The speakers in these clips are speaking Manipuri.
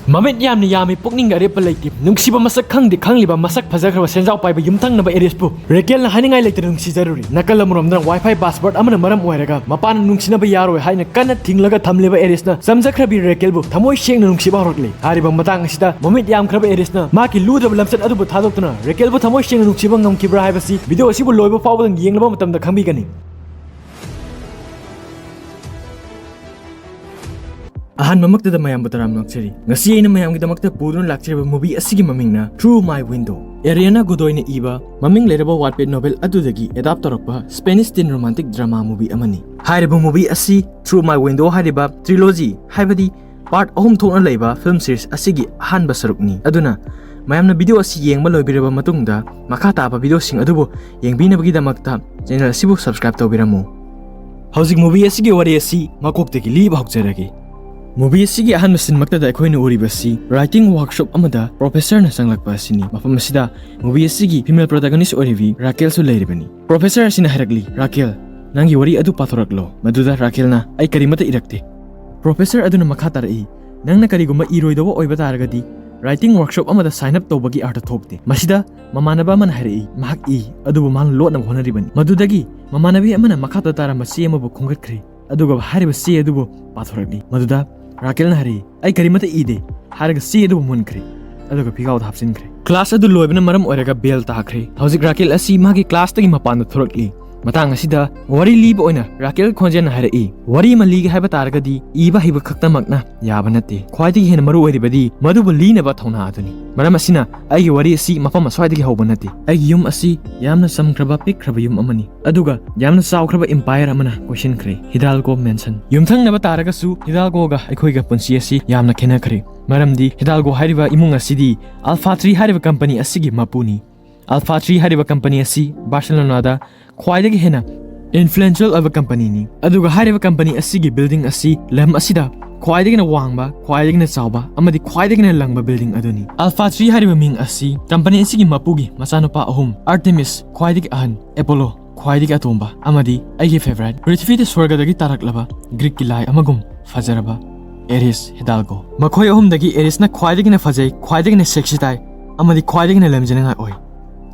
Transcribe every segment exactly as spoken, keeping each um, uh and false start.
ꯃꯃꯤꯠ ꯌꯥꯝꯅ ꯌꯥꯝꯃꯤ, ꯄꯨꯛꯅꯤꯡꯒ ꯑꯔꯦꯞꯄ ꯂꯩꯇꯦ, ꯅꯨꯡꯁꯤꯕ ꯃꯁꯛ ꯈꯪꯗꯦ ꯈꯪꯂꯤꯕ ꯃꯁꯛ ꯐꯖꯈ꯭ꯔꯕ ꯁꯦꯟꯖꯥꯎ ꯄꯥꯏꯕ ꯌꯨꯝꯊꯪꯅꯕ ꯑꯦꯔꯤꯁꯄꯨ ꯔꯦꯀꯦꯜꯅ ꯍꯥꯏꯅꯤꯡꯉꯥꯏ ꯂꯩꯇꯅ ꯅꯨꯡꯁꯤꯖꯔꯨꯔꯤ꯫ ꯅꯥꯀꯜ ꯑꯃꯔꯣꯝꯗꯅ WiFi password ꯑꯃꯅ ꯃꯔꯝ ꯑꯣꯏꯔꯒ ꯃꯄꯥꯅ ꯅꯨꯡꯁꯤꯅꯕ ꯌꯥꯔꯣꯏ ꯍꯥꯏꯅ ꯀꯟꯅ ꯊꯤꯡꯂꯒ ꯊꯝꯂꯤꯕ ꯑꯦꯔꯤꯁꯅ ꯆꯝꯖꯈ꯭ꯔꯕꯤ ꯔꯦꯀꯦꯜꯕꯨ ꯊꯃꯣꯏ ꯁꯦꯡꯅ ꯅꯨꯡꯁꯤꯕ ꯍꯧꯔꯛꯂꯤ꯫ ꯍꯥꯏꯔꯤꯕ ꯃꯇꯥꯡ ꯑꯁꯤꯗ ꯃꯃꯤꯠ ꯌꯥꯝꯈ꯭ꯔꯕ ꯑꯦꯔꯤꯁꯅ ꯃꯍꯥꯛꯀꯤ ꯂꯨꯗ꯭ꯔꯕ ꯂꯝꯆꯠ ꯑꯗꯨꯕꯨ ꯊꯥꯗꯣꯛꯇꯨꯅ ꯔꯦꯀꯦꯜꯕꯨ ꯊꯃꯣꯏ ꯁꯦꯡꯅ ꯅꯨꯡꯁꯤꯕ ꯉꯝꯈꯤꯕ꯭ꯔꯥ ꯍꯥꯏꯕꯁꯤ ꯚꯤꯗꯤꯑꯣ ꯑꯁꯤꯕꯨ ꯂꯣꯏꯕ ꯐꯥꯎꯕꯗꯪ ꯌꯦꯡꯂꯕ ꯃꯇꯝꯗ ꯈꯪꯕꯤꯒꯅꯤ꯫ ꯑꯍꯥꯟꯕꯃꯛꯇꯗ ꯃꯌꯥꯝꯕꯨ ꯇꯔꯥꯝꯅ ꯑꯣꯛꯆꯔꯤ꯫ ꯉꯁꯤ ꯑꯩꯅ ꯃꯌꯥꯝꯒꯤꯗꯃꯛꯇ ꯄꯨꯗꯨꯅ ꯂꯥꯛꯆꯔꯤꯕ movie ꯑꯁꯤꯒꯤ ꯃꯃꯤꯡꯅ Through My Window꯫ ꯑꯦꯔꯤꯌꯥꯅꯥ ꯒꯣꯗꯣꯏꯅ ꯏꯕ ꯃꯃꯤꯡ ꯂꯩꯔꯕ Wattpad novel ꯑꯗꯨꯗꯒꯤ adapt ꯇꯧꯔꯛꯄ Spanish teen romantic drama movie ꯑꯃꯅꯤ꯫ ꯍꯥꯏꯔꯤꯕ movie ꯑꯁꯤ Through My Window ꯍꯥꯏꯔꯤꯕ trilogy, ꯍꯥꯏꯕꯗꯤ part ꯑꯍꯨꯝ ꯊꯣꯛꯅ ꯂꯩꯕ film series ꯑꯁꯤꯒꯤ ꯑꯍꯥꯟꯕ ꯁꯔꯨꯛꯅꯤ꯫ ꯑꯗꯨꯅ ꯃꯌꯥꯝꯅ video ꯑꯁꯤ ꯌꯦꯡꯕ ꯂꯣꯏꯕꯤꯔꯕ ꯃꯇꯨꯡꯗ ꯃꯈꯥ ꯇꯥꯕ videoꯁꯤꯡ ꯑꯗꯨꯕꯨ ꯌꯦꯡꯕꯤꯅꯕꯒꯤꯗꯃꯛꯇ channel ꯑꯁꯤꯕꯨ subscribe ꯇꯧꯕꯤꯔꯝꯃꯨ꯫ ꯍꯧꯖꯤꯛ movie ꯑꯁꯤꯒꯤ ꯋꯥꯔꯤ ꯑꯁꯤ ꯃꯀꯣꯛꯇꯒꯤ ꯂꯤꯕ ꯍꯧꯖꯔꯒꯦ꯫ Movie ꯑꯁꯤꯒꯤ ꯑꯍꯥꯟꯕ scene ꯃꯛꯇꯗ ꯑꯩꯈꯣꯏꯅ ꯎꯔꯤꯕꯁꯤ writing workshop ꯑꯃꯗ professorꯅ ꯆꯪꯂꯛꯄ ꯑꯁꯤꯅꯤ꯫ ꯃꯐꯝ ꯑꯁꯤꯗ movie ꯑꯁꯤꯒꯤ female protagonist ꯑꯣꯏꯔꯤꯕꯤ ꯔꯥꯀꯦꯜꯁꯨ ꯂꯩꯔꯤꯕꯅꯤ꯫ Professor ꯑꯁꯤꯅ ꯍꯥꯏꯔꯛꯂꯤ, "ꯔꯥꯀꯦꯜ, ꯅꯪꯒꯤ ꯋꯥꯔꯤ ꯑꯗꯨ ꯄꯥꯊꯣꯔꯛꯂꯣ꯫" ꯃꯗꯨꯗ ꯔꯥꯀꯦꯜꯅ, "ꯑꯩ ꯀꯔꯤꯃꯠꯇ ꯏꯔꯛꯇꯦ꯫" Professor ꯑꯗꯨꯅ ꯃꯈꯥ ꯇꯥꯔꯛꯏ, "ꯅꯪꯅ ꯀꯔꯤꯒꯨꯝꯕ ꯏꯔꯣꯏꯗꯕ ꯑꯣꯏꯕ ꯇꯥꯔꯒꯗꯤ writing workshop ꯑꯃꯗ sign up ꯇꯧꯕꯒꯤ ꯑꯥꯔꯊ ꯊꯣꯛꯇꯦ꯫" ꯃꯁꯤꯗ ꯃꯃꯥꯟꯅꯕ ꯑꯃꯅ ꯍꯥꯏꯔꯛꯏ, ꯃꯍꯥꯛ ꯏ, ꯑꯗꯨꯕꯨ ꯃꯍꯥꯛꯅ ꯂꯣꯠꯅꯕ ꯍꯣꯠꯅꯔꯤꯕꯅꯤ꯫ ꯃꯗꯨꯗꯒꯤ ꯃꯃꯥꯟꯅꯕꯤ ꯑꯃꯅ ꯃꯈꯥꯗ ꯇꯥꯔꯝꯕ ꯆꯦ ꯑꯃꯕꯨ ꯈꯣꯝꯒꯠꯈ꯭ꯔꯦ, ꯑꯗꯨꯒ ꯍꯥꯏꯔꯤꯕ ꯆꯦ ꯑꯗꯨꯕꯨ ꯄꯥꯊꯣꯔꯛꯂꯤ꯫ ꯃꯗꯨꯗ ꯔꯥꯀꯦꯜꯅ ꯍꯥꯏꯔꯛꯏ, "ꯑꯩ ꯀꯔꯤꯃꯠꯇ ꯏꯗꯦ" ꯍꯥꯏꯔꯒ ꯆꯦ ꯑꯗꯨꯕꯨ ꯃꯨꯟꯈ꯭ꯔꯦ, ꯑꯗꯨꯒ ꯐꯤꯒꯥꯎꯗ ꯍꯥꯞꯆꯤꯟꯈ꯭ꯔꯦ꯫ Class ꯑꯗꯨ ꯂꯣꯏꯕꯅ ꯃꯔꯝ ꯑꯣꯏꯔꯒ bell ꯇꯥꯈ꯭ꯔꯦ꯫ ꯍꯧꯖꯤꯛ ꯔꯥꯀꯦꯜ ꯑꯁꯤ ꯃꯥꯒꯤ classꯇꯒꯤ ꯃꯄꯥꯟꯗ ꯊꯣꯔꯛꯂꯤ꯫ ꯃꯇꯥꯡ ꯑꯁꯤꯗ ꯋꯥꯔꯤ ꯂꯤꯕ ꯑꯣꯏꯅ ꯔꯥꯀꯦꯜ ꯈꯣꯟꯖꯦꯜꯅ ꯍꯥꯏꯔꯛꯏ, "ꯋꯥꯔꯤ ꯑꯃ ꯂꯤꯒꯦ ꯍꯥꯏꯕ ꯇꯥꯔꯒꯗꯤ ꯏꯕ ꯍꯩꯕ ꯈꯛꯇꯃꯛꯅ ꯌꯥꯕ ꯅꯠꯇꯦ꯫ ꯈ꯭ꯋꯥꯏꯗꯒꯤ ꯍꯦꯟꯅ ꯃꯔꯨ ꯑꯣꯏꯔꯤꯕꯗꯤ ꯃꯗꯨꯕꯨ ꯂꯤꯅꯕ ꯊꯧꯅꯥ ꯑꯗꯨꯅꯤ꯫ ꯃꯔꯝ ꯑꯁꯤꯅ ꯑꯩꯒꯤ ꯋꯥꯔꯤ ꯑꯁꯤ ꯃꯐꯝ ꯑꯁ꯭ꯋꯥꯏꯗꯒꯤ ꯍꯧꯕ ꯅꯠꯇꯦ꯫ ꯑꯩꯒꯤ ꯌꯨꯝ ꯑꯁꯤ ꯌꯥꯝꯅ ꯆꯝꯈ꯭ꯔꯕ, ꯄꯤꯛꯈ꯭ꯔꯕ ꯌꯨꯝ ꯑꯃꯅꯤ, ꯑꯗꯨꯒ ꯌꯥꯝꯅ ꯆꯥꯎꯈ꯭ꯔꯕ empire ꯑꯃꯅ ꯀꯣꯏꯁꯤꯟꯈ꯭ꯔꯦ, Hidalgo Mansion꯫ ꯌꯨꯝꯊꯪꯅꯕ ꯇꯥꯔꯒꯁꯨ Hidalgoꯒ ꯑꯩꯈꯣꯏꯒ ꯄꯨꯟꯁꯤ ꯑꯁꯤ ꯌꯥꯝꯅ ꯈꯦꯠꯅꯈ꯭ꯔꯦ, ꯃꯔꯝꯗꯤ Hidalgo ꯍꯥꯏꯔꯤꯕ ꯏꯃꯨꯡ ꯑꯁꯤꯗꯤ Alpha Three ꯍꯥꯏꯔꯤꯕ company ꯑꯁꯤꯒꯤ ꯃꯄꯨꯅꯤ꯫ Alpha Three ꯍꯥꯏꯔꯤꯕ company ꯑꯁꯤ Barcelonada ꯈ꯭ꯋꯥꯏꯗꯒꯤ ꯍꯦꯟꯅ influential ꯑꯣꯏꯕ companyꯅꯤ꯫ ꯑꯗꯨꯒ ꯍꯥꯏꯔꯤꯕ company ꯑꯁꯤꯒꯤ building ꯑꯁꯤ ꯂꯝ ꯑꯁꯤꯗ ꯈ꯭ꯋꯥꯏꯗꯒꯤꯅ ꯋꯥꯡꯕ, ꯈ꯭ꯋꯥꯏꯗꯒꯤꯅ ꯆꯥꯎꯕ ꯑꯃꯗꯤ ꯈ꯭ꯋꯥꯏꯗꯒꯤꯅ ꯂꯪꯕ building ꯑꯗꯨꯅꯤ꯫ Alpha Three ꯍꯥꯏꯔꯤꯕ ꯃꯤꯡ ꯑꯁꯤ company ꯑꯁꯤꯒꯤ ꯃꯄꯨꯒꯤ ꯃꯆꯥꯅꯨꯄꯥ ꯑꯍꯨꯝ, Artemis ꯈ꯭ꯋꯥꯏꯗꯒꯤ ꯑꯍꯟ, Apollo ꯈ꯭ꯋꯥꯏꯗꯒꯤ ꯑꯇꯣꯝꯕ, ꯑꯃꯗꯤ ꯑꯩꯒꯤ favourite, ꯄ꯭ꯔꯤꯊꯤꯕꯤꯗ ꯁ꯭ꯋꯔꯒꯗꯒꯤ ꯇꯥꯔꯛꯂꯕ Greekꯀꯤ ꯂꯥꯏ ꯑꯃꯒꯨꯝ ꯐꯖꯔꯕ ꯑꯦꯔꯤꯁ ꯍꯤꯗꯥꯜꯒꯣ꯫ ꯃꯈꯣꯏ ꯑꯍꯨꯝꯗꯒꯤ ꯑꯦꯔꯤꯁꯅ ꯈ꯭ꯋꯥꯏꯗꯒꯤꯅ ꯐꯖꯩ, ꯈ꯭ꯋꯥꯏꯗꯒꯤꯅ ꯁꯦꯛꯁꯤ ꯇꯥꯏ ꯑꯃꯗꯤ ꯈ꯭ꯋꯥꯏꯗꯒꯤꯅ ꯂꯦꯝꯖꯅꯤꯡꯉꯥꯏ ꯑꯣꯏ꯫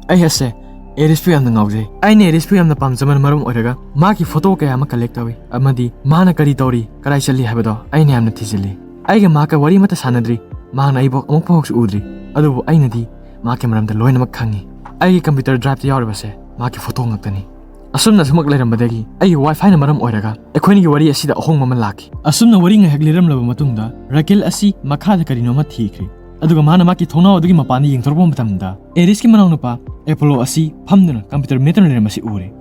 ꯑꯩ ꯑꯁꯦ ꯑꯦꯔꯤꯁꯄꯨ ꯌꯥꯝꯅ ꯉꯥꯎꯖꯩ꯫ ꯑꯩꯅ ꯑꯦꯔꯤꯁꯄꯨ ꯌꯥꯝꯅ ꯄꯥꯝꯖꯕꯅ ꯃꯔꯝ ꯑꯣꯏꯔꯒ ꯃꯥꯒꯤ ꯐꯣꯇꯣ ꯀꯌꯥ ꯑꯃ ꯀꯂꯦꯛ ꯇꯧꯏ ꯑꯃꯗꯤ ꯃꯥꯅ ꯀꯔꯤ ꯇꯧꯔꯤ, ꯀꯗꯥꯏ ꯆꯠꯂꯤ ꯍꯥꯏꯕꯗꯣ ꯑꯩꯅ ꯌꯥꯝꯅ ꯊꯤꯖꯤꯜꯂꯤ꯫ ꯑꯩꯒ ꯃꯍꯥꯛꯀ ꯋꯥꯔꯤ ꯑꯃꯠꯇ ꯁꯥꯟꯅꯗ꯭ꯔꯤ꯫ ꯃꯍꯥꯛꯅ ꯑꯩꯕꯨ ꯑꯃꯨꯛ ꯐꯥꯎꯁꯨ ꯎꯗ꯭ꯔꯤ꯫ ꯑꯗꯨꯕꯨ ꯑꯩꯅꯗꯤ ꯃꯍꯥꯛꯀꯤ ꯃꯔꯝꯗ ꯂꯣꯏꯅꯃꯛ ꯈꯪꯉꯤ꯫ ꯑꯩꯒꯤ ꯀꯝꯄ꯭ꯌꯨꯇꯔ ꯗ꯭ꯔꯥꯏꯚꯇ ꯌꯥꯎꯔꯤꯕꯁꯦ ꯃꯍꯥꯛꯀꯤ ꯐꯣꯇꯣ ꯉꯥꯛꯇꯅꯤ꯫ ꯑꯁꯨꯝꯅ ꯁꯨꯃꯛ ꯂꯩꯔꯝꯕꯗꯒꯤ ꯑꯩꯒꯤ ꯋꯥꯏꯐꯥꯏꯅ ꯃꯔꯝ ꯑꯣꯏꯔꯒ ꯑꯩꯈꯣꯏꯅꯤꯒꯤ ꯋꯥꯔꯤ ꯑꯁꯤꯗ ꯑꯍꯣꯡꯕ ꯑꯃ ꯂꯥꯛꯈꯤ꯫ ꯑꯁꯨꯝꯅ ꯋꯥꯔꯤ ꯉꯥꯏꯍꯥꯛ ꯂꯤꯔꯝꯂꯕ ꯃꯇꯨꯡꯗ ꯔꯥꯀꯦꯜ ꯑꯁꯤ ꯃꯈꯥꯗ ꯀꯔꯤꯅꯣ ꯑꯃ ꯊꯤꯈ꯭ꯔꯦ꯫ ꯑꯗꯨꯒ ꯃꯥꯅ ꯃꯍꯥꯛꯀꯤ ꯊꯣꯡꯅꯥꯎ ꯑꯗꯨꯒꯤ ꯃꯄꯥꯟꯗ ꯌꯦꯡꯊꯣꯔꯛꯄ ꯃꯇꯝꯗ ꯑꯦꯔꯤꯁꯀꯤ ꯃꯅꯥꯎꯅꯨꯄꯥ ꯑꯦꯄꯣꯂꯣ ꯑꯁꯤ ꯐꯝꯗꯨꯅ ꯀꯝꯄ꯭ꯌꯨꯇꯔ ꯃꯦꯠꯇꯨꯅ ꯂꯩꯔꯝꯕꯁꯤ ꯎꯔꯦ꯫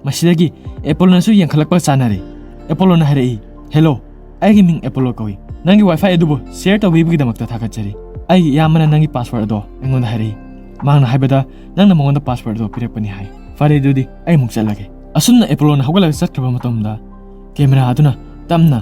ꯃꯁꯤꯗꯒꯤ ꯑꯦꯄꯣꯂꯣꯅꯁꯨ ꯌꯦꯡꯈꯠꯂꯛꯄ ꯆꯥꯅꯔꯦ꯫ ꯑꯦꯄꯣꯂꯣꯅ ꯍꯥꯏꯔꯛꯏ, "ꯍꯦꯂꯣ, ꯑꯩꯒꯤ ꯃꯤꯡ ꯑꯦꯄꯣꯂꯣ ꯀꯧꯏ꯫ ꯅꯪꯒꯤ ꯋꯥꯏꯐꯥꯏ ꯑꯗꯨꯕꯨ ꯁꯤꯌꯔ ꯇꯧꯕꯤꯕꯒꯤꯗꯃꯛꯇ ꯊꯥꯒꯠꯆꯔꯤ꯫ ꯑꯩꯒꯤ ꯏꯌꯥꯝꯕꯅ ꯅꯪꯒꯤ ꯄꯥꯁꯋꯥꯔꯗ ꯑꯗꯣ ꯑꯩꯉꯣꯟꯗ ꯍꯥꯏꯔꯛꯏ꯫ ꯃꯍꯥꯛꯅ ꯍꯥꯏꯕꯗ ꯅꯪꯅ ꯃꯉꯣꯟꯗ ꯄꯥꯁꯋꯥꯔꯗ ꯑꯗꯣ ꯄꯤꯔꯛꯄꯅꯤ ꯍꯥꯏ꯫ ꯐꯔꯦ, ꯑꯗꯨꯗꯤ ꯑꯩ ꯑꯃꯨꯛ ꯆꯠꯂꯒꯦ꯫" ꯑꯁꯨꯝꯅ ꯑꯦꯄꯣꯂꯣꯅ ꯍꯧꯒꯠꯂꯒ ꯆꯠꯈ꯭ꯔꯕ ꯃꯇꯝꯗ ꯀꯦꯃꯦꯔꯥ ꯑꯗꯨꯅ ꯇꯞꯅ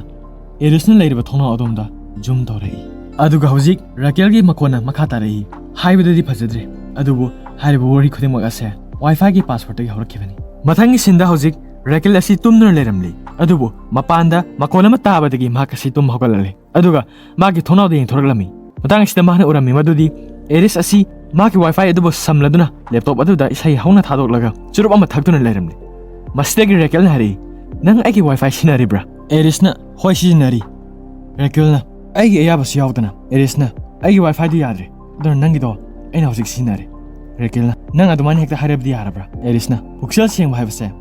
ꯑꯦꯔꯤꯁꯅ ꯂꯩꯔꯤꯕ ꯊꯣꯡꯅꯥꯎ ꯑꯗꯣꯝꯗ ꯖꯨꯝ ꯇꯧꯔꯛꯏ꯫ ꯑꯗꯨꯒ ꯍꯧꯖꯤꯛ ꯔꯥꯀꯦꯜꯒꯤ ꯃꯈꯣꯟꯅ ꯃꯈꯥ ꯇꯥꯔꯛꯏ꯫ ꯍꯥꯏꯕꯗꯗꯤ ꯐꯖꯗ꯭ꯔꯦ, ꯑꯗꯨꯕꯨ ꯍꯥꯏꯔꯤꯕ ꯋꯥꯔꯤ ꯈꯨꯗꯤꯡꯃꯛ ꯑꯁꯦ ꯋꯥꯏꯐꯥꯏꯒꯤ ꯄꯥꯁꯋꯥꯔꯗꯇꯒꯤ ꯍꯧꯔꯛꯈꯤꯕꯅꯤ꯫ ꯃꯊꯪꯒꯤ ꯁꯤꯟꯗ ꯍꯧꯖꯤꯛ ꯔꯥꯀꯦꯜ ꯑꯁꯤ ꯇꯨꯝꯗꯨꯅ ꯂꯩꯔꯝꯂꯤ, ꯑꯗꯨꯕꯨ ꯃꯄꯥꯟꯗ ꯃꯈꯣꯟ ꯑꯃ ꯇꯥꯕꯗꯒꯤ ꯃꯍꯥꯛ ꯑꯁꯤ ꯇꯨꯝꯕ ꯍꯧꯒꯠꯂꯛꯂꯤ꯫ ꯑꯗꯨꯒ ꯃꯥꯒꯤ ꯊꯣꯡꯅꯥꯎꯗ ꯌꯦꯡꯊꯣꯔꯛꯂꯝꯃꯤ꯫ ꯃꯇꯥꯡ ꯑꯁꯤꯗ ꯃꯍꯥꯛꯅ ꯎꯔꯝꯃꯤ ꯃꯗꯨꯗꯤ ꯑꯦꯔꯤꯁ ꯑꯁꯤ ꯃꯍꯥꯛꯀꯤ ꯋꯥꯏꯐꯥꯏ ꯑꯗꯨꯕꯨ ꯁꯝꯂꯗꯨꯅ ꯂꯦꯞꯇꯣꯞ ꯑꯗꯨꯗ ꯏꯁꯩ ꯍꯧꯅ ꯊꯥꯗꯣꯛꯂꯒ ꯆꯨꯔꯨꯞ ꯑꯃ ꯊꯛꯇꯨꯅ ꯂꯩꯔꯝꯂꯤ꯫ ꯃꯁꯤꯗꯒꯤ ꯔꯥꯀꯦꯜꯅ ꯍꯥꯏꯔꯛꯏ, "ꯅꯪ ꯑꯩꯒꯤ ꯋꯥꯏꯐꯥꯏ ꯁꯤꯖꯤꯟꯅꯔꯤꯕ꯭ꯔꯥ?" ꯑꯦꯔꯤꯁꯅ, "ꯍꯣꯏ, ꯁꯤꯖꯤꯟꯅꯔꯤ꯫" ꯔꯥꯀꯦꯜꯅ, "ꯑꯩꯒꯤ ꯑꯌꯥꯕꯁꯨ ꯌꯥꯎꯗꯅ꯫" ꯑꯦꯔꯤꯁꯅ, "ꯑꯩꯒꯤ ꯋꯥꯏꯐꯥꯏꯗꯨ ꯌꯥꯗ꯭ꯔꯦ, ꯑꯗꯨꯅ ꯅꯪꯒꯤꯗꯣ ꯑꯩꯅ ꯍꯧꯖꯤꯛ ꯁꯤꯖꯤꯟꯅꯔꯦ꯫" ꯔꯥꯀꯦꯜꯅ, "ꯅꯪ ꯑꯗꯨꯃꯥꯏꯅ ꯍꯦꯛꯇ ꯍꯥꯏꯔꯕꯗꯤ ꯌꯥꯔꯕ꯭ꯔꯥ?" ꯑꯦꯔꯤꯁꯅ, "ꯄꯨꯛꯆꯦꯜ ꯁꯦꯡꯕ ꯍꯥꯏꯕꯁꯦ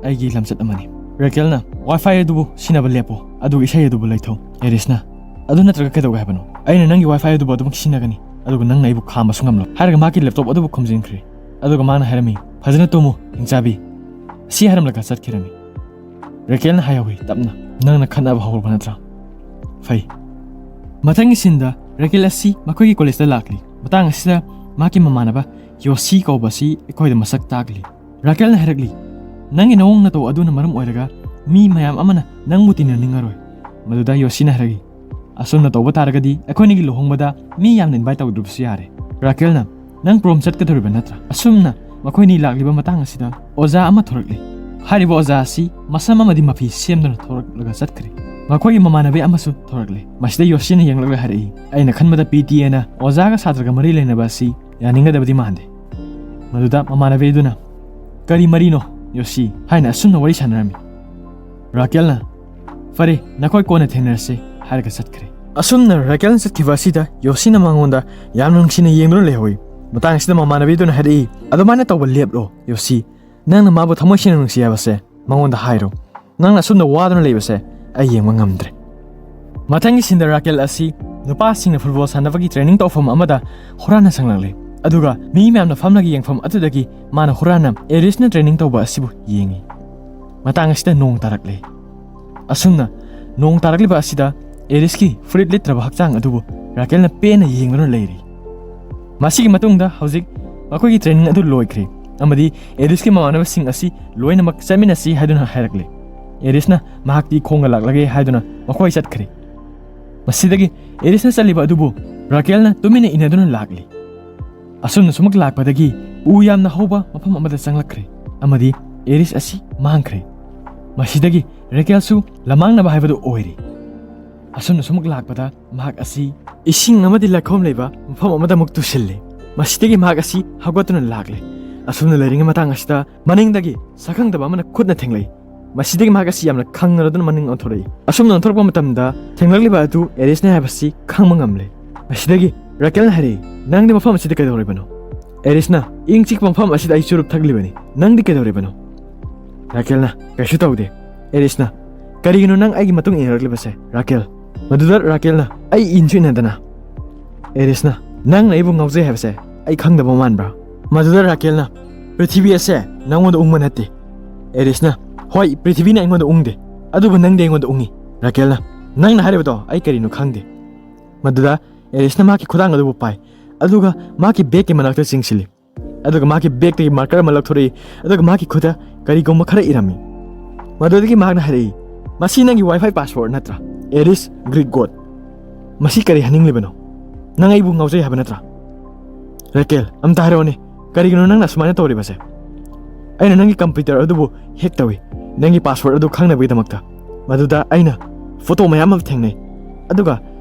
ꯑꯩꯒꯤ ꯂꯝꯆꯠ ꯑꯃꯅꯤ꯫" ꯔꯥꯀꯦꯜꯅ, "ꯋꯥꯏꯐꯥꯏ ꯑꯗꯨꯕꯨ ꯁꯤꯖꯤꯟꯅꯕ ꯂꯦꯞꯄꯣ, ꯑꯗꯨꯒ ꯏꯁꯩ ꯑꯗꯨꯕꯨ ꯂꯩꯊꯧ꯫" ꯑꯦꯔꯤꯁꯅ, "ꯑꯗꯨ ꯅꯠꯇ꯭ꯔꯒ ꯀꯩꯗꯧꯒꯦ ꯍꯥꯏꯕꯅꯣ? ꯑꯩꯅ ꯅꯪꯒꯤ ꯋꯥꯏꯐꯥꯏ ꯑꯗꯨꯕꯨ ꯑꯗꯨꯃꯛ ꯁꯤꯖꯤꯟꯅꯒꯅꯤ, ꯑꯗꯨꯒ ꯅꯪꯅ ꯑꯩꯕꯨ ꯈꯥꯝꯕꯁꯨ ꯉꯝꯂꯣꯏ꯫" ꯍꯥꯏꯔꯒ ꯃꯍꯥꯛꯀꯤ ꯂꯦꯞꯇꯣꯞ ꯑꯗꯨꯕꯨ ꯈꯨꯝꯖꯤꯟꯈ꯭ꯔꯦ꯫ ꯑꯗꯨꯒ ꯃꯥꯅ ꯍꯥꯏꯔꯝꯃꯤ, "ꯐꯖꯅ ꯇꯨꯝꯃꯨ, ꯍꯤꯡꯆꯥꯕꯤ꯫" ꯑꯁꯤ ꯍꯥꯏꯔꯝꯂꯒ ꯆꯠꯈꯤꯔꯝꯃꯤ꯫ ꯔꯥꯀꯦꯜꯅ ꯍꯥꯏꯍꯧꯏ ꯇꯞꯅ, "ꯅꯪꯅ ꯈꯠꯅꯕ ꯍꯧꯔꯕ ꯅꯠꯇ꯭ꯔꯥ? ꯐꯩ꯫" ꯃꯊꯪꯒꯤ ꯁꯤꯟꯗ ꯔꯥꯀꯦꯜ ꯑꯁꯤ ꯃꯈꯣꯏꯒꯤ ꯀꯣꯂꯦꯖꯇ ꯂꯥꯛꯂꯤ꯫ ꯃꯇꯥꯡ ꯑꯁꯤꯗ ꯃꯍꯥꯛꯀꯤ ꯃꯃꯥꯟꯅꯕ ꯌꯣꯁꯤ ꯀꯧꯕ ꯑꯁꯤ ꯑꯩꯈꯣꯏꯗ ꯃꯁꯛ ꯇꯥꯛꯂꯤ꯫ ꯔꯥꯀꯦꯜꯅ ꯍꯥꯏꯔꯛꯂꯤ, "ꯅꯪꯒꯤ ꯅꯑꯣꯡ ꯅꯇꯧ ꯑꯗꯨꯅ ꯃꯔꯝ ꯑꯣꯏꯔꯒ ꯃꯤ ꯃꯌꯥꯝ ꯑꯃꯅ ꯅꯪꯕꯨ ꯇꯤꯟꯅꯅꯤꯡꯉꯔꯣꯏ꯫" ꯃꯗꯨꯗ ꯌꯣꯁꯤꯅ ꯍꯥꯏꯔꯛꯏ, "ꯑꯁꯨꯝꯅ ꯇꯧꯕ ꯇꯥꯔꯒꯗꯤ ꯑꯩꯈꯣꯏꯅꯤꯒꯤ ꯂꯨꯍꯣꯡꯕꯗ ꯃꯤ ꯌꯥꯝꯅ ꯏꯟꯚꯥꯏꯠ ꯇꯧꯗ꯭ꯔꯕꯁꯨ ꯌꯥꯔꯦ꯫" ꯔꯥꯀꯦꯜꯅ, "ꯅꯪ ꯄ꯭ꯔꯣꯝ ꯆꯠꯀꯗꯧꯔꯤꯕ ꯅꯠꯇ꯭ꯔꯥ?" ꯑꯁꯨꯝꯅ ꯃꯈꯣꯏꯅꯤ ꯂꯥꯛꯂꯤꯕ ꯃꯇꯥꯡ ꯑꯁꯤꯗ ꯑꯣꯖꯥ ꯑꯃ ꯊꯣꯔꯛꯂꯤ꯫ ꯍꯥꯏꯔꯤꯕ ꯑꯣꯖꯥ ꯑꯁꯤ ꯃꯁꯝ ꯑꯃꯗꯤ ꯃꯐꯤ ꯁꯦꯝꯗꯨꯅ ꯊꯣꯔꯛꯂꯒ ꯆꯠꯈ꯭ꯔꯦ꯫ ꯃꯈꯣꯏꯒꯤ ꯃꯃꯥꯟꯅꯕꯤ ꯑꯃꯁꯨ ꯊꯣꯔꯛꯂꯦ꯫ ꯃꯁꯤꯗ ꯌꯣꯁꯤꯅ ꯌꯦꯡꯂꯒ ꯍꯥꯏꯔꯛꯏ, "ꯑꯩꯅ ꯈꯟꯕꯗ ꯄꯤ ꯇꯤ ꯑꯦꯅ ꯑꯣꯖꯥꯒ ꯁꯥꯇ꯭ꯔꯒ ꯃꯔꯤ ꯂꯩꯅꯕ ꯑꯁꯤ ꯌꯥꯅꯤꯡꯒꯗꯕꯗꯤ ꯃꯥꯟꯗꯦ"꯫ ꯃꯗꯨꯗ ꯃꯃꯥꯟꯅꯕꯤ ꯑꯗꯨꯅ, "ꯀꯔꯤ ꯃꯔꯤꯅꯣ, ꯌꯣꯁꯤ?" ꯍꯥꯏꯅ ꯑꯁꯨꯝꯅ ꯋꯥꯔꯤ ꯁꯥꯟꯅꯔꯝꯃꯤ꯫ ꯔꯥꯀꯦꯜꯅ, "ꯐꯔꯦ, ꯅꯈꯣꯏ ꯀꯣꯟꯅ ꯊꯦꯡꯅꯔꯁꯤ" ꯍꯥꯏꯔꯒ ꯆꯠꯈ꯭ꯔꯦ꯫ ꯑꯁꯨꯝꯅ ꯔꯥꯀꯦꯜꯅ ꯆꯠꯈꯤꯕ ꯑꯁꯤꯗ ꯌꯣꯁꯤꯅ ꯃꯉꯣꯟꯗ ꯌꯥꯝꯅ ꯅꯨꯡꯁꯤꯅ ꯌꯦꯡꯗꯨꯅ ꯂꯩꯍꯧꯏ꯫ ꯃꯇꯥꯡ ꯑꯁꯤꯗ ꯃꯃꯥꯟꯅꯕꯤꯗꯨꯅ ꯍꯥꯏꯔꯛꯏ, "ꯑꯗꯨꯃꯥꯏꯅ ꯇꯧꯕ ꯂꯦꯞꯂꯣ, ꯌꯣꯁꯤ꯫ ꯅꯪꯅ ꯃꯥꯕꯨ ꯊꯃꯣꯏ ꯁꯦꯡꯅ ꯅꯨꯡꯁꯤ ꯍꯥꯏꯕꯁꯦ ꯃꯉꯣꯟꯗ ꯍꯥꯏꯔꯣ꯫ ꯅꯪꯅ ꯑꯁꯨꯝꯅ ꯋꯥꯗꯨꯅ ꯂꯩꯕꯁꯦ ꯑꯩ ꯌꯦꯡꯕ ꯉꯝꯗ꯭ꯔꯦ"꯫ ꯃꯊꯪꯒꯤ ꯁꯤꯟꯗ ꯔꯥꯀꯦꯜ ꯑꯁꯤ ꯅꯨꯄꯥꯁꯤꯡꯅ ꯐꯨꯠꯕꯣꯜ ꯁꯥꯟꯅꯕꯒꯤ ꯇ꯭ꯔꯦꯅꯤꯡ ꯇꯧꯐꯝ ꯑꯃꯗ ꯍꯨꯔꯥꯟꯅ ꯆꯪꯂꯛꯂꯦ꯫ ꯑꯗꯨꯒ ꯃꯤ ꯃꯌꯥꯝꯅ ꯐꯝꯂꯒ ꯌꯦꯡꯐꯝ ꯑꯗꯨꯗꯒꯤ ꯃꯥꯅ ꯍꯨꯔꯥꯟꯅ ꯑꯦꯔꯤꯁꯅ ꯇ꯭ꯔꯦꯅꯤꯡ ꯇꯧꯕ ꯑꯁꯤꯕꯨ ꯌꯦꯡꯉꯤ꯫ ꯃꯇꯥꯡ ꯑꯁꯤꯗ ꯅꯣꯡ ꯇꯥꯔꯛꯂꯦ꯫ ꯑꯁꯨꯝꯅ ꯅꯣꯡ ꯇꯥꯔꯛꯂꯤꯕ ꯑꯁꯤꯗ ꯑꯦꯔꯤꯁꯀꯤ ꯐꯨꯔꯤꯠ ꯂꯤꯠꯇ꯭ꯔꯕ ꯍꯛꯆꯥꯡ ꯑꯗꯨꯕꯨ ꯔꯥꯀꯦꯜꯅ ꯄꯦꯟꯅ ꯌꯦꯡꯗꯨꯅ ꯂꯩꯔꯤ꯫ ꯃꯁꯤꯒꯤ ꯃꯇꯨꯡꯗ ꯍꯧꯖꯤꯛ ꯃꯈꯣꯏꯒꯤ ꯇ꯭ꯔꯦꯅꯤꯡ ꯑꯗꯨ ꯂꯣꯏꯈ꯭ꯔꯦ ꯑꯃꯗꯤ ꯑꯦꯔꯤꯁꯀꯤ ꯃꯃꯥꯟꯅꯕꯁꯤꯡ ꯑꯁꯤ ꯂꯣꯏꯅꯃꯛ ꯆꯠꯃꯤꯟꯅꯁꯤ ꯍꯥꯏꯗꯨꯅ ꯍꯥꯏꯔꯛꯂꯦ꯫ ꯑꯦꯔꯤꯁꯅ ꯃꯍꯥꯛꯇꯤ ꯈꯣꯡꯅ ꯂꯥꯛꯂꯒꯦ ꯍꯥꯏꯗꯨꯅ ꯃꯈꯣꯏ ꯆꯠꯈ꯭ꯔꯦ꯫ ꯃꯁꯤꯗꯒꯤ ꯑꯦꯔꯤꯁꯅ ꯆꯠꯂꯤꯕ ꯑꯗꯨꯕꯨ ꯔꯥꯀꯦꯜꯅ ꯇꯨꯃꯤꯟꯅ ꯏꯟꯅꯗꯨꯅ ꯂꯥꯛꯂꯤ꯫ ꯑꯁꯨꯝꯅ ꯁꯨꯝꯃꯛ ꯂꯥꯛꯄꯗꯒꯤ ꯎ ꯌꯥꯝꯅ ꯍꯧꯕ ꯃꯐꯝ ꯑꯃꯗ ꯆꯪꯂꯛꯈ꯭ꯔꯦ ꯑꯃꯗꯤ ꯑꯦꯔꯤꯁ ꯑꯁꯤ ꯃꯥꯡꯈ꯭ꯔꯦ꯫ ꯃꯁꯤꯗꯒꯤ ꯔꯥꯀꯦꯜꯁꯨ ꯂꯃꯥꯡꯅꯕ ꯍꯥꯏꯕꯗꯨ ꯑꯣꯏꯔꯦ꯫ ꯑꯁꯨꯝꯅ ꯁꯨꯝꯃꯛ ꯂꯥꯛꯄꯗ ꯃꯍꯥꯛ ꯑꯁꯤ ꯏꯁꯤꯡ ꯑꯃꯗꯤ ꯂꯩꯈꯣꯝ ꯂꯩꯕ ꯃꯐꯝ ꯑꯃꯗ ꯑꯃꯨꯛ ꯇꯨꯁꯤꯜꯂꯤ꯫ ꯃꯁꯤꯗꯒꯤ ꯃꯍꯥꯛ ꯑꯁꯤ ꯍꯧꯒꯠꯇꯨꯅ ꯂꯥꯛꯂꯦ꯫ ꯑꯁꯨꯝꯅ ꯂꯩꯔꯤꯉꯩ ꯃꯇꯥꯡ ꯑꯁꯤꯗ ꯃꯅꯤꯡꯗꯒꯤ ꯁꯛꯈꯪꯗꯕ ꯑꯃꯅ ꯈꯨꯠꯅ ꯊꯦꯡꯂꯛꯏ꯫ ꯃꯁꯤꯗꯒꯤ ꯃꯍꯥꯛ ꯑꯁꯤ ꯌꯥꯝꯅ ꯈꯪꯅꯔꯗꯨꯅ ꯃꯅꯤꯡ ꯑꯣꯟꯊꯣꯔꯛꯏ꯫ ꯑꯁꯨꯝꯅ ꯑꯣꯟꯊꯣꯔꯛꯄ ꯃꯇꯝꯗ ꯊꯦꯡꯂꯛꯂꯤꯕ ꯑꯗꯨ ꯑꯦꯔꯤꯁꯅꯦ ꯍꯥꯏꯕꯁꯤ ꯈꯪꯕ ꯉꯝꯂꯦ꯫ ꯃꯁꯤꯗꯒꯤ ꯔꯥꯀꯦꯜꯅ ꯍꯥꯏꯔꯛꯏ, "ꯅꯪꯗꯤ ꯃꯐꯝ ꯑꯁꯤꯗ ꯀꯩꯗꯧꯔꯤꯕꯅꯣ?" ꯑꯦꯔꯤꯁꯅ, "ꯏꯪ ꯆꯤꯛꯄ ꯃꯐꯝ ꯑꯁꯤꯗ ꯑꯩ ꯆꯨꯔꯨꯞ ꯊꯛꯂꯤꯕꯅꯤ꯫ ꯅꯪꯗꯤ ꯀꯩꯗꯧꯔꯤꯕꯅꯣ?" ꯔꯥꯀꯦꯜꯅ, "ꯀꯩꯁꯨ ꯇꯧꯗꯦ"꯫ ꯑꯦꯔꯤꯁꯅ, "ꯀꯔꯤꯒꯤꯅꯣ ꯅꯪ ꯑꯩꯒꯤ ꯃꯇꯨꯡ ꯏꯟꯅꯔꯛꯂꯤꯕꯁꯦ, ꯔꯥꯀꯦꯜ?" ꯃꯗꯨꯗ ꯔꯥꯀꯦꯜꯅ, "ꯑꯩ ꯏꯟꯁꯨ ꯏꯟꯅꯗꯅ"꯫ ꯑꯦꯔꯤꯁꯅ, "ꯅꯪꯅ ꯑꯩꯕꯨ ꯉꯥꯎꯖꯩ ꯍꯥꯏꯕꯁꯦ ꯑꯩ ꯈꯪꯗꯕ ꯃꯥꯟꯕ꯭ꯔꯥ?" ꯃꯗꯨꯗ ꯔꯥꯀꯦꯜꯅ, "ꯄ꯭ꯔꯤꯊꯤꯕꯤ ꯑꯁꯦ ꯅꯪꯉꯣꯟꯗ ꯎꯪꯕ ꯅꯠꯇꯦ"꯫ ꯑꯦꯔꯤꯁꯅ, "ꯍꯣꯏ, ꯄ꯭ꯔꯤꯊꯤꯕꯤꯅ ꯑꯩꯉꯣꯟꯗ ꯎꯪꯗꯦ, ꯑꯗꯨꯕꯨ ꯅꯪꯗꯤ ꯑꯩꯉꯣꯟꯗ ꯎꯪꯉꯤ"꯫ ꯔꯥꯀꯦꯜꯅ, "ꯅꯪꯅ ꯍꯥꯏꯔꯤꯕꯗꯣ ꯑꯩ ꯀꯔꯤꯅꯣ ꯈꯪꯗꯦ"꯫ ꯃꯗꯨꯗ ꯑꯦꯔꯤꯁꯅ ꯃꯍꯥꯛꯀꯤ ꯈꯨꯗꯥꯡ ꯑꯗꯨꯕꯨ ꯄꯥꯏ, ꯑꯗꯨꯒ ꯃꯍꯥꯛꯀꯤ ꯕꯦꯒꯀꯤ ꯃꯅꯥꯛꯇ ꯆꯤꯡꯁꯤꯜꯂꯤ꯫ ꯑꯗꯨꯒ ꯃꯍꯥꯛꯀꯤ ꯕꯦꯒꯇꯒꯤ ꯃꯥꯔꯀꯔ ꯑꯃ ꯂꯧꯊꯣꯔꯛꯏ, ꯑꯗꯨꯒ ꯃꯍꯥꯛꯀꯤ ꯈꯨꯠꯇ ꯀꯔꯤꯒꯨꯝꯕ ꯈꯔ ꯏꯔꯝꯃꯤ꯫ ꯃꯗꯨꯗꯒꯤ ꯃꯍꯥꯛꯅ ꯍꯥꯏꯔꯛꯏ, "ꯃꯁꯤ ꯅꯪꯒꯤ ꯋꯥꯏꯐꯥꯏ ꯄꯥꯁꯋꯥꯔꯗ ꯅꯠꯇ꯭ꯔꯥ, ꯑꯦꯔꯤꯁ ꯒ꯭ꯔꯤꯛ ꯒꯣꯗ? ꯃꯁꯤ ꯀꯔꯤ ꯍꯥꯏꯅꯤꯡꯂꯤꯕꯅꯣ? ꯅꯪ ꯑꯩꯕꯨ ꯉꯥꯎꯖꯩ ꯍꯥꯏꯕ ꯅꯠꯇ꯭ꯔꯥ?" ꯔꯥꯀꯦꯜ, ꯑꯝꯇ ꯍꯥꯏꯔꯛꯑꯣꯅꯦ, ꯀꯔꯤꯒꯤꯅꯣ ꯅꯪꯅ ꯑꯁꯨꯃꯥꯏꯅ ꯇꯧꯔꯤꯕꯁꯦ? ꯑꯩꯅ ꯅꯪꯒꯤ ꯀꯝꯄ꯭ꯌꯨꯇꯔ ꯑꯗꯨꯕꯨ ꯍꯦꯛ ꯇꯧꯏ, ꯅꯪꯒꯤ ꯄꯥꯁꯋꯥꯔꯗ ꯑꯗꯨ ꯈꯪꯅꯕꯒꯤꯗꯃꯛꯇ꯫ ꯃꯗꯨꯗ ꯑꯩꯅ ꯐꯣꯇꯣ ꯃꯌꯥꯝ ꯑꯃ ꯊꯦꯡꯅꯩ, ꯑꯗꯨꯒ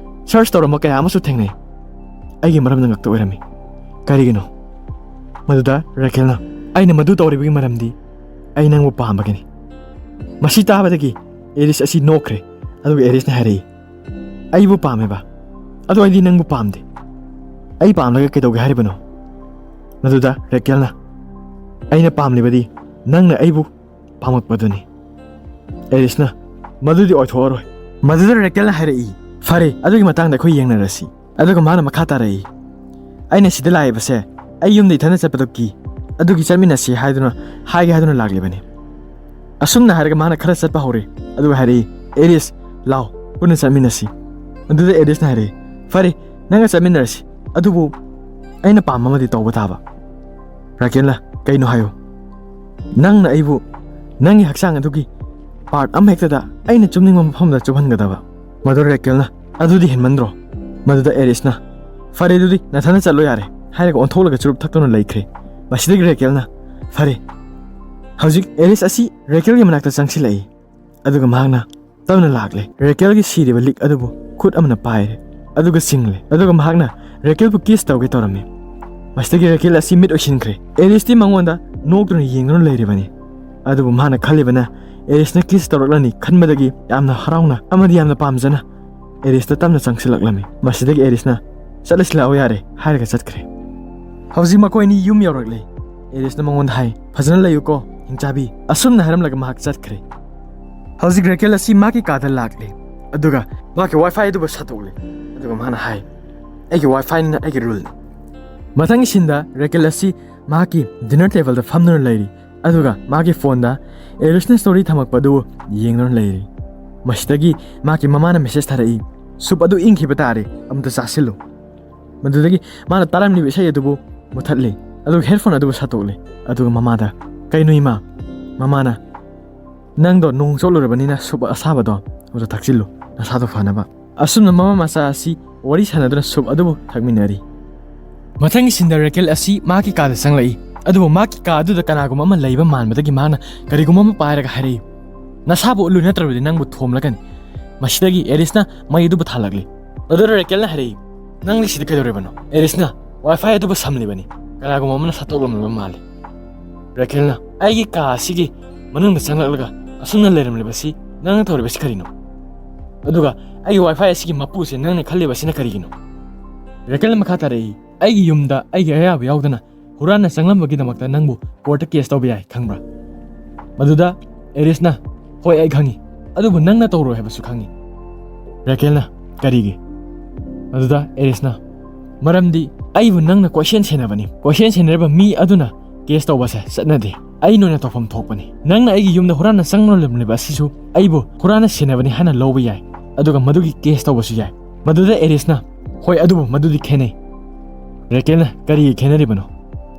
ꯁꯔꯆ ꯇꯧꯔꯝꯕ ꯀꯌꯥ ꯑꯃꯁꯨ ꯊꯦꯡꯅꯩ꯫ ꯑꯩꯒꯤ ꯃꯔꯝꯗ ꯉꯥꯛꯇ ꯑꯣꯏꯔꯝꯃꯤ꯫ ꯀꯔꯤꯒꯤꯅꯣ? ꯃꯗꯨꯗ ꯔꯦꯀꯦꯜꯅ, "ꯑꯩꯅ ꯃꯗꯨ ꯇꯧꯔꯤꯕꯒꯤ ꯃꯔꯝꯗꯤ ꯑꯩ ꯅꯪꯕꯨ ꯄꯥꯝꯕꯒꯤꯅꯤ꯫" ꯃꯁꯤ ꯇꯥꯕꯗꯒꯤ ꯑꯦꯔꯤꯁ ꯑꯁꯤ ꯅꯣꯛꯈ꯭ꯔꯦ, ꯑꯗꯨꯒ ꯑꯦꯔꯤꯁꯅ ꯍꯥꯏꯔꯛꯏ, "ꯑꯩꯕꯨ ꯄꯥꯝꯃꯦꯕ? ꯑꯗꯣ ꯑꯩꯗꯤ ꯅꯪꯕꯨ ꯄꯥꯝꯗꯦ꯫ ꯑꯩ ꯄꯥꯝꯂꯒ ꯀꯩꯗꯧꯒꯦ ꯍꯥꯏꯔꯤꯕꯅꯣ?" ꯃꯗꯨꯗ ꯔꯦꯀꯦꯜꯅ, "ꯑꯩꯅ ꯄꯥꯝꯂꯤꯕꯗꯤ ꯅꯪꯅ ꯑꯩꯕꯨ ꯄꯥꯝꯃꯛꯄꯗꯨꯅꯤ꯫" ꯑꯦꯔꯤꯁꯅ, "ꯃꯗꯨꯗꯤ ꯑꯣꯏꯊꯣꯛꯑꯔꯣꯏ꯫" ꯃꯗꯨꯗ ꯔꯦꯀꯦꯜꯅ ꯍꯥꯏꯔꯛꯏ, "ꯐꯔꯦ, ꯑꯗꯨꯒꯤ ꯃꯇꯥꯡꯗ ꯑꯩꯈꯣꯏ ꯌꯦꯡꯅꯔꯁꯤ꯫" ꯑꯗꯨꯒ ꯃꯥꯅ ꯃꯈꯥ ꯇꯥꯔꯛꯏ, "ꯑꯩꯅ ꯁꯤꯗ ꯂꯥꯛꯏꯕꯁꯦ ꯑꯩ ꯌꯨꯝꯗ ꯏꯊꯟꯗ ꯆꯠꯄꯗꯣ ꯀꯤ, ꯑꯗꯨꯒꯤ ꯆꯠꯃꯤꯟꯅꯁꯤ ꯍꯥꯏꯗꯨꯅ, ꯍꯥꯏꯒꯦ ꯍꯥꯏꯗꯨꯅ ꯂꯥꯛꯂꯤꯕꯅꯤ꯫" ꯑꯁꯨꯝꯅ ꯍꯥꯏꯔꯒ ꯃꯥꯅ ꯈꯔ ꯆꯠꯄ ꯍꯧꯔꯦ, ꯑꯗꯨꯒ ꯍꯥꯏꯔꯛꯏ, "ꯑꯦꯔꯤꯁ, ꯂꯥꯎ, ꯄꯨꯟꯅ ꯆꯠꯃꯤꯟꯅꯁꯤ꯫" ꯑꯗꯨꯗ ꯑꯦꯔꯤꯁꯅ ꯍꯥꯏꯔꯛꯏ, "ꯐꯔꯦ, ꯅꯪꯒ ꯆꯠꯃꯤꯟꯅꯔꯁꯤ, ꯑꯗꯨꯕꯨ ꯑꯩꯅ ꯄꯥꯝꯕ ꯑꯃꯗꯤ ꯇꯧꯕ ꯇꯥꯕ꯫" ꯔꯥꯀꯦꯜꯅ, "ꯀꯩꯅꯣ ꯍꯥꯏꯌꯨ꯫" "ꯅꯪꯅ ꯑꯩꯕꯨ ꯅꯪꯒꯤ ꯍꯛꯆꯥꯡ ꯑꯗꯨꯒꯤ ꯄꯥꯔꯠ ꯑꯃꯍꯦꯛꯇꯗ ꯑꯩꯅ ꯆꯨꯞꯅꯤꯡꯕ ꯃꯐꯝꯗ ꯆꯨꯞꯍꯟꯒꯗꯕ꯫" ꯃꯗꯨ ꯔꯦꯀꯦꯜꯅ, "ꯑꯗꯨꯗꯤ ꯍꯦꯟꯃꯟꯗ꯭ꯔꯣ?" ꯃꯗꯨꯗ ꯑꯦꯔꯤꯁꯅ, "ꯐꯔꯦ, ꯑꯗꯨꯗꯤ ꯅꯊꯟꯗ ꯆꯠꯂꯣ ꯌꯥꯔꯦ" ꯍꯥꯏꯔꯒ ꯑꯣꯟꯊꯣꯛꯂꯒ ꯆꯨꯔꯨꯞ ꯊꯛꯇꯨꯅ ꯂꯩꯈ꯭ꯔꯦ꯫ ꯃꯁꯤꯗꯒꯤ ꯔꯦꯀꯦꯜꯅ, "ꯐꯔꯦ, ꯍꯧꯖꯤꯛ ꯑꯦꯔꯤꯁ ꯑꯁꯤ ꯔꯦꯀꯦꯜꯒꯤ ꯃꯅꯥꯛꯇ ꯆꯪꯁꯤꯜꯂꯛꯏ꯫" ꯑꯗꯨꯒ ꯃꯍꯥꯛꯅ ꯇꯞꯅ ꯂꯥꯛꯂꯦ꯫ ꯔꯦꯀꯦꯜꯒꯤ ꯁꯤꯔꯤꯕ ꯂꯤꯛ ꯑꯗꯨꯕꯨ ꯈꯨꯠ ꯑꯃꯅ ꯄꯥꯏꯔꯦ, ꯑꯗꯨꯒ ꯆꯤꯡꯂꯦ꯫ ꯑꯗꯨꯒ ꯃꯍꯥꯛꯅ ꯔꯦꯀꯦꯜꯕꯨ ꯀꯤꯁ ꯇꯧꯒꯦ ꯇꯧꯔꯝꯃꯤ꯫ ꯃꯁꯤꯗꯒꯤ ꯔꯦꯀꯦꯜ ꯑꯁꯤ ꯃꯤꯠ ꯎꯏꯁꯤꯟꯈ꯭ꯔꯦ꯫ ꯑꯦꯔꯤꯁꯇꯤ ꯃꯉꯣꯟꯗ ꯅꯣꯛꯇꯨꯅ ꯌꯦꯡꯗꯨꯅ ꯂꯩꯔꯤꯕꯅꯤ꯫ ꯑꯗꯨꯕꯨ ꯃꯍꯥꯛꯅ ꯈꯜꯂꯤꯕꯅ ꯑꯦꯔꯤꯁꯅ ꯀꯤꯁ ꯇꯧꯔꯛꯂꯅꯤ ꯈꯟꯕꯗꯒꯤ ꯌꯥꯝꯅ ꯍꯔꯥꯎꯅ ꯑꯃꯗꯤ ꯌꯥꯝꯅ ꯄꯥꯝꯖꯅ ꯑꯦꯔꯤꯁꯇ ꯇꯞꯅ ꯆꯪꯁꯤꯜꯂꯛꯂꯝꯃꯤ꯫ ꯃꯁꯤꯗꯒꯤ ꯑꯦꯔꯤꯁꯅ, "ꯆꯠꯂꯁꯤ ꯂꯥꯛꯑꯣ ꯌꯥꯔꯦ" ꯍꯥꯏꯔꯒ ꯆꯠꯈ꯭ꯔꯦ꯫ ꯍꯧꯖꯤꯛ ꯃꯈꯣꯏ ꯑꯅꯤ ꯌꯨꯝ ꯌꯧꯔꯛꯂꯦ꯫ ꯑꯦꯔꯤꯁꯅ ꯃꯉꯣꯟꯗ ꯍꯥꯏ, "ꯐꯖꯅ ꯂꯩꯌꯨꯀꯣ, ꯍꯤꯡꯆꯥꯕꯤ꯫" ꯑꯁꯨꯝꯅ ꯍꯥꯏꯔꯝꯂꯒ ꯃꯍꯥꯛ ꯆꯠꯈ꯭ꯔꯦ꯫ ꯍꯧꯖꯤꯛ ꯔꯦꯀꯦꯜ ꯑꯁꯤ ꯃꯥꯒꯤ ꯀꯥꯗ ꯂꯥꯛꯂꯦ, ꯑꯗꯨꯒ ꯃꯥꯒꯤ ꯋꯥꯏꯐꯥꯏ ꯑꯗꯨꯕꯨ ꯁꯠꯇꯣꯛꯂꯦ꯫ ꯑꯗꯨꯒ ꯃꯥꯅ ꯍꯥꯏ, "ꯑꯩꯒꯤ ꯋꯥꯏꯐꯥꯏꯅꯤꯅ ꯑꯩꯒꯤ ꯔꯨꯜꯅꯤ꯫" ꯃꯊꯪꯒꯤ ꯁꯤꯟꯗ ꯔꯦꯀꯦꯜ ꯑꯁꯤ ꯃꯍꯥꯛꯀꯤ ꯗꯤꯅꯔ ꯇꯦꯕꯜꯗ ꯐꯝꯗꯨꯅ ꯂꯩꯔꯤ, ꯑꯗꯨꯒ ꯃꯥꯒꯤ ꯐꯣꯟꯗ ꯑꯦꯔꯤꯁꯅ ꯁ꯭ꯇꯣꯔꯤ ꯊꯝꯃꯛꯄ ꯑꯗꯨꯕꯨ ꯌꯦꯡꯗꯨꯅ ꯂꯩꯔꯤ꯫ ꯃꯁꯤꯗꯒꯤ ꯃꯍꯥꯛꯀꯤ ꯃꯃꯥꯅ ꯃꯦꯁꯦꯖ ꯊꯥꯔꯛꯏ, "ꯁꯨꯞ ꯑꯗꯨ ꯏꯪꯈꯤꯕ ꯇꯥꯔꯦ, ꯑꯃꯨꯛꯇ ꯆꯥꯁꯤꯜꯂꯨ꯫" ꯃꯗꯨꯗꯒꯤ ꯃꯥꯅ ꯇꯥꯔꯝꯂꯤꯕ ꯏꯁꯩ ꯑꯗꯨꯕꯨ ꯃꯨꯊꯠꯂꯦ, ꯑꯗꯨꯒ ꯍꯦꯗꯐꯣꯟ ꯑꯗꯨꯕꯨ ꯁꯠꯇꯣꯛꯂꯦ꯫ ꯑꯗꯨꯒ ꯃꯃꯥꯗ, "ꯀꯩꯅꯣ ꯏꯃꯥ?" ꯃꯃꯥꯅ, "ꯅꯪꯗꯣ ꯅꯣꯡ ꯆꯣꯠꯂꯨꯔꯕꯅꯤꯅ ꯁꯨꯞ ꯑꯁꯥꯕꯗꯣ ꯑꯃꯨꯛꯇ ꯊꯛꯆꯤꯜꯂꯨ, ꯅꯁꯥꯗꯣ ꯐꯅꯕ꯫" ꯑꯁꯨꯝꯅ ꯃꯃꯥ ꯃꯆꯥ ꯑꯁꯤ ꯋꯥꯔꯤ ꯁꯥꯟꯅꯗꯨꯅ ꯁꯨꯞ ꯑꯗꯨꯕꯨ ꯊꯛꯃꯤꯟꯅꯔꯤ꯫ ꯃꯊꯪꯒꯤ ꯁꯤꯟꯗ ꯔꯦꯀꯦꯜ ꯑꯁꯤ ꯃꯍꯥꯛꯀꯤ ꯀꯥꯗ ꯆꯪꯂꯛꯏ, ꯑꯗꯨꯕꯨ ꯃꯍꯥꯛꯀꯤ ꯀꯥ ꯑꯗꯨꯗ ꯀꯅꯥꯒꯨꯝꯕ ꯑꯃ ꯂꯩꯕ ꯃꯥꯟꯕꯗꯒꯤ ꯃꯍꯥꯛꯅ ꯀꯔꯤꯒꯨꯝꯕ ꯑꯃ ꯄꯥꯏꯔꯒ ꯍꯥꯏꯔꯛꯏ, "ꯅꯁꯥꯕꯨ ꯎꯠꯂꯨ, ꯅꯠꯇ꯭ꯔꯕꯗꯤ ꯅꯪꯕꯨ ꯊꯣꯝꯂꯒꯅꯤ꯫" ꯃꯁꯤꯗꯒꯤ ꯑꯦꯔꯤꯁꯅ ꯃꯩ ꯑꯗꯨꯕꯨ ꯊꯥꯜꯂꯛꯂꯤ꯫ ꯑꯗꯨꯗ ꯔꯦꯀꯦꯜꯅ ꯍꯥꯏꯔꯛꯏ, "ꯅꯪꯗꯤ ꯁꯤꯗ ꯀꯩꯗꯧꯔꯤꯕꯅꯣ?" ꯑꯦꯔꯤꯁꯅ ꯋꯥꯏꯐꯥꯏ ꯑꯗꯨꯕꯨ ꯁꯝꯂꯤꯕꯅꯤ꯫ ꯀꯅꯥꯒꯨꯝꯕ ꯑꯃꯅ ꯁꯠꯇꯣꯛꯂꯝꯂꯕ ꯃꯥꯜꯂꯤ꯫ ꯔꯦꯀꯦꯜꯅ, "ꯑꯩꯒꯤ ꯀꯥ ꯑꯁꯤꯒꯤ ꯃꯅꯨꯡꯗ ꯆꯪꯂꯛꯂꯒ ꯑꯁꯨꯝꯅ ꯂꯩꯔꯝꯂꯤꯕꯁꯤ ꯅꯪꯅ ꯇꯧꯔꯤꯕꯁꯤ ꯀꯔꯤꯅꯣ? ꯑꯗꯨꯒ ꯑꯩꯒꯤ ꯋꯥꯏꯐꯥꯏ ꯑꯁꯤꯒꯤ ꯃꯄꯨꯁꯦ ꯅꯪꯅ ꯈꯜꯂꯤꯕꯁꯤꯅ ꯀꯔꯤꯒꯤꯅꯣ?" ꯔꯦꯀꯦꯜꯅ ꯃꯈꯥ ꯇꯥꯔꯛꯏ, "ꯑꯩꯒꯤ ꯌꯨꯝꯗ ꯑꯩꯒꯤ ꯑꯌꯥꯕ ꯌꯥꯎꯗꯅ ꯍꯨꯔꯥꯟꯅ ꯆꯪꯂꯝꯕꯒꯤꯗꯃꯛꯇ ꯅꯪꯕꯨ ꯀꯣꯔꯠꯇ ꯀꯦꯁ ꯇꯧꯕ ꯌꯥꯏ, ꯈꯪꯕ꯭ꯔꯥ?" ꯃꯗꯨꯗ ꯑꯦꯔꯤꯁꯅ, "ꯍꯣꯏ, ꯑꯩ ꯈꯪꯉꯤ, ꯑꯗꯨꯕꯨ ꯅꯪꯅ ꯇꯧꯔꯣꯏ ꯍꯥꯏꯕꯁꯨ ꯈꯪꯉꯤ꯫" ꯔꯦꯀꯦꯜꯅ, "ꯀꯔꯤꯒꯤ?" ꯃꯗꯨꯗ ꯑꯦꯔꯤꯁꯅ, "ꯃꯔꯝꯗꯤ ꯑꯩꯕꯨ ꯅꯪꯅ ꯀꯣꯏꯁꯦꯟ ꯁꯦꯟꯅꯕꯅꯤ꯫ ꯀꯣꯏꯁꯦꯟ ꯁꯦꯟꯅꯔꯤꯕ ꯃꯤ ꯑꯗꯨꯅ ꯀꯦꯁ ꯇꯧꯕꯁꯦ ꯆꯠꯅꯗꯦ꯫ ꯑꯩꯅ ꯑꯣꯏꯅ ꯇꯧꯐꯝ ꯊꯣꯛꯄꯅꯤ꯫ ꯅꯪꯅ ꯑꯩꯒꯤ ꯌꯨꯝꯗ ꯍꯨꯔꯥꯟꯅ ꯆꯪꯂꯝꯂꯤꯕ ꯑꯁꯤꯁꯨ ꯑꯩꯕꯨ ꯍꯨꯔꯥꯟꯅ ꯁꯦꯟꯅꯕꯅꯤ ꯍꯥꯏꯅ ꯂꯧꯕ ꯌꯥꯏ, ꯑꯗꯨꯒ ꯃꯗꯨꯒꯤ ꯀꯦꯁ ꯇꯧꯕꯁꯨ ꯌꯥꯏ꯫" ꯃꯗꯨꯗ ꯑꯦꯔꯤꯁꯅ, "ꯍꯣꯏ, ꯑꯗꯨꯕꯨ ꯃꯗꯨꯗꯤ ꯈꯦꯠꯅꯩ꯫" ꯔꯦꯀꯦꯜꯅ, "ꯀꯔꯤꯒꯤ ꯈꯦꯠꯅꯔꯤꯕꯅꯣ?"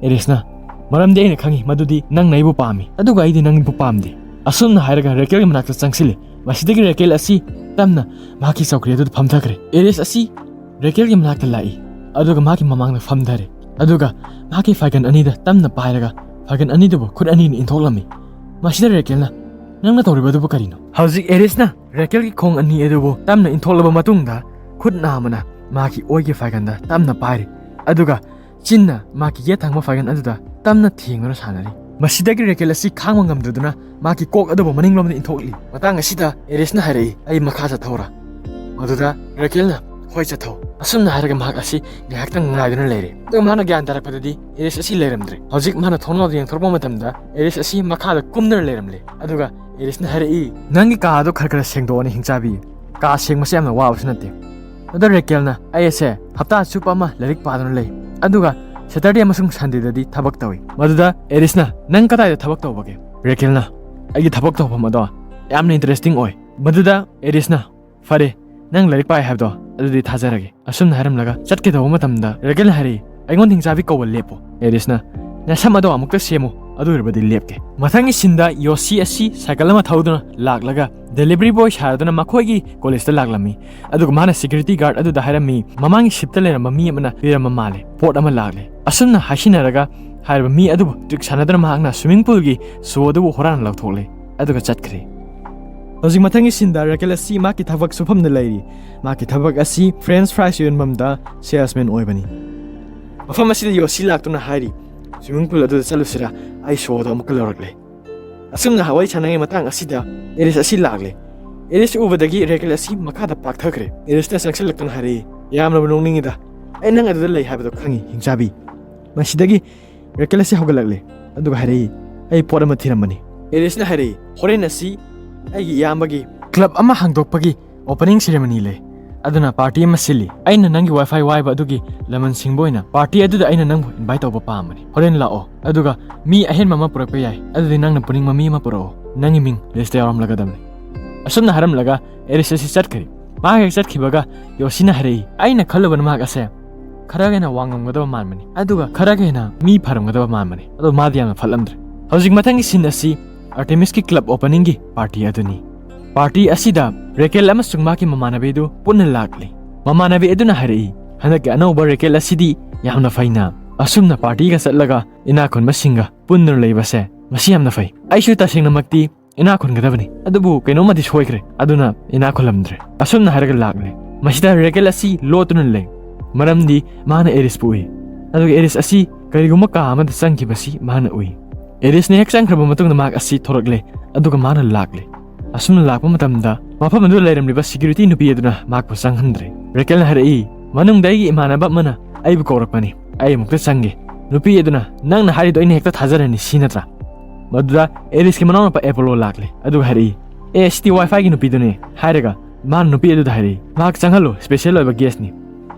ꯑꯦꯔꯤꯁꯅ, "ꯃꯔꯝꯗꯤ ꯑꯩꯅ ꯈꯪꯉꯤ ꯃꯗꯨꯗꯤ ꯅꯪꯅ ꯑꯩꯕꯨ ꯄꯥꯝꯃꯤ, ꯑꯗꯨꯒ ꯑꯩꯗꯤ ꯅꯪꯕꯨ ꯄꯥꯝꯗꯦ꯫" ꯑꯁꯨꯝꯅ ꯍꯥꯏꯔꯒ ꯔꯦꯀꯦꯜꯒꯤ ꯃꯅꯥꯛꯇ ꯆꯪꯁꯤꯜꯂꯤ꯫ ꯃꯁꯤꯗꯒꯤ ꯔꯦꯀꯦꯜ ꯑꯁꯤ ꯇꯞꯅ ꯃꯍꯥꯛꯀꯤ ꯆꯧꯀ꯭ꯔꯤ ꯑꯗꯨꯗ ꯐꯝꯊꯈ꯭ꯔꯦ꯫ ꯑꯦꯔꯤꯁ ꯑꯁꯤ ꯔꯦꯀꯦꯜꯒꯤ ꯃꯅꯥꯛꯇ ꯂꯥꯛꯏ, ꯑꯗꯨꯒ ꯃꯍꯥꯛꯀꯤ ꯃꯃꯥꯡꯗ ꯐꯝꯊꯔꯦ, ꯑꯗꯨꯒ ꯃꯍꯥꯛꯀꯤ ꯐꯥꯏꯒꯟ ꯑꯅꯤꯗ ꯇꯞꯅ ꯄꯥꯏꯔꯒ ꯐꯥꯏꯒꯟ ꯑꯅꯤꯗꯨꯕꯨ ꯈꯨꯠ ꯑꯅꯤꯅ ꯏꯟꯊꯣꯛꯂꯝꯃꯤ꯫ ꯃꯁꯤꯗ ꯔꯦꯀꯦꯜꯅ, "ꯅꯪꯅ ꯇꯧꯔꯤꯕꯗꯨꯕꯨ ꯀꯔꯤꯅꯣ?" ꯍꯧꯖꯤꯛ ꯑꯦꯔꯤꯁꯅ ꯔꯦꯀꯦꯜꯒꯤ ꯈꯣꯡ ꯑꯅꯤ ꯑꯗꯨꯕꯨ ꯇꯞꯅ ꯏꯟꯊꯣꯛꯂꯕ ꯃꯇꯨꯡꯗ, ꯈꯨꯠ ꯅꯥꯝꯃꯅ ꯃꯍꯥꯛꯀꯤ ꯑꯣꯏꯒꯤ ꯐꯥꯏꯒꯟꯗ ꯇꯞꯅ ꯄꯥꯏꯔꯤ, ꯑꯗꯨꯒ ꯆꯤꯟꯅ ꯃꯍꯥꯛꯀꯤ ꯌꯦꯠ ꯊꯪꯕ ꯐꯥꯏꯒꯟ ꯑꯗꯨꯗ ꯇꯞꯅ ꯊꯦꯡꯗꯨꯅ ꯁꯥꯟꯅꯔꯤ꯫ ꯃꯁꯤꯗꯒꯤ ꯔꯦꯀꯦꯜ ꯑꯁꯤ ꯈꯥꯡꯕ ꯉꯝꯗꯗꯨꯅ ꯃꯍꯥꯛꯀꯤ ꯀꯣꯛ ꯑꯗꯨꯕꯨ ꯃꯅꯤꯡꯂꯣꯝꯗ ꯏꯟꯊꯣꯛꯂꯤ꯫ ꯃꯇꯥꯡ ꯑꯁꯤꯗ ꯑꯦꯔꯤꯁꯅ ꯍꯥꯏꯔꯛꯏ, "ꯑꯩ ꯃꯈꯥ ꯆꯠꯊꯧꯔꯥ?" ꯃꯗꯨꯗ ꯔꯦꯀꯦꯜꯅ, "ꯍꯣꯏ, ꯆꯠꯊꯧ꯫" ꯑꯁꯨꯝꯅ ꯍꯥꯏꯔꯒ ꯃꯍꯥꯛ ꯑꯁꯤ ꯉꯥꯏꯍꯥꯛꯇꯪ ꯉꯥꯏꯗꯨꯅ ꯂꯩꯔꯦ꯫ ꯑꯗꯨꯒ ꯃꯥꯅ ꯒ꯭ꯌꯥꯟ ꯇꯥꯔꯛꯄꯗꯗꯤ ꯑꯦꯔꯤꯁ ꯑꯁꯤ ꯂꯩꯔꯝꯗ꯭ꯔꯦ꯫ ꯍꯧꯖꯤꯛ ꯃꯥꯅ ꯊꯣꯡꯅꯥꯎꯗ ꯌꯦꯡꯊꯣꯔꯛꯄ ꯃꯇꯝꯗ ꯑꯦꯔꯤꯁ ꯑꯁꯤ ꯃꯈꯥꯗ ꯀꯨꯝꯗꯨꯅ ꯂꯩꯔꯝꯂꯦ꯫ ꯑꯗꯨꯒ ꯑꯦꯔꯤꯁꯅ ꯍꯥꯏꯔꯛꯏ, "ꯅꯪꯒꯤ ꯀꯥ ꯑꯗꯨ ꯈꯔ ꯈꯔ ꯁꯦꯡꯗꯣꯛꯑꯣꯅꯦ, ꯍꯤꯡꯆꯥꯕꯤ꯫ ꯀꯥ ꯁꯦꯡꯕꯁꯦ ꯌꯥꯝꯅ ꯋꯥꯕꯁꯨ ꯅꯠꯇꯦ꯫" ꯑꯗ ꯔꯦꯀꯦꯜꯅ, "ꯑꯩ ꯑꯁꯦ ꯍꯞꯇꯥ ꯆꯨꯞꯄ ꯑꯃ ꯂꯥꯏꯔꯤꯛ ꯄꯥꯗꯨꯅ ꯂꯩ, ꯑꯗꯨꯒ ꯁꯦꯇꯔꯗꯦ ꯑꯃꯁꯨꯡ ꯁꯟꯗꯦꯗꯗꯤ ꯊꯕꯛ ꯇꯧꯏ꯫" ꯃꯗꯨꯗ ꯑꯦꯔꯤꯁꯅ, "ꯅꯪ ꯀꯗꯥꯏꯗ ꯊꯕꯛ ꯇꯧꯕꯒꯦ?" ꯔꯦꯀꯦꯜꯅ, "ꯑꯩꯒꯤ ꯊꯕꯛ ꯇꯧꯐꯝ ꯑꯗꯣ ꯌꯥꯝꯅ ꯏꯟꯇꯔꯦꯁꯇꯤꯡ ꯑꯣꯏ꯫" ꯃꯗꯨꯗ ꯑꯦꯔꯤꯁꯅ, "ꯐꯔꯦ, ꯅꯪ ꯂꯥꯏꯔꯤꯛ ꯄꯥꯏ ꯍꯥꯏꯕꯗꯣ ꯑꯗꯨꯗꯤ ꯊꯥꯖꯔꯒꯦ꯫" ꯑꯁꯨꯝꯅ ꯍꯥꯏꯔꯝꯂꯒ ꯆꯠꯀꯦ ꯇꯧꯕ ꯃꯇꯝꯗ ꯔꯦꯀꯦꯜꯅ ꯍꯥꯏꯔꯛꯏ, "ꯑꯩꯉꯣꯟꯗ ꯍꯤꯡꯆꯥꯕꯤ ꯀꯧꯕ ꯂꯦꯞꯄꯣ꯫" ꯑꯦꯔꯤꯁꯅ, "ꯅꯁꯝ ꯑꯗꯣ ꯑꯃꯨꯛꯇ ꯁꯦꯝꯃꯨ, ꯑꯗꯨ ꯑꯣꯏꯔꯕꯗꯤ ꯂꯦꯞꯀꯦ꯫" ꯃꯊꯪꯒꯤ ꯁꯤꯟꯗ ꯌꯣꯁꯤ ꯑꯁꯤ ꯁꯥꯏꯀꯜ ꯑꯃ ꯊꯧꯗꯨꯅ ꯂꯥꯛꯂꯒ ꯗꯦꯂꯤꯚꯔꯤ ꯕꯣꯏ ꯁꯥꯗꯨꯅ ꯃꯈꯣꯏꯒꯤ ꯀꯣꯂꯦꯖꯇ ꯂꯥꯛꯂꯝꯃꯤ꯫ ꯑꯗꯨꯒ ꯃꯥꯅ ꯁꯦꯀ꯭ꯌꯨꯔꯤꯇꯤ ꯒꯥꯔꯗ ꯑꯗꯨꯗ ꯍꯥꯏꯔꯝꯃꯤ, ꯃꯃꯥꯡꯒꯤ ꯁꯤꯞꯇ ꯂꯩꯔꯝꯕ ꯃꯤ ꯑꯃꯅ ꯄꯤꯔꯝꯕ ꯃꯥꯜꯂꯦ, ꯄꯣꯠ ꯑꯃ ꯂꯥꯛꯂꯦ꯫ ꯑꯁꯨꯝꯅ ꯍꯥꯏꯁꯤꯟꯅꯔꯒ ꯍꯥꯏꯔꯤꯕ ꯃꯤ ꯑꯗꯨꯕꯨ ꯇ꯭ꯔꯤꯛ ꯁꯥꯟꯅꯗꯨꯅ ꯃꯍꯥꯛꯅ ꯁ꯭ꯋꯤꯃꯤꯡ ꯄꯨꯜꯒꯤ ꯁꯣ ꯑꯗꯨꯕꯨ ꯍꯨꯔꯥꯟꯅ ꯂꯧꯊꯣꯛꯂꯦ, ꯑꯗꯨꯒ ꯆꯠꯈ꯭ꯔꯦ꯫ ꯍꯧꯖꯤꯛ ꯃꯊꯪꯒꯤ ꯁꯤꯟꯗ ꯔꯦꯀꯦꯜ ꯑꯁꯤ ꯃꯍꯥꯛꯀꯤ ꯊꯕꯛ ꯁꯨꯐꯝꯗ ꯂꯩꯔꯤ꯫ ꯃꯍꯥꯛꯀꯤ ꯊꯕꯛ ꯑꯁꯤ ꯐ꯭ꯔꯦꯟꯁ ꯐ꯭ꯔꯥꯏꯁ ꯌꯣꯟꯐꯝꯗ ꯁꯦꯜꯁꯃꯦꯟ ꯑꯣꯏꯕꯅꯤ꯫ ꯃꯐꯝ ꯑꯁꯤꯗ ꯌꯣꯁꯤ ꯂꯥꯛꯇꯨꯅ ꯍꯥꯏꯔꯤ, "ꯁ꯭ꯋꯤꯃꯤꯡ ꯄꯨꯜ ꯑꯗꯨꯗ ꯆꯠꯂꯨꯁꯤꯔꯥ? ꯑꯩ ꯁꯣꯗꯣ ꯑꯃꯨꯛꯀ ꯂꯧꯔꯛꯂꯦ"꯫ ꯑꯁꯨꯝꯅ ꯋꯥꯔꯤ ꯁꯥꯟꯅꯔꯤꯉꯩ ꯃꯇꯥꯡ ꯑꯁꯤꯗ ꯑꯦꯔꯤꯁ ꯑꯁꯤ ꯂꯥꯛꯂꯦ꯫ ꯑꯦꯔꯤꯁ ꯎꯕꯗꯒꯤ ꯔꯦꯀꯦꯜ ꯑꯁꯤ ꯃꯈꯥꯗ ꯄꯥꯛꯊꯈ꯭ꯔꯦ꯫ ꯑꯦꯔꯤꯁꯅ ꯆꯪꯁꯤꯜꯂꯛꯇꯨꯅ ꯍꯥꯏꯔꯛꯏ, "ꯌꯥꯝꯅꯕꯨ ꯅꯣꯛꯅꯤꯡꯉꯤꯗ꯫ ꯑꯩ ꯅꯪ ꯑꯗꯨꯗ ꯂꯩ ꯍꯥꯏꯕꯗꯣ ꯈꯪꯉꯤ, ꯍꯤꯡꯆꯥꯕꯤ"꯫ ꯃꯁꯤꯗꯒꯤ ꯔꯦꯀꯦꯜ ꯑꯁꯤ ꯍꯧꯒꯠꯂꯛꯂꯦ, ꯑꯗꯨꯒ ꯍꯥꯏꯔꯛꯏ, "ꯑꯩ ꯄꯣꯠ ꯑꯃ ꯊꯤꯔꯝꯕꯅꯤ"꯫ ꯑꯦꯔꯤꯁꯅ ꯍꯥꯏꯔꯛꯏ, "ꯍꯣꯔꯦꯟ ꯑꯁꯤ ꯑꯩꯒꯤ ꯏꯌꯥꯝꯕꯒꯤ ꯀ꯭ꯂꯕ ꯑꯃ ꯍꯥꯡꯗꯣꯛꯄꯒꯤ ꯑꯣꯄꯅꯤꯡ ꯁꯦꯔꯦꯃꯣꯅꯤ ꯂꯩ, ꯑꯗꯨꯅ ꯄꯥꯔꯇꯤ ꯑꯃ ꯁꯤꯜꯂꯤ꯫ ꯑꯩꯅ ꯅꯪꯒꯤ ꯋꯥꯏꯐꯥꯏ ꯋꯥꯏꯕ ꯑꯗꯨꯒꯤ ꯂꯃꯟ ꯁꯤꯡꯕ ꯑꯣꯏꯅ ꯄꯥꯔꯇꯤ ꯑꯗꯨꯗ ꯑꯩꯅ ꯅꯪꯕꯨ ꯏꯟꯚꯥꯏꯠ ꯇꯧꯕ ꯄꯥꯝꯕꯅꯤ꯫ ꯍꯣꯔꯦꯟ ꯂꯥꯛꯑꯣ, ꯑꯗꯨꯒ ꯃꯤ ꯑꯍꯦꯟꯕ ꯑꯃ ꯄꯨꯔꯛꯄ ꯌꯥꯏ, ꯑꯗꯨꯗꯤ ꯅꯪꯅ ꯄꯨꯅꯤꯡꯕ ꯃꯤ ꯑꯃ ꯄꯨꯔꯛꯑꯣ, ꯅꯪꯒꯤ ꯃꯤꯡ ꯂꯤꯁꯇ ꯌꯥꯎꯔꯝꯂꯒꯗꯕꯅꯤ"꯫ ꯑꯁꯨꯝꯅ ꯍꯥꯏꯔꯝꯂꯒ ꯑꯦꯔꯤꯁ ꯑꯁꯤ ꯆꯠꯈ꯭ꯔꯦ꯫ ꯃꯥ ꯍꯦꯛ ꯆꯠꯈꯤꯕꯒ ꯌꯣꯁꯤꯅ ꯍꯥꯏꯔꯛꯏ, "ꯑꯩꯅ ꯈꯜꯂꯨꯕꯅ ꯃꯍꯥꯛ ꯑꯁꯦ ꯈꯔꯒ ꯍꯦꯟꯅ ꯋꯥ ꯉꯝꯒꯗꯕ ꯃꯥꯟꯕꯅꯤ, ꯑꯗꯨꯒ ꯈꯔꯒ ꯍꯦꯟꯅ ꯃꯤ ꯐꯔꯝꯒꯗꯕ ꯃꯥꯟꯕꯅꯤ, ꯑꯗꯣ ꯃꯥꯗꯤ ꯌꯥꯝꯅ ꯐꯠꯂꯝꯗ꯭ꯔꯦ"꯫ ꯍꯧꯖꯤꯛ ꯃꯊꯪꯒꯤ ꯁꯤꯟ ꯑꯁꯤ ꯑꯥꯔꯇꯦꯃꯤꯁꯀꯤ ꯀ꯭ꯂꯕ ꯑꯣꯄꯅꯤꯡꯒꯤ ꯄꯥꯔꯇꯤ ꯑꯗꯨꯅꯤ꯫ ꯄꯥꯔꯇꯤ ꯑꯁꯤꯗ ꯔꯦꯀꯦꯜ ꯑꯃꯁꯨꯡ ꯃꯍꯥꯛꯀꯤ ꯃꯃꯥꯟꯅꯕꯤꯗꯨ ꯄꯨꯟꯅ ꯂꯥꯛꯂꯤ꯫ ꯃꯃꯥꯟꯅꯕꯤ ꯑꯗꯨꯅ ꯍꯥꯏꯔꯛꯏ, "ꯍꯟꯗꯛꯀꯤ ꯑꯅꯧꯕ ꯔꯦꯀꯦꯜ ꯑꯁꯤꯗꯤ ꯌꯥꯝꯅ ꯐꯩꯅ, ꯑꯁꯨꯝꯅ ꯄꯥꯔꯇꯤꯒ ꯆꯠꯂꯒ ꯏꯅꯥꯛ ꯈꯨꯟꯕꯁꯤꯡꯒ ꯄꯨꯟꯗꯨꯅ ꯂꯩꯕꯁꯦ, ꯃꯁꯤ ꯌꯥꯝꯅ ꯐꯩ꯫ ꯑꯩꯁꯨ ꯇꯁꯦꯡꯅꯃꯛꯇꯤ ꯏꯅꯥꯛ ꯈꯨꯟꯒꯗꯕꯅꯤ, ꯑꯗꯨꯕꯨ ꯀꯩꯅꯣꯝꯃꯗꯤ ꯁꯣꯏꯈ꯭ꯔꯦ, ꯑꯗꯨꯅ ꯏꯅꯥꯛ ꯈꯨꯜꯂꯝꯗ꯭ꯔꯦ"꯫ ꯑꯁꯨꯝꯅ ꯍꯥꯏꯔꯒ ꯂꯥꯛꯂꯦ꯫ ꯃꯁꯤꯗ ꯔꯦꯀꯦꯜ ꯑꯁꯤ ꯂꯣꯠꯇꯨꯅ ꯂꯩ, ꯃꯔꯝꯗꯤ ꯃꯥꯅ ꯑꯦꯔꯤꯁꯄꯨ ꯎꯏ, ꯑꯗꯨꯒ ꯑꯦꯔꯤꯁ ꯑꯁꯤ ꯀꯔꯤꯒꯨꯝꯕ ꯀꯥ ꯑꯃꯗ ꯆꯪꯈꯤꯕꯁꯤ ꯃꯥꯅ ꯎꯏ꯫ ꯑꯦꯔꯤꯁꯅ ꯍꯦꯛ ꯆꯪꯈ꯭ꯔꯕ ꯃꯇꯨꯡꯗ ꯃꯍꯥꯛ ꯑꯁꯤ ꯊꯣꯔꯛꯂꯦ, ꯑꯗꯨꯒ ꯃꯥꯅ ꯂꯥꯛꯂꯦ꯫ ꯑꯁꯨꯝꯅ ꯂꯥꯛꯄ ꯃꯇꯝꯗ ꯃꯐꯝ ꯑꯗꯨꯗ ꯂꯩꯔꯝꯂꯤꯕ ꯁꯦꯀ꯭ꯌꯨꯔꯤꯇꯤ ꯅꯨꯄꯤ ꯑꯗꯨꯅ ꯃꯍꯥꯛꯄꯨ ꯆꯪꯍꯟꯗ꯭ꯔꯦ꯫ ꯔꯦꯀꯦꯜꯅ ꯍꯥꯏꯔꯛꯏ, "ꯃꯅꯨꯡꯗ ꯑꯩꯒꯤ ꯏꯃꯥꯟꯅꯕ ꯑꯃꯅ ꯑꯩꯕꯨ ꯀꯧꯔꯛꯄꯅꯤ, ꯑꯩ ꯑꯃꯨꯛꯇ ꯆꯪꯒꯦ"꯫ ꯅꯨꯄꯤ ꯑꯗꯨꯅ, "ꯅꯪꯅ ꯍꯥꯏꯔꯤꯗꯣ ꯑꯩꯅ ꯍꯦꯛꯇ ꯊꯥꯖꯔꯅꯤ, ꯁꯤ ꯅꯠꯇ꯭ꯔꯥ?" ꯃꯗꯨꯗ ꯑꯦꯔꯤꯁꯀꯤ ꯃꯅꯥꯎꯅꯨꯄꯥ ꯑꯦꯄꯣꯂꯣ ꯂꯥꯛꯂꯦ, ꯑꯗꯨꯒ ꯍꯥꯏꯔꯛꯏ, "ꯑꯦ, ꯁꯤꯗꯤ ꯋꯥꯏꯐꯥꯏꯒꯤ ꯅꯨꯄꯤꯗꯨꯅꯦ" ꯍꯥꯏꯔꯒ ꯃꯥꯅ ꯅꯨꯄꯤ ꯑꯗꯨꯗ ꯍꯥꯏꯔꯛꯏ, "ꯃꯍꯥꯛ ꯆꯪꯍꯜꯂꯨ, ꯁ꯭ꯄꯦꯁꯦꯜ ꯑꯣꯏꯕ ꯒꯦꯁꯅꯤ"꯫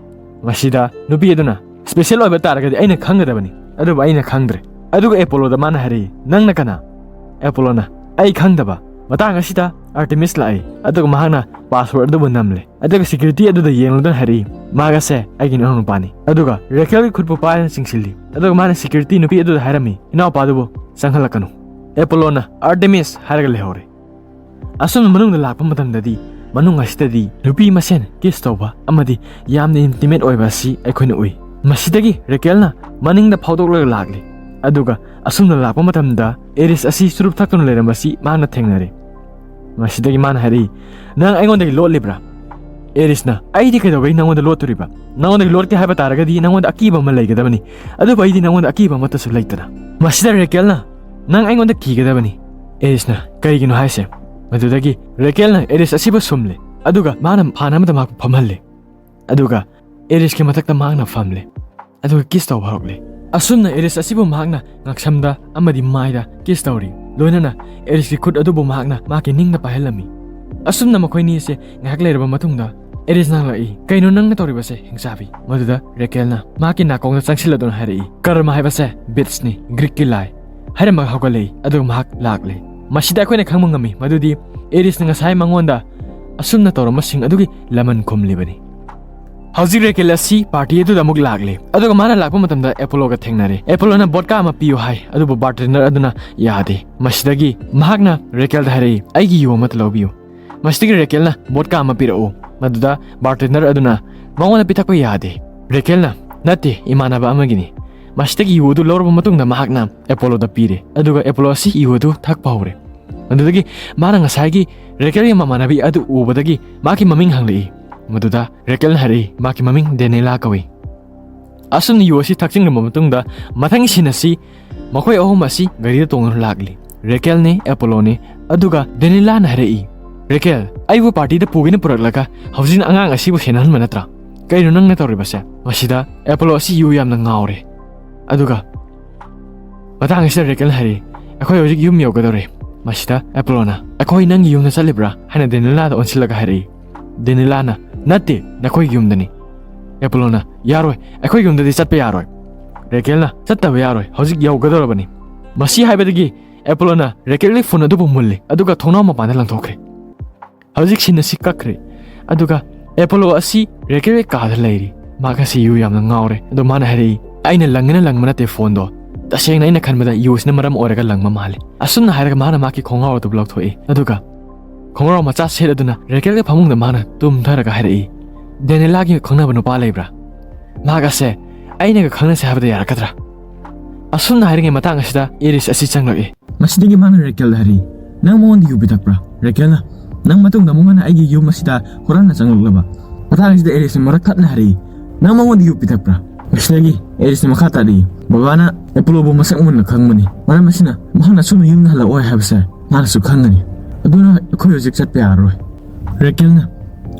ꯃꯁꯤꯗ ꯅꯨꯄꯤ ꯑꯗꯨꯅ, "ꯁ꯭ꯄꯦꯁꯦꯜ ꯑꯣꯏꯕ ꯇꯥꯔꯒꯗꯤ ꯑꯩꯅ ꯈꯪꯒꯗꯕꯅꯤ, ꯑꯗꯨꯕꯨ ꯑꯩꯅ ꯈꯪꯗ꯭ꯔꯦ"꯫ ꯑꯗꯨꯒ ꯑꯦꯄꯣꯂꯣꯗ ꯃꯥꯅ ꯍꯥꯏꯔꯛꯏ, "ꯅꯪꯅ ꯀꯅꯥ?" ꯑꯦꯄꯣꯂꯣꯅ, "ꯑꯩ ꯈꯪꯗꯕ꯫ ꯃꯇꯥꯡ ꯑꯁꯤꯗ ꯑꯥꯔꯇꯦꯃꯤꯁ ꯂꯥꯛꯏ", ꯑꯗꯨꯒ ꯃꯍꯥꯛꯅ ꯄꯥꯁꯋꯥꯔꯗ ꯑꯗꯨꯕꯨ ꯅꯝꯂꯦ꯫ ꯑꯗꯨꯒ ꯁꯦꯀ꯭ꯌꯨꯔꯤꯇꯤ ꯑꯗꯨꯗ ꯌꯦꯡꯂꯗꯨꯅ ꯍꯥꯏꯔꯛꯏ, "ꯃꯍꯥꯛ ꯑꯁꯦ ꯑꯩꯒꯤ ꯏꯅꯥꯎꯅꯨꯄꯥꯅꯤ"꯫ ꯑꯗꯨꯒ ꯔꯦꯀꯦꯜꯒꯤ ꯈꯨꯠꯄꯨ ꯄꯥꯏꯗꯨꯅ ꯆꯤꯡꯁꯤꯜꯂꯤ꯫ ꯑꯗꯨꯒ ꯃꯥꯅ ꯁꯦꯀ꯭ꯌꯨꯔꯤꯇꯤ ꯅꯨꯄꯤ ꯑꯗꯨꯗ ꯍꯥꯏꯔꯝꯃꯤ, "ꯏꯅꯥꯎꯄꯥꯗꯨꯕꯨ ꯆꯪꯍꯜꯂꯛꯀꯅꯨ"꯫ ꯑꯦꯄꯣꯂꯣꯅ "ꯑꯥꯔꯇꯦꯃꯤꯁ" ꯍꯥꯏꯔꯒ ꯂꯩꯍꯧꯔꯦ꯫ ꯑꯁꯨꯝꯅ ꯃꯅꯨꯡꯗ ꯂꯥꯛꯄ ꯃꯇꯝꯗꯗꯤ ꯃꯅꯨꯡ ꯑꯁꯤꯗꯗꯤ ꯅꯨꯄꯤ ꯃꯁꯦꯟ ꯀꯤꯁ ꯇꯧꯕ ꯑꯃꯗꯤ ꯌꯥꯝꯅ ꯏꯟꯇꯤꯃꯦꯠ ꯑꯣꯏꯕ ꯑꯁꯤ ꯑꯩꯈꯣꯏꯅ ꯎꯏ꯫ ꯃꯁꯤꯗꯒꯤ ꯔꯦꯀꯦꯜꯅ ꯃꯅꯤꯡꯗ ꯐꯥꯎꯗꯣꯛꯂꯒ ꯂꯥꯛꯂꯤ꯫ ꯑꯗꯨꯒ ꯑꯁꯨꯝꯅ ꯂꯥꯛꯄ ꯃꯇꯝꯗ ꯑꯦꯔꯤꯁ ꯑꯁꯤ ꯆꯨꯔꯨꯞ ꯊꯛꯇꯨꯅ ꯂꯩꯔꯝꯕꯁꯤ ꯃꯍꯥꯛꯅ ꯊꯦꯡꯅꯔꯦ꯫ ꯃꯁꯤꯗꯒꯤ ꯃꯥꯅ ꯍꯥꯏꯔꯛꯏ, "ꯅꯪ ꯑꯩꯉꯣꯟꯗꯒꯤ ꯂꯣꯠꯂꯤꯕ꯭ꯔꯥ?" ꯑꯦꯔꯤꯁꯅ, "ꯑꯩꯗꯤ ꯀꯩꯗꯧꯕꯩ ꯅꯪꯉꯣꯟꯗ ꯂꯣꯠꯇꯣꯔꯤꯕ? ꯅꯪꯉꯣꯟꯗꯒꯤ ꯂꯣꯠꯀꯦ ꯍꯥꯏꯕ ꯇꯥꯔꯒꯗꯤ ꯅꯪꯉꯣꯟꯗ ꯑꯀꯤꯕ ꯑꯃ ꯂꯩꯒꯗꯕꯅꯤ, ꯑꯗꯨꯕꯨ ꯑꯩꯗꯤ ꯅꯪꯉꯣꯟꯗ ꯑꯀꯤꯕ ꯑꯃꯠꯇꯁꯨ ꯂꯩꯇꯅ꯫" ꯃꯁꯤꯗ ꯔꯦꯀꯦꯜꯅ, "ꯅꯪ ꯑꯩꯉꯣꯟꯗ ꯀꯤꯒꯗꯕꯅꯤ꯫" ꯑꯦꯔꯤꯁꯅ, "ꯀꯩꯒꯤꯅꯣ ꯍꯥꯏꯁꯦ?" ꯃꯗꯨꯗꯒꯤ ꯔꯦꯀꯦꯜꯅ ꯑꯦꯔꯤꯁ ꯑꯁꯤꯕꯨ ꯁꯨꯝꯂꯦ, ꯑꯗꯨꯒ ꯃꯥꯅ ꯐꯥꯟ ꯑꯃꯗ ꯃꯍꯥꯛꯄꯨ ꯐꯝꯍꯜꯂꯦ, ꯑꯗꯨꯒ ꯑꯦꯔꯤꯁꯀꯤ ꯃꯊꯛꯇ ꯃꯍꯥꯛꯅ ꯐꯝꯂꯦ, ꯑꯗꯨꯒ ꯀꯤꯁ ꯇꯧꯕ ꯍꯧꯔꯛꯂꯦ꯫ ꯑꯁꯨꯝꯅ ꯑꯦꯔꯤꯁ ꯑꯁꯤꯕꯨ ꯃꯍꯥꯛꯅ ꯉꯛꯁꯝꯗ ꯑꯃꯗꯤ ꯃꯥꯏꯗ ꯀꯤꯁ ꯇꯧꯔꯤ, ꯂꯣꯏꯅꯅ ꯑꯦꯔꯤꯁꯀꯤ ꯈꯨꯠ ꯑꯗꯨꯕꯨ ꯃꯍꯥꯛꯅ ꯃꯍꯥꯛꯀꯤ ꯅꯤꯡꯗ ꯄꯥꯏꯍꯜꯂꯝꯃꯤ꯫ ꯑꯁꯨꯝꯅ ꯃꯈꯣꯏꯅꯤ ꯑꯁꯦ ꯉꯥꯏꯍꯥꯛ ꯂꯩꯔꯕ ꯃꯇꯨꯡꯗ ꯑꯦꯔꯤꯁꯅ ꯍꯪꯂꯛꯏ, "ꯀꯩꯅꯣ ꯅꯪꯅ ꯇꯧꯔꯤꯕꯁꯦ, ꯍꯤꯡꯆꯥꯕꯤ?" ꯃꯗꯨꯗ ꯔꯦꯀꯦꯜꯅ ꯃꯍꯥꯛꯀꯤ ꯅꯥꯀꯣꯡꯗ ꯆꯪꯁꯤꯜꯂꯗꯨꯅ ꯍꯥꯏꯔꯛꯏ, "ꯀꯔꯃ ꯍꯥꯏꯕꯁꯦ ꯕꯤꯠꯁꯅꯤ, ꯒ꯭ꯔꯤꯛꯀꯤ ꯂꯥꯏ꯫" ꯍꯥꯏꯔꯝꯃꯒ ꯍꯧꯒꯠꯂꯛꯏ, ꯑꯗꯨꯒ ꯃꯍꯥꯛ ꯂꯥꯛꯂꯦ꯫ ꯃꯁꯤꯗ ꯑꯩꯈꯣꯏꯅ ꯈꯪꯕ ꯉꯝꯃꯤ ꯃꯗꯨꯗꯤ ꯑꯦꯔꯤꯁꯅ ꯉꯁꯥꯏ ꯃꯉꯣꯟꯗ ꯑꯁꯨꯝꯅ ꯇꯧꯔꯝꯕꯁꯤꯡ ꯑꯗꯨꯒꯤ ꯂꯃꯟ ꯈꯨꯝꯂꯤꯕꯅꯤ꯫ ꯍꯧꯖꯤꯛ ꯔꯦꯀꯦꯜ ꯑꯁꯤ ꯄꯥꯔꯇꯤ ꯑꯗꯨꯗ ꯑꯃꯨꯛ ꯂꯥꯛꯂꯦ, ꯑꯗꯨꯒ ꯃꯥꯅ ꯂꯥꯛꯄ ꯃꯇꯝꯗ ꯑꯦꯄꯣꯂꯣꯒ ꯊꯦꯡꯅꯔꯦ꯫ ꯑꯦꯄꯣꯂꯣꯅ ꯕꯣꯠꯀꯥ ꯑꯃ ꯄꯤꯌꯨ ꯍꯥꯏ, ꯑꯗꯨꯕꯨ ꯕꯥꯔꯇꯦꯟꯗꯔ ꯑꯗꯨꯅ ꯌꯥꯗꯦ꯫ ꯃꯁꯤꯗꯒꯤ ꯃꯍꯥꯛꯅ ꯔꯦꯀꯦꯜꯗ ꯍꯥꯏꯔꯛꯏ, "ꯑꯩꯒꯤ ꯌꯨ ꯑꯃꯠꯇ ꯂꯧꯕꯤꯌꯨ꯫" ꯃꯁꯤꯗꯒꯤ ꯔꯦꯀꯦꯜꯅ ꯕꯣꯠꯀꯥ ꯑꯃ ꯄꯤꯔꯛꯎ꯫ ꯃꯗꯨꯗ ꯕꯥꯔꯇꯦꯟꯗꯔ ꯑꯗꯨꯅ ꯃꯉꯣꯟꯗ ꯄꯤꯊꯛꯄ ꯌꯥꯗꯦ꯫ ꯔꯦꯀꯦꯜꯅ, "ꯅꯠꯇꯦ, ꯏꯃꯥꯟꯅꯕ ꯑꯃꯒꯤꯅꯤ꯫" ꯃꯁꯤꯗꯒꯤ ꯌꯨ ꯑꯗꯨ ꯂꯧꯔꯕ ꯃꯇꯨꯡꯗ ꯃꯍꯥꯛꯅ ꯑꯦꯄꯣꯂꯣꯗ ꯄꯤꯔꯦ, ꯑꯗꯨꯒ ꯑꯦꯄꯣꯂꯣ ꯑꯁꯤ ꯌꯨ ꯑꯗꯨ ꯊꯛꯄ ꯍꯧꯔꯦ꯫ ꯑꯗꯨꯗꯒꯤ ꯃꯥꯅ ꯉꯁꯥꯏꯒꯤ ꯔꯦꯀꯦꯜꯒꯤ ꯃꯃꯥꯟꯅꯕꯤ ꯑꯗꯨ ꯎꯕꯗꯒꯤ ꯃꯥꯒꯤ ꯃꯃꯤꯡ ꯍꯪꯂꯛꯏ꯫ ꯃꯗꯨꯗ ꯔꯦꯀꯦꯜꯅ ꯍꯥꯏꯔꯛꯏ, "ꯃꯥꯒꯤ ꯃꯃꯤꯡ ꯗꯦꯅꯤꯂꯥ ꯀꯧꯏ꯫" ꯑꯁꯨꯝꯅ ꯌꯨ ꯑꯁꯤ ꯊꯛꯆꯤꯟꯈ꯭ꯔꯕ ꯃꯇꯨꯡꯗ ꯃꯊꯪꯒꯤ ꯁꯤꯟ ꯑꯁꯤ ꯃꯈꯣꯏ ꯑꯍꯨꯝ ꯑꯁꯤ ꯒꯥꯔꯤꯗ ꯇꯣꯡꯗꯨꯅ ꯂꯥꯛꯂꯤ꯫ ꯔꯦꯀꯦꯜꯅꯦ, ꯑꯦꯄꯣꯂꯣꯅꯦ, ꯑꯗꯨꯒ ꯗꯦꯅꯤꯂꯥꯅ ꯍꯥꯏꯔꯛꯏ, "ꯔꯦꯀꯦꯜ, ꯑꯩꯕꯨ ꯄꯥꯔꯇꯤꯗ ꯄꯨꯒꯦꯅ ꯄꯨꯔꯛꯂꯒ ꯍꯧꯖꯤꯛꯅ ꯑꯉꯥꯡ ꯑꯁꯤꯕꯨ ꯁꯦꯟꯅꯍꯟꯕ ꯅꯠꯇ꯭ꯔꯥ? ꯀꯩꯅꯣ ꯅꯪꯅ ꯇꯧꯔꯤꯕꯁꯦ?" ꯃꯁꯤꯗ ꯑꯦꯄꯣꯂꯣ ꯑꯁꯤ ꯌꯨ ꯌꯥꯝꯅ ꯉꯥꯎꯔꯦ꯫ ꯑꯗꯨꯒ ꯃꯇꯥꯡ ꯑꯁꯤꯗ ꯔꯦꯀꯦꯜꯅ ꯍꯥꯏꯔꯛꯏ, "ꯑꯩꯈꯣꯏ ꯍꯧꯖꯤꯛ ꯌꯨꯝ ꯌꯧꯒꯗꯧꯔꯦ꯫" ꯃꯁꯤꯗ ꯑꯦꯄꯣꯂꯣꯅ, "ꯑꯩꯈꯣꯏ ꯅꯪꯒꯤ ꯌꯨꯝꯗ ꯆꯠꯂꯤꯕ꯭ꯔꯥ?" ꯍꯥꯏꯅ ꯗꯦꯅꯤꯂꯥꯗ ꯑꯣꯟꯁꯤꯜꯂꯒ ꯍꯥꯏꯔꯛꯏ꯫ ꯗꯦꯅꯤꯂꯥꯅ, "ꯅꯠꯇꯦ, ꯅꯈꯣꯏꯒꯤ ꯌꯨꯝꯗꯅꯤ꯫" ꯑꯦꯄꯣꯂꯣꯅ, "ꯌꯥꯔꯣꯏ, ꯑꯩꯈꯣꯏꯒꯤ ꯌꯨꯝꯗꯗꯤ ꯆꯠꯄ ꯌꯥꯔꯣꯏ꯫" ꯔꯦꯀꯦꯜꯅ, "ꯆꯠꯇꯕ ꯌꯥꯔꯣꯏ, ꯍꯧꯖꯤꯛ ꯌꯧꯒꯗꯧꯔꯕꯅꯤ꯫" ꯃꯁꯤ ꯍꯥꯏꯕꯗꯒꯤ ꯑꯦꯄꯣꯂꯣꯅ ꯔꯦꯀꯦꯜꯒꯤ ꯐꯣꯟ ꯑꯗꯨꯕꯨ ꯃꯨꯜꯂꯤ, ꯑꯗꯨꯒ ꯊꯣꯡꯅꯥꯎ ꯃꯄꯥꯟꯗ ꯂꯪꯊꯣꯛꯈ꯭ꯔꯦ꯫ ꯍꯧꯖꯤꯛ ꯁꯤꯟ ꯑꯁꯤ ꯀꯛꯈ꯭ꯔꯦ, ꯑꯗꯨꯒ ꯑꯦꯄꯣꯂꯣ ꯑꯁꯤ ꯔꯦꯀꯦꯜꯒꯤ ꯀꯥꯗ ꯂꯩꯔꯤ꯫ ꯃꯍꯥꯛ ꯑꯁꯤ ꯌꯨ ꯌꯥꯝꯅ ꯉꯥꯎꯔꯦ, ꯑꯗꯣ ꯃꯥꯅ ꯍꯥꯏꯔꯛꯏ, "ꯑꯩꯅ ꯂꯪꯉꯦꯅ ꯂꯪꯕ ꯅꯠꯇꯦ ꯐꯣꯟꯗꯣ, ꯇꯁꯦꯡꯅ ꯑꯩꯅ ꯈꯟꯕꯗ ꯌꯨ ꯑꯁꯤꯅ ꯃꯔꯝ ꯑꯣꯏꯔꯒ ꯂꯪꯕ ꯃꯥꯜꯂꯦ꯫" ꯑꯁꯨꯝꯅ ꯍꯥꯏꯔꯒ ꯃꯥꯅ ꯃꯍꯥꯛꯀꯤ ꯈꯣꯡꯒ꯭ꯔꯥꯎ ꯑꯗꯨ ꯂꯧꯊꯣꯛꯏ, ꯑꯗꯨꯒ ꯈꯣꯡꯒ꯭ꯔꯥꯎ ꯃꯆꯥ ꯁꯦꯠ ꯑꯗꯨꯅ ꯔꯦꯀꯦꯜꯒꯤ ꯐꯃꯨꯡꯗ ꯃꯥꯅ ꯇꯨꯝꯊꯔꯒ ꯍꯥꯏꯔꯛꯏ, "ꯗꯦꯅꯤꯂꯥꯒꯤ ꯈꯪꯅꯕ ꯅꯨꯄꯥ ꯂꯩꯕ꯭ꯔꯥ? ꯃꯍꯥꯛ ꯑꯁꯦ ꯑꯩꯅꯒ ꯈꯪꯅꯁꯦ ꯍꯥꯏꯕꯗ ꯌꯥꯔꯛꯀꯗ꯭ꯔꯥ?" ꯑꯁꯨꯝꯅ ꯍꯥꯏꯔꯤꯉꯩ ꯃꯇꯥꯡ ꯑꯁꯤꯗ ꯑꯦꯔꯤꯁ ꯑꯁꯤ ꯆꯪꯂꯛꯏ꯫ ꯃꯁꯤꯗꯒꯤ ꯃꯥꯅ ꯔꯦꯀꯦꯜꯗ ꯍꯥꯏꯔꯛꯏ, "ꯅꯪ ꯃꯉꯣꯟꯗ ꯌꯨ ꯄꯤꯊꯛꯄ꯭ꯔꯥ?" ꯔꯦꯀꯦꯜꯅ, "ꯅꯪ ꯃꯇꯨꯡꯗ ꯑꯃꯨꯛ ꯍꯟꯅ ꯑꯩꯒꯤ ꯌꯨꯝ ꯑꯁꯤꯗ ꯍꯨꯔꯥꯟꯅ ꯆꯪꯂꯛꯂꯕ?" ꯃꯇꯥꯡ ꯑꯁꯤꯗ ꯑꯦꯔꯤꯁꯅ ꯃꯔꯛ ꯊꯠꯅ ꯍꯥꯏꯔꯛꯏ, "ꯅꯪ ꯃꯉꯣꯟꯗ ꯌꯨ ꯄꯤꯊꯛꯄ꯭ꯔꯥ?" ꯃꯁꯤꯗꯒꯤ ꯑꯦꯔꯤꯁꯅ ꯃꯈꯥ ꯇꯥꯔꯛꯏ, "ꯕꯕꯥꯅ ꯑꯦꯄꯣꯂꯣꯕꯨ ꯃꯁꯛ ꯃꯨꯟꯅ ꯈꯪꯕꯅꯤ꯫ ꯃꯔꯝ ꯑꯁꯤꯅ ꯃꯍꯥꯛꯅ ꯑꯁꯨꯝꯅ ꯌꯨꯝꯗ ꯍꯜꯂꯛꯑꯣꯏ ꯍꯥꯏꯕꯁꯦ ꯃꯥꯅꯁꯨ ꯈꯪꯒꯅꯤ꯫ ꯑꯗꯨꯅ ꯑꯩꯈꯣꯏ ꯍꯧꯖꯤꯛ ꯆꯠꯄ ꯌꯥꯔꯔꯣꯏ꯫" ꯔꯦꯀꯦꯜꯅ,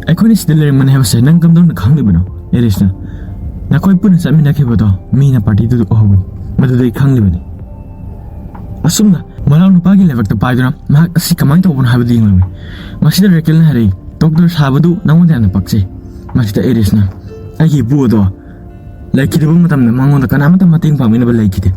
"ꯑꯩꯈꯣꯏꯅ ꯁꯤꯗ ꯂꯩꯔꯝꯒꯅꯤ ꯍꯥꯏꯕꯁꯦ ꯅꯪ ꯀꯝꯗꯧꯅ ꯈꯪꯂꯤꯕꯅꯣ?" ꯑꯦꯔꯤꯁꯅ, "ꯅꯈꯣꯏ ꯄꯨꯟꯅ ꯆꯠꯃꯤꯟꯅꯈꯤꯕꯗꯣ ꯃꯤꯅ ꯄꯥꯔꯇꯤꯗꯨꯗ ꯎꯍꯧꯕꯅꯤ꯫ ꯃꯗꯨꯗ ꯑꯩ ꯈꯪꯂꯤꯕꯅꯤ꯫" ꯑꯁꯨꯝꯅ ꯃꯅꯥꯎ ꯅꯨꯄꯥꯒꯤ ꯂꯥꯏꯕꯛꯇ ꯄꯥꯏꯗꯨꯅ ꯃꯍꯥꯛ ꯑꯁꯤ ꯀꯃꯥꯏꯅ ꯇꯧꯕꯅꯣ ꯍꯥꯏꯕꯗꯨ ꯌꯦꯡꯂꯝꯃꯤ꯫ ꯃꯁꯤꯗ ꯔꯦꯀꯦꯜꯅ ꯍꯥꯏꯔꯛꯏ, "ꯗꯣꯛꯇꯔ ꯁꯥꯕꯗꯨ ꯅꯉꯣꯟꯗ ꯌꯥꯝꯅ ꯄꯛꯆꯩ꯫" ꯃꯁꯤꯗ ꯑꯦꯔꯤꯁꯅ, "ꯑꯩꯒꯤ ꯏꯄꯨ ꯑꯗꯣ ꯂꯩꯈꯤꯗꯕ ꯃꯇꯝꯗ ꯃꯉꯣꯟꯗ ꯀꯅꯥꯃꯠꯇ ꯃꯇꯦꯡ ꯄꯥꯡꯕꯤꯅꯕ ꯂꯩꯈꯤꯗꯦ꯫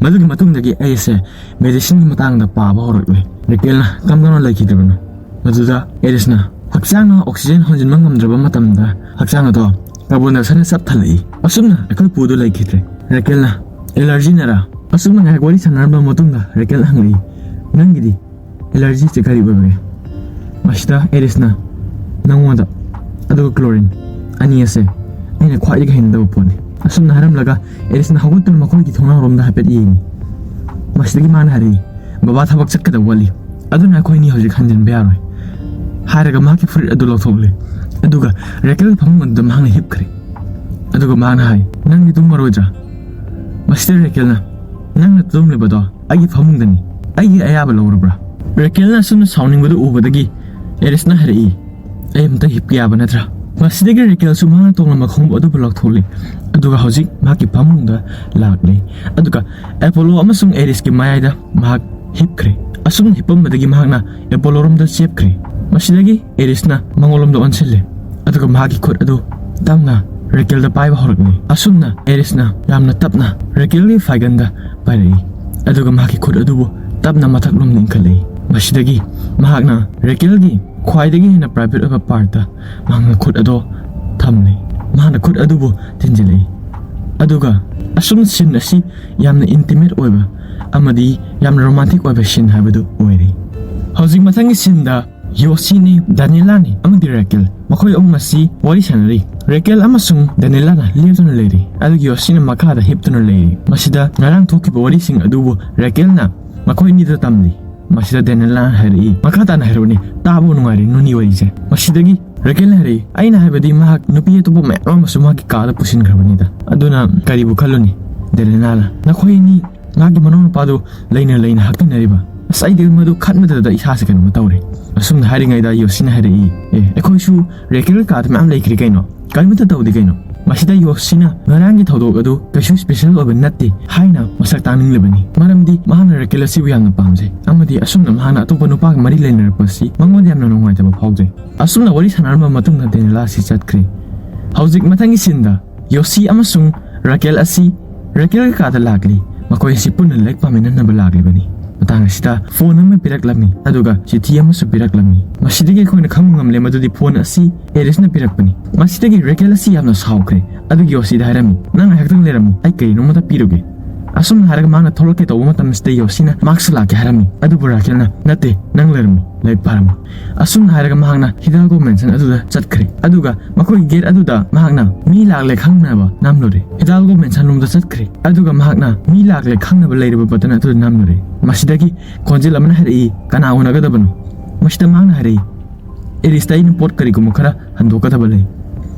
ꯃꯗꯨꯒꯤ ꯃꯇꯨꯡꯗꯒꯤ ꯑꯩꯁꯦ ꯃꯦꯗꯤꯁꯤꯟꯒꯤ ꯃꯇꯥꯡꯗ ꯄꯥꯕ ꯍꯧꯔꯛꯂꯦ꯫" ꯔꯦꯀꯦꯜꯅ, "ꯀꯝꯗꯧꯅ ꯂꯩꯈꯤꯗ꯭ꯔꯕꯅꯣ?" ꯃꯗꯨꯗ ꯑꯦꯔꯤꯁꯅ, "ꯍꯛꯆꯥꯡꯅ ꯑꯣꯛꯁꯤꯖꯦꯟ ꯍꯣꯟꯖꯤꯟꯕ ꯉꯝꯗ꯭ꯔꯕ ꯃꯇꯝꯗ ꯍꯛꯆꯥꯡ ꯑꯗꯣ ꯀꯥꯔꯕꯣꯟ ꯗꯥꯏꯑꯣꯛꯁꯥꯏꯗꯅ ꯆꯞ ꯊꯜꯂꯛꯏ꯫ ꯑꯁꯨꯝꯅ ꯑꯩꯈꯣꯏ ꯄꯨꯗꯣ ꯂꯩꯈꯤꯗ꯭ꯔꯦ꯫" ꯔꯦꯀꯦꯜꯅ, "ꯑꯦꯂꯔꯖꯤꯅꯔꯥ?" ꯑꯁꯨꯝꯅ ꯉꯥꯏꯍꯥꯛ ꯋꯥꯔꯤ ꯁꯥꯟꯅꯔꯝꯕ ꯃꯇꯨꯡꯗ ꯔꯦꯀꯦꯜ ꯍꯪꯂꯛꯏ, "ꯅꯪꯒꯤꯗꯤ ꯑꯦꯂꯔꯖꯤꯁꯦ ꯀꯔꯤ ꯑꯣꯏꯕꯒꯦ?" ꯃꯁꯤꯗ ꯑꯦꯔꯤꯁꯅ, "ꯅꯪꯉꯣꯟꯗ ꯑꯗꯨꯒ ꯀ꯭ꯂꯣꯔꯤꯟ ꯑꯅꯤ ꯑꯁꯦ ꯑꯩꯅ ꯈ꯭ꯋꯥꯏꯗꯒꯤ ꯍꯩꯅꯗꯕ ꯄꯣꯠꯅꯤ꯫" ꯑꯁꯨꯝꯅ ꯍꯥꯏꯔꯝꯂꯒ ꯑꯦꯔꯤꯁꯅ ꯍꯧꯒꯠꯇꯨꯅ ꯃꯈꯣꯏꯒꯤ ꯊꯣꯡꯅꯥꯎꯔꯣꯝꯗ ꯍꯥꯏꯐꯦꯠ ꯌꯦꯡꯉꯤ꯫ ꯃꯁꯤꯗꯒꯤ ꯃꯥꯅ ꯍꯥꯏꯔꯛꯏ, "ꯕꯕꯥ ꯊꯕꯛ ꯆꯠꯀꯗꯕ ꯋꯥꯠꯂꯤ, ꯑꯗꯨꯅ ꯑꯩꯈꯣꯏ ꯑꯅꯤ ꯍꯧꯖꯤꯛ ꯍꯟꯖꯤꯟꯕ ꯌꯥꯔꯣꯏ꯫" ꯍꯥꯏꯔꯒ ꯃꯍꯥꯛꯀꯤ ꯐꯨꯔꯤꯠ ꯑꯗꯨ ꯂꯧꯊꯣꯛꯂꯦ, ꯑꯗꯨꯒ ꯔꯦꯀꯦꯜꯒꯤ ꯐꯃꯨꯡ ꯑꯗꯨꯗ ꯃꯍꯥꯛꯅ ꯍꯤꯞꯈ꯭ꯔꯦ꯫ ꯑꯗꯨꯒ ꯃꯍꯥꯛꯅ ꯍꯥꯏ, "ꯅꯪꯗꯤ ꯇꯨꯝꯃꯔꯣꯏꯗ꯭ꯔꯥ?" ꯃꯁꯤꯗ ꯔꯦꯀꯦꯜꯅ, "ꯅꯪꯅ ꯇꯨꯝꯂꯤꯕꯗꯣ ꯑꯩꯒꯤ ꯐꯃꯨꯡꯗꯅꯤ, ꯑꯩꯒꯤ ꯑꯌꯥꯕ ꯂꯧꯔꯕ꯭ꯔꯥ?" ꯔꯦꯀꯦꯜꯅ ꯑꯁꯨꯝꯅ ꯁꯥꯎꯅꯤꯡꯕꯗꯨ ꯎꯕꯗꯒꯤ ꯑꯦꯔꯤꯁꯅ ꯍꯥꯏꯔꯛꯏ, "ꯑꯩ ꯑꯝꯇ ꯍꯤꯞꯀꯦ ꯌꯥꯕ ꯅꯠꯇ꯭ꯔꯥ?" ꯃꯁꯤꯗꯒꯤ ꯔꯦꯀꯦꯜꯁꯨ ꯃꯍꯥꯛꯅ ꯇꯣꯡꯂꯝꯕ ꯈꯣꯡꯎꯞ ꯑꯗꯨꯕꯨ ꯂꯧꯊꯣꯛꯂꯦ, ꯑꯗꯨꯒ ꯍꯧꯖꯤꯛ ꯃꯍꯥꯛꯀꯤ ꯐꯃꯨꯡꯗ ꯂꯥꯛꯂꯦ꯫ ꯑꯗꯨꯒ ꯑꯦꯄꯣꯂꯣ ꯑꯃꯁꯨꯡ ꯑꯦꯔꯤꯁꯀꯤ ꯃꯌꯥꯏꯗ ꯃꯍꯥꯛ ꯍꯤꯞꯈ꯭ꯔꯦ꯫ ꯑꯁꯨꯝꯅ ꯍꯤꯞꯄꯝꯕꯗꯒꯤ ꯃꯍꯥꯛꯅ ꯑꯦꯄꯣꯂꯣꯔꯣꯝꯗ ꯆꯦꯞꯈ꯭ꯔꯦ꯫ ꯃꯁꯤꯗꯒꯤ ꯑꯦꯔꯤꯁꯅ ꯃꯉꯣꯟꯂꯣꯝꯗ ꯑꯣꯟꯁꯤꯜꯂꯦ, ꯑꯗꯨꯒ ꯃꯍꯥꯛꯀꯤ ꯈꯨꯠ ꯑꯗꯨ ꯇꯞꯅ ꯔꯦꯀꯦꯜꯗ ꯄꯥꯏꯕ ꯍꯧꯔꯛꯂꯦ꯫ ꯑꯁꯨꯝꯅ ꯑꯦꯔꯤꯁꯅ ꯌꯥꯝꯅ ꯇꯞꯅ ꯔꯦꯀꯦꯜꯒꯤ ꯐꯥꯏꯒꯟꯗ ꯄꯥꯏꯔꯛꯏ, ꯑꯗꯨꯒ ꯃꯍꯥꯛꯀꯤ ꯈꯨꯠ ꯑꯗꯨꯕꯨ ꯇꯞꯅ ꯃꯊꯛꯂꯣꯝꯗ ꯏꯟꯈꯠꯂꯛꯏ꯫ ꯃꯁꯤꯗꯒꯤ ꯃꯍꯥꯛꯅ ꯔꯦꯀꯦꯜꯒꯤ ꯈ꯭ꯋꯥꯏꯗꯒꯤ ꯍꯦꯟꯅ ꯄ꯭ꯔꯥꯏꯚꯦꯠ ꯑꯣꯏꯕ ꯄꯥꯔꯠꯇ ꯃꯍꯥꯛꯅ ꯈꯨꯠ ꯑꯗꯣ ꯊꯝꯂꯦ꯫ ꯃꯍꯥꯛꯅ ꯈꯨꯠ ꯑꯗꯨꯕꯨ ꯊꯤꯟꯖꯤꯜꯂꯛꯏ, ꯑꯗꯨꯒ ꯑꯁꯨꯝꯅ ꯁꯤꯟ ꯑꯁꯤ ꯌꯥꯝꯅ ꯏꯟꯇꯤꯃꯦꯠ ꯑꯣꯏꯕ ꯑꯃꯗꯤ ꯌꯥꯝꯅ ꯔꯣꯃꯥꯟꯇꯤꯛ ꯑꯣꯏꯕ ꯁꯤꯟ ꯍꯥꯏꯕꯗꯨ ꯑꯣꯏꯔꯦ꯫ ꯍꯧꯖꯤꯛ ꯃꯊꯪꯒꯤ ꯁꯤꯟꯗ ꯌꯣꯁꯤꯅꯤ, ꯗꯥꯅꯤꯂꯥꯅꯤ ꯑꯃꯗꯤ ꯔꯦꯀꯦꯜ, ꯃꯈꯣꯏ ꯑꯍꯨꯝ ꯑꯁꯤ ꯋꯥꯔꯤ ꯁꯥꯟꯅꯔꯤ꯫ ꯔꯦꯀꯦꯜ ꯑꯃꯁꯨꯡ ꯗꯥꯅꯤꯂꯥꯅ ꯂꯦꯞꯇꯨꯅ ꯂꯩꯔꯤ, ꯑꯗꯨꯒ ꯌꯣꯁꯤꯅ ꯃꯈꯥꯗ ꯍꯤꯞꯇꯨꯅ ꯂꯩꯔꯤ꯫ ꯃꯁꯤꯗ ꯉꯔꯥꯡ ꯊꯣꯛꯈꯤꯕ ꯋꯥꯔꯤꯁꯤꯡ ꯑꯗꯨꯕꯨ ꯔꯦꯀꯦꯜꯅ ꯃꯈꯣꯏ ꯑꯅꯤꯗ ꯇꯝꯂꯤ꯫ ꯃꯁꯤꯗ ꯗꯦꯅꯦꯂꯥꯅ ꯍꯥꯏꯔꯛꯏ, "ꯃꯈꯥ ꯇꯥꯅ ꯍꯥꯏꯔꯛꯎꯅꯦ, ꯇꯥꯕ ꯅꯨꯡꯉꯥꯏꯔꯦ ꯅꯣꯏꯅꯤ ꯋꯥꯔꯤꯁꯦ"꯫ ꯃꯁꯤꯗꯒꯤ ꯔꯦꯀꯦꯜꯅ ꯍꯥꯏꯔꯛꯏ, "ꯑꯩꯅ ꯍꯥꯏꯕꯗꯤ ꯃꯍꯥꯛ ꯅꯨꯄꯤ ꯑꯇꯣꯞꯄ ꯃꯌꯥꯝ ꯑꯃꯁꯨ ꯃꯍꯥꯛꯀꯤ ꯀꯥꯗ ꯄꯨꯁꯤꯟꯈ꯭ꯔꯕꯅꯤꯗ꯫ ꯑꯗꯨꯅ ꯀꯔꯤꯕꯨ ꯈꯜꯂꯨꯅꯤ ꯗꯦꯅꯦꯂꯥꯅ? ꯅꯈꯣꯏ ꯑꯅꯤ ꯃꯥꯒꯤ ꯃꯅꯥꯎꯅꯨꯄꯥꯗꯨ ꯂꯩꯅ ꯂꯩꯅ ꯍꯛꯇꯤꯟꯅꯔꯤꯕ꯫ ꯑꯁ, ꯑꯩꯗꯤ ꯃꯗꯨ ꯈꯟꯕꯗꯗ ꯏꯁꯥꯁꯦ ꯀꯩꯅꯣꯝꯃ ꯇꯧꯔꯦ"꯫ ꯑꯁꯨꯝꯅ ꯍꯥꯏꯔꯤꯉꯩꯗ ꯌꯣꯁꯤꯅ ꯍꯥꯏꯔꯛꯏ, "ꯑꯦ, ꯑꯩꯈꯣꯏꯁꯨ ꯔꯦꯀꯦꯜꯒꯤ ꯀꯥꯗ ꯃꯌꯥꯝ ꯂꯩꯈ꯭ꯔꯦ ꯀꯩꯅꯣ, ꯀꯔꯤꯃꯠꯇ ꯇꯧꯗꯦ ꯀꯩꯅꯣ"꯫ ꯃꯁꯤꯗ ꯌꯣꯁꯤꯅ ꯉꯔꯥꯡꯒꯤ ꯊꯧꯗꯣꯛ ꯑꯗꯨ ꯀꯩꯁꯨ ꯁ꯭ꯄꯦꯁꯦꯜ ꯑꯣꯏꯕ ꯅꯠꯇꯦ ꯍꯥꯏꯅ ꯃꯁꯛ ꯇꯥꯛꯅꯤꯡꯂꯤꯕꯅꯤ, ꯃꯔꯝꯗꯤ ꯃꯍꯥꯛꯅ ꯔꯦꯀꯦꯜ ꯑꯁꯤꯕꯨ ꯌꯥꯝꯅ ꯄꯥꯝꯖꯩ ꯑꯃꯗꯤ ꯑꯁꯨꯝꯅ ꯃꯍꯥꯛꯅ ꯑꯇꯣꯞꯄ ꯅꯨꯄꯥꯒ ꯃꯔꯤ ꯂꯩꯅꯔꯛꯄ ꯑꯁꯤ ꯃꯉꯣꯟꯗ ꯌꯥꯝꯅ ꯅꯨꯡꯉꯥꯏꯇꯕ ꯐꯥꯎꯖꯩ꯫ ꯑꯁꯨꯝꯅ ꯋꯥꯔꯤ ꯁꯥꯟꯅꯔꯝꯕ ꯃꯇꯨꯡꯗ ꯗꯦꯅꯤꯂꯥ ꯑꯁꯤ ꯆꯠꯈ꯭ꯔꯦ꯫ ꯍꯧꯖꯤꯛ ꯃꯊꯪꯒꯤ ꯁꯤꯟꯗ ꯌꯣꯁꯤ ꯑꯃꯁꯨꯡ ꯔꯥꯀꯦꯜ ꯑꯁꯤ ꯔꯥꯀꯦꯜꯒꯤ ꯀꯥꯗ ꯂꯥꯛꯂꯤ꯫ ꯃꯈꯣꯏ ꯑꯁꯤ ꯄꯨꯟꯅ ꯂꯥꯏꯔꯤꯛ ꯄꯥꯃꯤꯟꯅꯅꯕ ꯂꯥꯛꯂꯤꯕꯅꯤ꯫ ꯃꯇꯥꯡ ꯑꯁꯤꯗ ꯐꯣꯟ ꯑꯃ ꯄꯤꯔꯛꯂꯝꯃꯤ, ꯑꯗꯨꯒ ꯆꯤꯊꯤ ꯑꯃꯁꯨ ꯄꯤꯔꯛꯂꯝꯃꯤ꯫ ꯃꯁꯤꯗꯒꯤ ꯑꯩꯈꯣꯏꯅ ꯈꯪꯕ ꯉꯝꯂꯦ ꯃꯗꯨꯗꯤ ꯐꯣꯟ ꯑꯁꯤ ꯑꯦꯔꯤꯁꯅ ꯄꯤꯔꯛꯄꯅꯤ꯫ ꯃꯁꯤꯗꯒꯤ ꯔꯥꯀꯦꯜ ꯑꯁꯤ ꯌꯥꯝꯅ ꯁꯥꯎꯈ꯭ꯔꯦ, ꯑꯗꯨꯒꯤ ꯌꯣꯁꯤꯗ ꯍꯥꯏꯔꯝꯃꯤ, "ꯅꯪ ꯉꯥꯏꯍꯥꯛꯇꯪ ꯂꯩꯔꯝꯃꯨ, ꯑꯩ ꯀꯔꯤꯅꯣꯝꯃꯇ ꯄꯤꯔꯨꯒꯦ"꯫ ꯑꯁꯨꯝꯅ ꯍꯥꯏꯔꯒ ꯃꯍꯥꯛꯅ ꯊꯣꯛꯂꯛꯀꯦ ꯇꯧꯕ ꯃꯇꯝꯁꯤꯗ ꯌꯣꯁꯤꯅ ꯃꯍꯥꯛꯁꯨ ꯂꯥꯛꯀꯦ ꯍꯥꯏꯔꯝꯃꯤ, ꯑꯗꯨꯕꯨ ꯔꯥꯀꯦꯜꯅ, "ꯅꯠꯇꯦ, ꯅꯪ ꯂꯩꯔꯝꯃꯨ, ꯂꯥꯏꯔꯤꯛ ꯄꯥꯔꯝꯃꯨ"꯫ ꯑꯁꯨꯝꯅ ꯍꯥꯏꯔꯒ ꯃꯍꯥꯛꯅ ꯍꯤꯗꯥꯜꯒꯣ ꯃꯦꯟꯁꯟ ꯑꯗꯨꯗ ꯆꯠꯈ꯭ꯔꯦ, ꯑꯗꯨꯒ ꯃꯈꯣꯏꯒꯤ ꯒꯦꯠ ꯑꯗꯨꯗ ꯃꯍꯥꯛꯅ ꯃꯤ ꯂꯥꯛꯂꯦ ꯈꯪꯅꯕ ꯅꯝꯂꯨꯔꯦ꯫ ꯍꯤꯗꯥꯜꯒꯣ ꯃꯦꯟꯁꯟ ꯂꯣꯝꯗ ꯆꯠꯈ꯭ꯔꯦ, ꯑꯗꯨꯒ ꯃꯍꯥꯛꯅ ꯃꯤ ꯂꯥꯛꯂꯦ ꯈꯪꯅꯕ ꯂꯩꯔꯤꯕ ꯕꯇꯟ ꯑꯗꯨꯗ ꯅꯝꯂꯨꯔꯦ꯫ ꯃꯁꯤꯗꯒꯤ ꯈꯣꯟꯖꯦꯜ ꯑꯃꯅ ꯍꯥꯏꯔꯛꯏ, "ꯀꯅꯥ ꯎꯅꯒꯗꯕꯅꯣ?" ꯃꯁꯤꯗ ꯃꯍꯥꯛꯅ ꯍꯥꯏꯔꯛꯏ, "ꯑꯦꯔꯤꯁꯇ ꯑꯩꯅ ꯄꯣꯠ ꯀꯔꯤꯒꯨꯝꯕ ꯈꯔ ꯍꯟꯗꯣꯛꯀꯗꯕ ꯂꯩ"꯫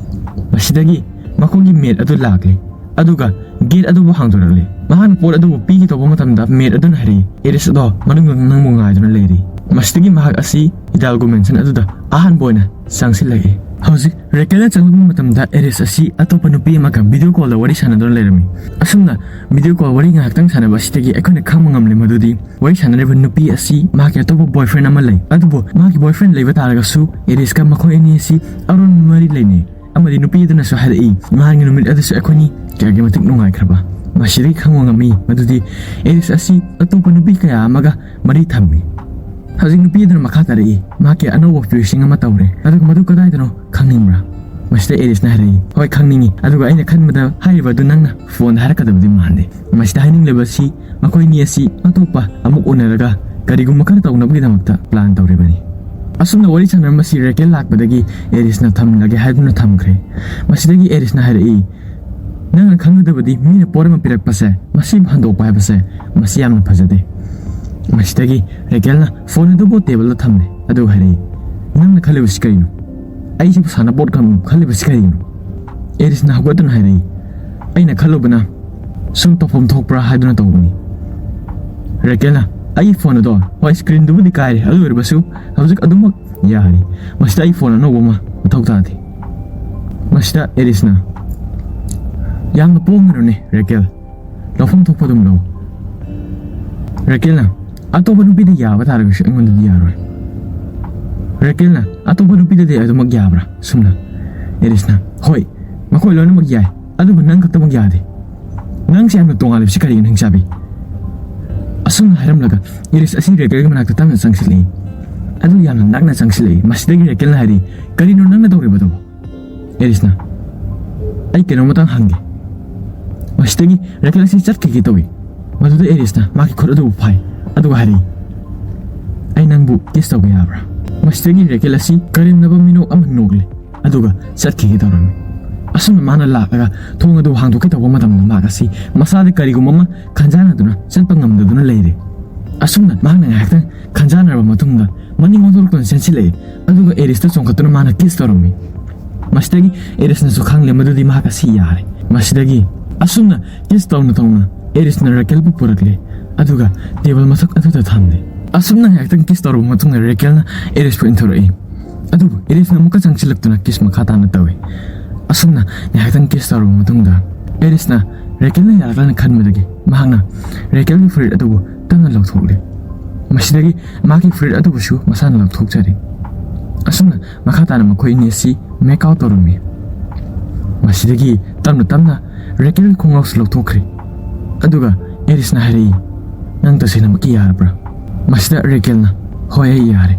ꯃꯁꯤꯗꯒꯤ ꯃꯈꯣꯏꯒꯤ ꯃꯦꯠ ꯑꯗꯨ ꯂꯥꯛꯂꯦ, ꯑꯗꯨꯒ ꯒꯦꯠ ꯑꯗꯨꯕꯨ ꯍꯥꯡꯗꯣꯔꯛꯂꯦ꯫ ꯃꯍꯥꯛꯅ ꯄꯣꯠ ꯑꯗꯨꯕꯨ ꯄꯤꯒꯦ ꯇꯧꯕ ꯃꯇꯝꯗ ꯃꯦꯠ ꯑꯗꯨꯅ ꯍꯥꯏꯔꯛꯏ, "ꯑꯦꯔꯤꯁ ꯑꯗꯣ ꯃꯅꯨꯡꯗ ꯅꯪꯕꯨ ꯉꯥꯏꯗꯨꯅ ꯂꯩꯔꯤ"꯫ ꯃꯁꯤꯗꯒꯤ ꯃꯍꯥꯛ ꯑꯁꯤ ꯍꯤꯗꯥꯜꯒꯣ ꯃꯦꯟꯁꯟ ꯑꯗꯨꯗ ꯑꯍꯥꯟꯕ ꯑꯣꯏꯅ ꯆꯪꯁꯤꯜꯂꯛꯏ꯫ ꯍꯧꯖꯤꯛ ꯔꯦꯀꯦꯜꯅ ꯆꯪꯂꯛꯄ ꯃꯇꯝꯗ ꯑꯦꯔꯤꯁ ꯑꯁꯤ ꯑꯇꯣꯞꯄ ꯅꯨꯄꯤ ꯑꯃꯒ ꯚꯤꯗꯤꯑꯣ ꯀꯣꯜꯗ ꯋꯥꯔꯤ ꯁꯥꯟꯅꯗꯨꯅ ꯂꯩꯔꯝꯃꯤ꯫ ꯑꯁꯨꯝꯅ ꯚꯤꯗꯤꯑꯣ ꯀꯣꯜ ꯋꯥꯔꯤ ꯉꯥꯏꯍꯥꯛꯇꯪ ꯁꯥꯟꯅꯕ ꯑꯁꯤꯗꯒꯤ ꯑꯩꯈꯣꯏꯅ ꯈꯪꯕ ꯉꯝꯂꯦ ꯃꯗꯨꯗꯤ ꯋꯥꯔꯤ ꯁꯥꯟꯅꯔꯤꯕ ꯅꯨꯄꯤ ꯑꯁꯤ ꯃꯍꯥꯛꯀꯤ ꯑꯇꯣꯞꯄ ꯕꯣꯏꯐ꯭ꯔꯦꯟ ꯑꯃ ꯂꯩ, ꯑꯗꯨꯕꯨ ꯃꯍꯥꯛꯀꯤ ꯕꯣꯏꯐ꯭ꯔꯦꯟ ꯂꯩꯕ ꯇꯥꯔꯒꯁꯨ ꯑꯦꯔꯤꯁꯀ ꯃꯈꯣꯏ ꯑꯅꯤ ꯑꯁꯤ ꯑꯔꯣꯟꯕ ꯃꯔꯤ ꯂꯩꯅꯩ꯫ ꯑꯃꯗꯤ ꯅꯨꯄꯤ ꯑꯗꯨꯅꯁꯨ ꯍꯥꯏꯔꯛꯏ, "ꯅꯍꯥꯟꯒꯤ ꯅꯨꯃꯤꯠ ꯑꯗꯨꯁꯨ ꯑꯩꯈꯣꯏꯅꯤ ꯀꯌꯥꯒꯤ ꯃꯇꯤꯛ ꯅꯨꯡꯉꯥꯏꯈ꯭ꯔꯕ"꯫ ꯃꯁꯤꯗꯒꯤ ꯈꯪꯕ ꯉꯝꯃꯤ ꯃꯗꯨꯗꯤ ꯑꯦꯔꯤꯁ ꯑꯁꯤ ꯑꯇꯣꯞꯄ ꯅꯨꯄꯤ ꯀꯌꯥ ꯑꯃꯒ ꯃꯔꯤ ꯊꯝꯃꯤ꯫ ꯍꯧꯖꯤꯛ ꯅꯨꯄꯤ ꯑꯗꯨꯅ ꯃꯈꯥ ꯇꯥꯔꯛꯏ, "ꯃꯍꯥꯛꯀꯤ ꯑꯅꯧꯕ ꯄꯤꯔꯁꯤꯡ ꯑꯃ ꯇꯧꯔꯦ, ꯑꯗꯨꯒ ꯃꯗꯨ ꯀꯗꯥꯏꯗꯅꯣ ꯈꯪꯅꯤꯡꯕ꯭ꯔꯥ?" ꯃꯁꯤꯗ ꯑꯦꯔꯤꯁꯅ ꯍꯥꯏꯔꯛꯏ, "ꯍꯣꯏ, ꯈꯪꯅꯤꯡꯏ, ꯑꯗꯨꯒ ꯑꯩꯅ ꯈꯟꯕꯗ ꯍꯥꯏꯔꯤꯕ ꯑꯗꯨ ꯅꯪꯅ ꯐꯣꯟꯗ ꯍꯥꯏꯔꯛꯀꯗꯕꯗꯤ ꯃꯥꯟꯗꯦ"꯫ ꯃꯁꯤꯗ ꯍꯥꯏꯅꯤꯡꯂꯤꯕꯁꯤ ꯃꯈꯣꯏꯅꯤ ꯑꯁꯤ ꯑꯇꯣꯞꯄ ꯑꯃꯨꯛ ꯎꯅꯔꯒ ꯀꯔꯤꯒꯨꯝꯕ ꯈꯔ ꯇꯧꯅꯕꯒꯤꯗꯃꯛꯇ ꯄ꯭ꯂꯥꯟ ꯇꯧꯔꯤꯕꯅꯤ꯫ ꯑꯁꯨꯝꯅ ꯋꯥꯔꯤ ꯁꯥꯟꯅꯔꯝꯕꯁꯤ ꯔꯦꯀꯦꯜ ꯂꯥꯛꯄꯗꯒꯤ ꯑꯦꯔꯤꯁꯅ ꯊꯝꯂꯒꯦ ꯍꯥꯏꯗꯨꯅ ꯊꯝꯈ꯭ꯔꯦ꯫ ꯃꯁꯤꯗꯒꯤ ꯑꯦꯔꯤꯁꯅ ꯍꯥꯏꯔꯛꯏ, "ꯅꯪꯅ ꯈꯪꯒꯗꯕꯗꯤ ꯃꯤꯅ ꯄꯣꯠ ꯑꯃ ꯄꯤꯔꯛꯄꯁꯦ, ꯃꯁꯤꯕꯨ ꯍꯟꯗꯣꯛꯄ ꯍꯥꯏꯕꯁꯦ, ꯃꯁꯤ ꯌꯥꯝꯅ ꯐꯖꯗꯦ"꯫ ꯃꯁꯤꯗꯒꯤ ꯔꯦꯀꯦꯜꯅ ꯐꯣꯟ ꯑꯗꯨꯕꯨ ꯇꯦꯕꯜꯗ ꯊꯝꯂꯦ, ꯑꯗꯨꯒ ꯍꯥꯏꯔꯛꯏ, "ꯅꯪꯅ ꯈꯜꯂꯤꯕꯁꯤ ꯀꯔꯤꯅꯣ? ꯑꯩꯁꯤꯕꯨ ꯁꯥꯟꯅꯄꯣꯠ ꯈꯜꯂꯤꯕꯁꯤ ꯀꯔꯤꯅꯣ?" ꯑꯦꯔꯤꯁꯅ ꯍꯧꯒꯠꯇꯨꯅ ꯍꯥꯏꯔꯛꯏ, "ꯑꯩꯅ ꯈꯜꯂꯨꯕꯅ ꯁꯨꯝ ꯇꯧꯐꯝ ꯊꯣꯛꯄ꯭ꯔꯥ ꯍꯥꯏꯗꯨꯅ ꯇꯧꯕꯅꯤ꯫" ꯔꯦꯀꯦꯜꯅ, "ꯑꯩꯒꯤ ꯐꯣꯟ ꯑꯗꯣ, ꯍꯣꯏ, ꯁ꯭ꯀ꯭ꯔꯤꯟꯗꯨꯕꯨꯗꯤ ꯀꯥꯏꯔꯦ, ꯑꯗꯨ ꯑꯣꯏꯔꯕꯁꯨ ꯍꯧꯖꯤꯛ ꯑꯗꯨꯃꯛ ꯌꯥꯔꯤ꯫ ꯃꯁꯤꯗ ꯑꯩ ꯐꯣꯟ ꯑꯅꯧꯕ ꯑꯃ ꯃꯊꯧ ꯇꯥꯗꯦ꯫" ꯃꯁꯤꯗ ꯑꯦꯔꯤꯁꯅ, "ꯌꯥꯝꯅ ꯄꯣꯡꯒꯅꯨꯅꯦ ꯔꯦꯀꯦꯜ, ꯂꯧꯐꯝ ꯊꯣꯛꯄ ꯑꯗꯨꯝ ꯂꯧ꯫" ꯔꯦꯀꯦꯜꯅ, "ꯑꯇꯣꯞꯄ ꯅꯨꯄꯤꯗ ꯌꯥꯕ ꯇꯥꯔꯒꯁꯨ ꯑꯩꯉꯣꯟꯗꯗꯤ ꯌꯥꯔꯣꯏ꯫" ꯔꯦꯀꯦꯜꯅ, "ꯑꯇꯣꯞꯄ ꯅꯨꯄꯤꯗꯗꯤ ꯑꯗꯨꯃꯛ ꯌꯥꯕ꯭ꯔꯥ?" ꯁꯨꯝꯅ ꯑꯦꯔꯤꯁꯅ, "ꯍꯣꯏ, ꯃꯈꯣꯏ ꯂꯣꯏꯅꯃꯛ ꯌꯥꯏ, ꯑꯗꯨꯕꯨ ꯅꯪ ꯈꯛꯇꯃꯛ ꯌꯥꯗꯦ꯫ ꯅꯪꯁꯦ ꯌꯥꯝꯅ ꯇꯣꯉꯥꯜꯂꯤꯕꯁꯤ ꯀꯔꯤꯒꯤꯅꯣ, ꯍꯤꯡꯆꯥꯕꯤ?" ꯑꯁꯨꯝꯅ ꯍꯥꯏꯔꯝꯂꯒ ꯏꯔꯤꯁ ꯑꯁꯤ ꯔꯦꯀꯦꯜꯒꯤ ꯃꯅꯥꯛꯇ ꯇꯞꯅ ꯆꯪꯁꯤꯜꯂꯛꯏ꯫ ꯑꯗꯨ ꯌꯥꯝꯅ ꯅꯛꯅ ꯆꯪꯁꯤꯜꯂꯛꯏ꯫ ꯃꯁꯤꯗꯒꯤ ꯔꯦꯀꯦꯜꯅ ꯍꯥꯏꯔꯤ, "ꯀꯔꯤꯅꯣ ꯅꯪꯅ ꯇꯧꯔꯤꯕꯗꯨꯕꯨ?" ꯑꯦꯔꯤꯁꯅ, "ꯑꯩ ꯀꯩꯅꯣꯝꯃꯇꯪ ꯍꯪꯒꯦ꯫" ꯃꯁꯤꯗꯒꯤ ꯔꯦꯀꯦꯜ ꯑꯁꯤ ꯆꯠꯈꯤꯒꯦ ꯇꯧꯏ꯫ ꯃꯗꯨꯗ ꯑꯦꯔꯤꯁꯅ ꯃꯥꯒꯤ ꯈꯨꯠ ꯑꯗꯨꯕꯨ ꯐꯥꯏ, ꯑꯗꯨꯒ ꯍꯥꯏꯔꯛꯏ, "ꯑꯩ ꯅꯪꯕꯨ ꯀꯤꯁ ꯇꯧꯕ ꯌꯥꯕ꯭ꯔꯥ?" ꯃꯁꯤꯗꯒꯤ ꯔꯦꯀꯦꯜ ꯑꯁꯤ ꯀꯔꯦꯝꯅꯕ ꯃꯤꯅꯣꯛ ꯑꯃ ꯅꯣꯛꯂꯦ, ꯑꯗꯨꯒ ꯆꯠꯈꯤꯒꯦ ꯇꯧꯔꯝꯃꯤ꯫ ꯑꯁꯨꯝꯅ ꯃꯥꯅ ꯂꯥꯛꯂꯒ ꯊꯣꯡ ꯑꯗꯨ ꯍꯥꯡꯗꯣꯛꯀꯦ ꯇꯧꯕ ꯃꯇꯝꯗ ꯃꯍꯥꯛ ꯑꯁꯤ ꯃꯁꯥꯗ ꯀꯔꯤꯒꯨꯝꯕ ꯑꯃ ꯈꯟꯖꯥꯟꯅꯗꯨꯅ ꯆꯠꯄ ꯉꯝꯗꯗꯨꯅ ꯂꯩꯔꯦ꯫ ꯑꯁꯨꯝꯅ ꯃꯍꯥꯛꯅ ꯉꯥꯏꯍꯥꯛꯇꯪ ꯈꯟꯖꯥꯟꯅꯔꯕ ꯃꯇꯨꯡꯗ ꯃꯅꯤꯡ ꯑꯣꯟꯊꯣꯔꯛꯇꯨꯅ ꯆꯦꯟꯁꯤꯜꯂꯛꯏ, ꯑꯗꯨꯒ ꯑꯦꯔꯤꯁꯇ ꯆꯣꯡꯈꯠꯇꯨꯅ ꯃꯥꯅ ꯀꯤꯁ ꯇꯧꯔꯝꯃꯤ꯫ ꯃꯁꯤꯗꯒꯤ ꯑꯦꯔꯤꯁꯅꯁꯨ ꯈꯪꯂꯦ ꯃꯗꯨꯗꯤ ꯃꯍꯥꯛ ꯑꯁꯤ ꯌꯥꯔꯦ꯫ ꯃꯁꯤꯗꯒꯤ ꯑꯁꯨꯝꯅ ꯀꯤꯁ ꯇꯧꯅ ꯇꯧꯅ ꯑꯦꯔꯤꯁꯅ ꯔꯦꯀꯦꯜꯕꯨ ꯄꯨꯔꯛꯂꯦ, ꯑꯗꯨꯒ ꯇꯦꯕꯜ ꯃꯊꯛ ꯑꯗꯨꯗ ꯊꯝꯂꯦ꯫ ꯑꯁꯨꯝꯅ ꯉꯥꯏꯍꯥꯛꯇꯪ ꯀꯤꯁ ꯇꯧꯔꯕ ꯃꯇꯨꯡꯗ ꯔꯦꯀꯦꯜꯅ ꯑꯦꯔꯤꯁꯄꯨ ꯏꯟꯊꯣꯔꯛꯏ꯫ ꯑꯗꯨꯕꯨ ꯑꯦꯔꯤꯁꯅ ꯑꯃꯨꯛꯀ ꯆꯪꯁꯤꯜꯂꯛꯇꯨꯅ ꯀꯤꯁ ꯃꯈꯥ ꯇꯥꯅ ꯇꯧꯏ꯫ ꯑꯁꯨꯝꯅ ꯉꯥꯏꯍꯥꯛꯇꯪ ꯀꯤꯁ ꯇꯧꯔꯕ ꯃꯇꯨꯡꯗ ꯑꯦꯔꯤꯁꯅ ꯔꯦꯀꯦꯜꯅ ꯌꯥꯔꯛꯂꯅ ꯈꯟꯕꯗꯒꯤ ꯃꯍꯥꯛꯅ ꯔꯦꯀꯦꯜꯒꯤ ꯐꯨꯔꯤꯠ ꯑꯗꯨꯕꯨ ꯇꯞꯅ ꯂꯧꯊꯣꯛꯂꯦ꯫ ꯃꯁꯤꯗꯒꯤ ꯃꯥꯒꯤ ꯐꯨꯔꯤꯠ ꯑꯗꯨꯕꯨꯁꯨ ꯃꯁꯥꯅ ꯂꯧꯊꯣꯛꯆꯔꯦ꯫ ꯑꯁꯨꯝꯅ ꯃꯈꯥ ꯇꯥꯅ ꯃꯈꯣꯏ ꯑꯅꯤ ꯑꯁꯤ ꯃꯦꯛ ꯑꯥꯎꯠ ꯇꯧꯔꯝꯃꯤ꯫ ꯃꯁꯤꯗꯒꯤ ꯇꯞꯅ ꯇꯞꯅ ꯔꯦꯀꯦꯜꯒꯤ ꯈꯣꯡꯒ꯭ꯔꯥꯎꯁꯨ ꯂꯧꯊꯣꯛꯈ꯭ꯔꯦ꯫ ꯑꯗꯨꯒ ꯑꯦꯔꯤꯁꯅ ꯍꯥꯏꯔꯛꯏ, "ꯅꯪ ꯇꯁꯦꯡꯅꯃꯛꯀꯤ ꯌꯥꯔꯕ꯭ꯔꯥ?" ꯃꯁꯤꯗ ꯔꯦꯀꯦꯜꯅ, "ꯍꯣꯏ, ꯑꯩ ꯌꯥꯔꯦ꯫"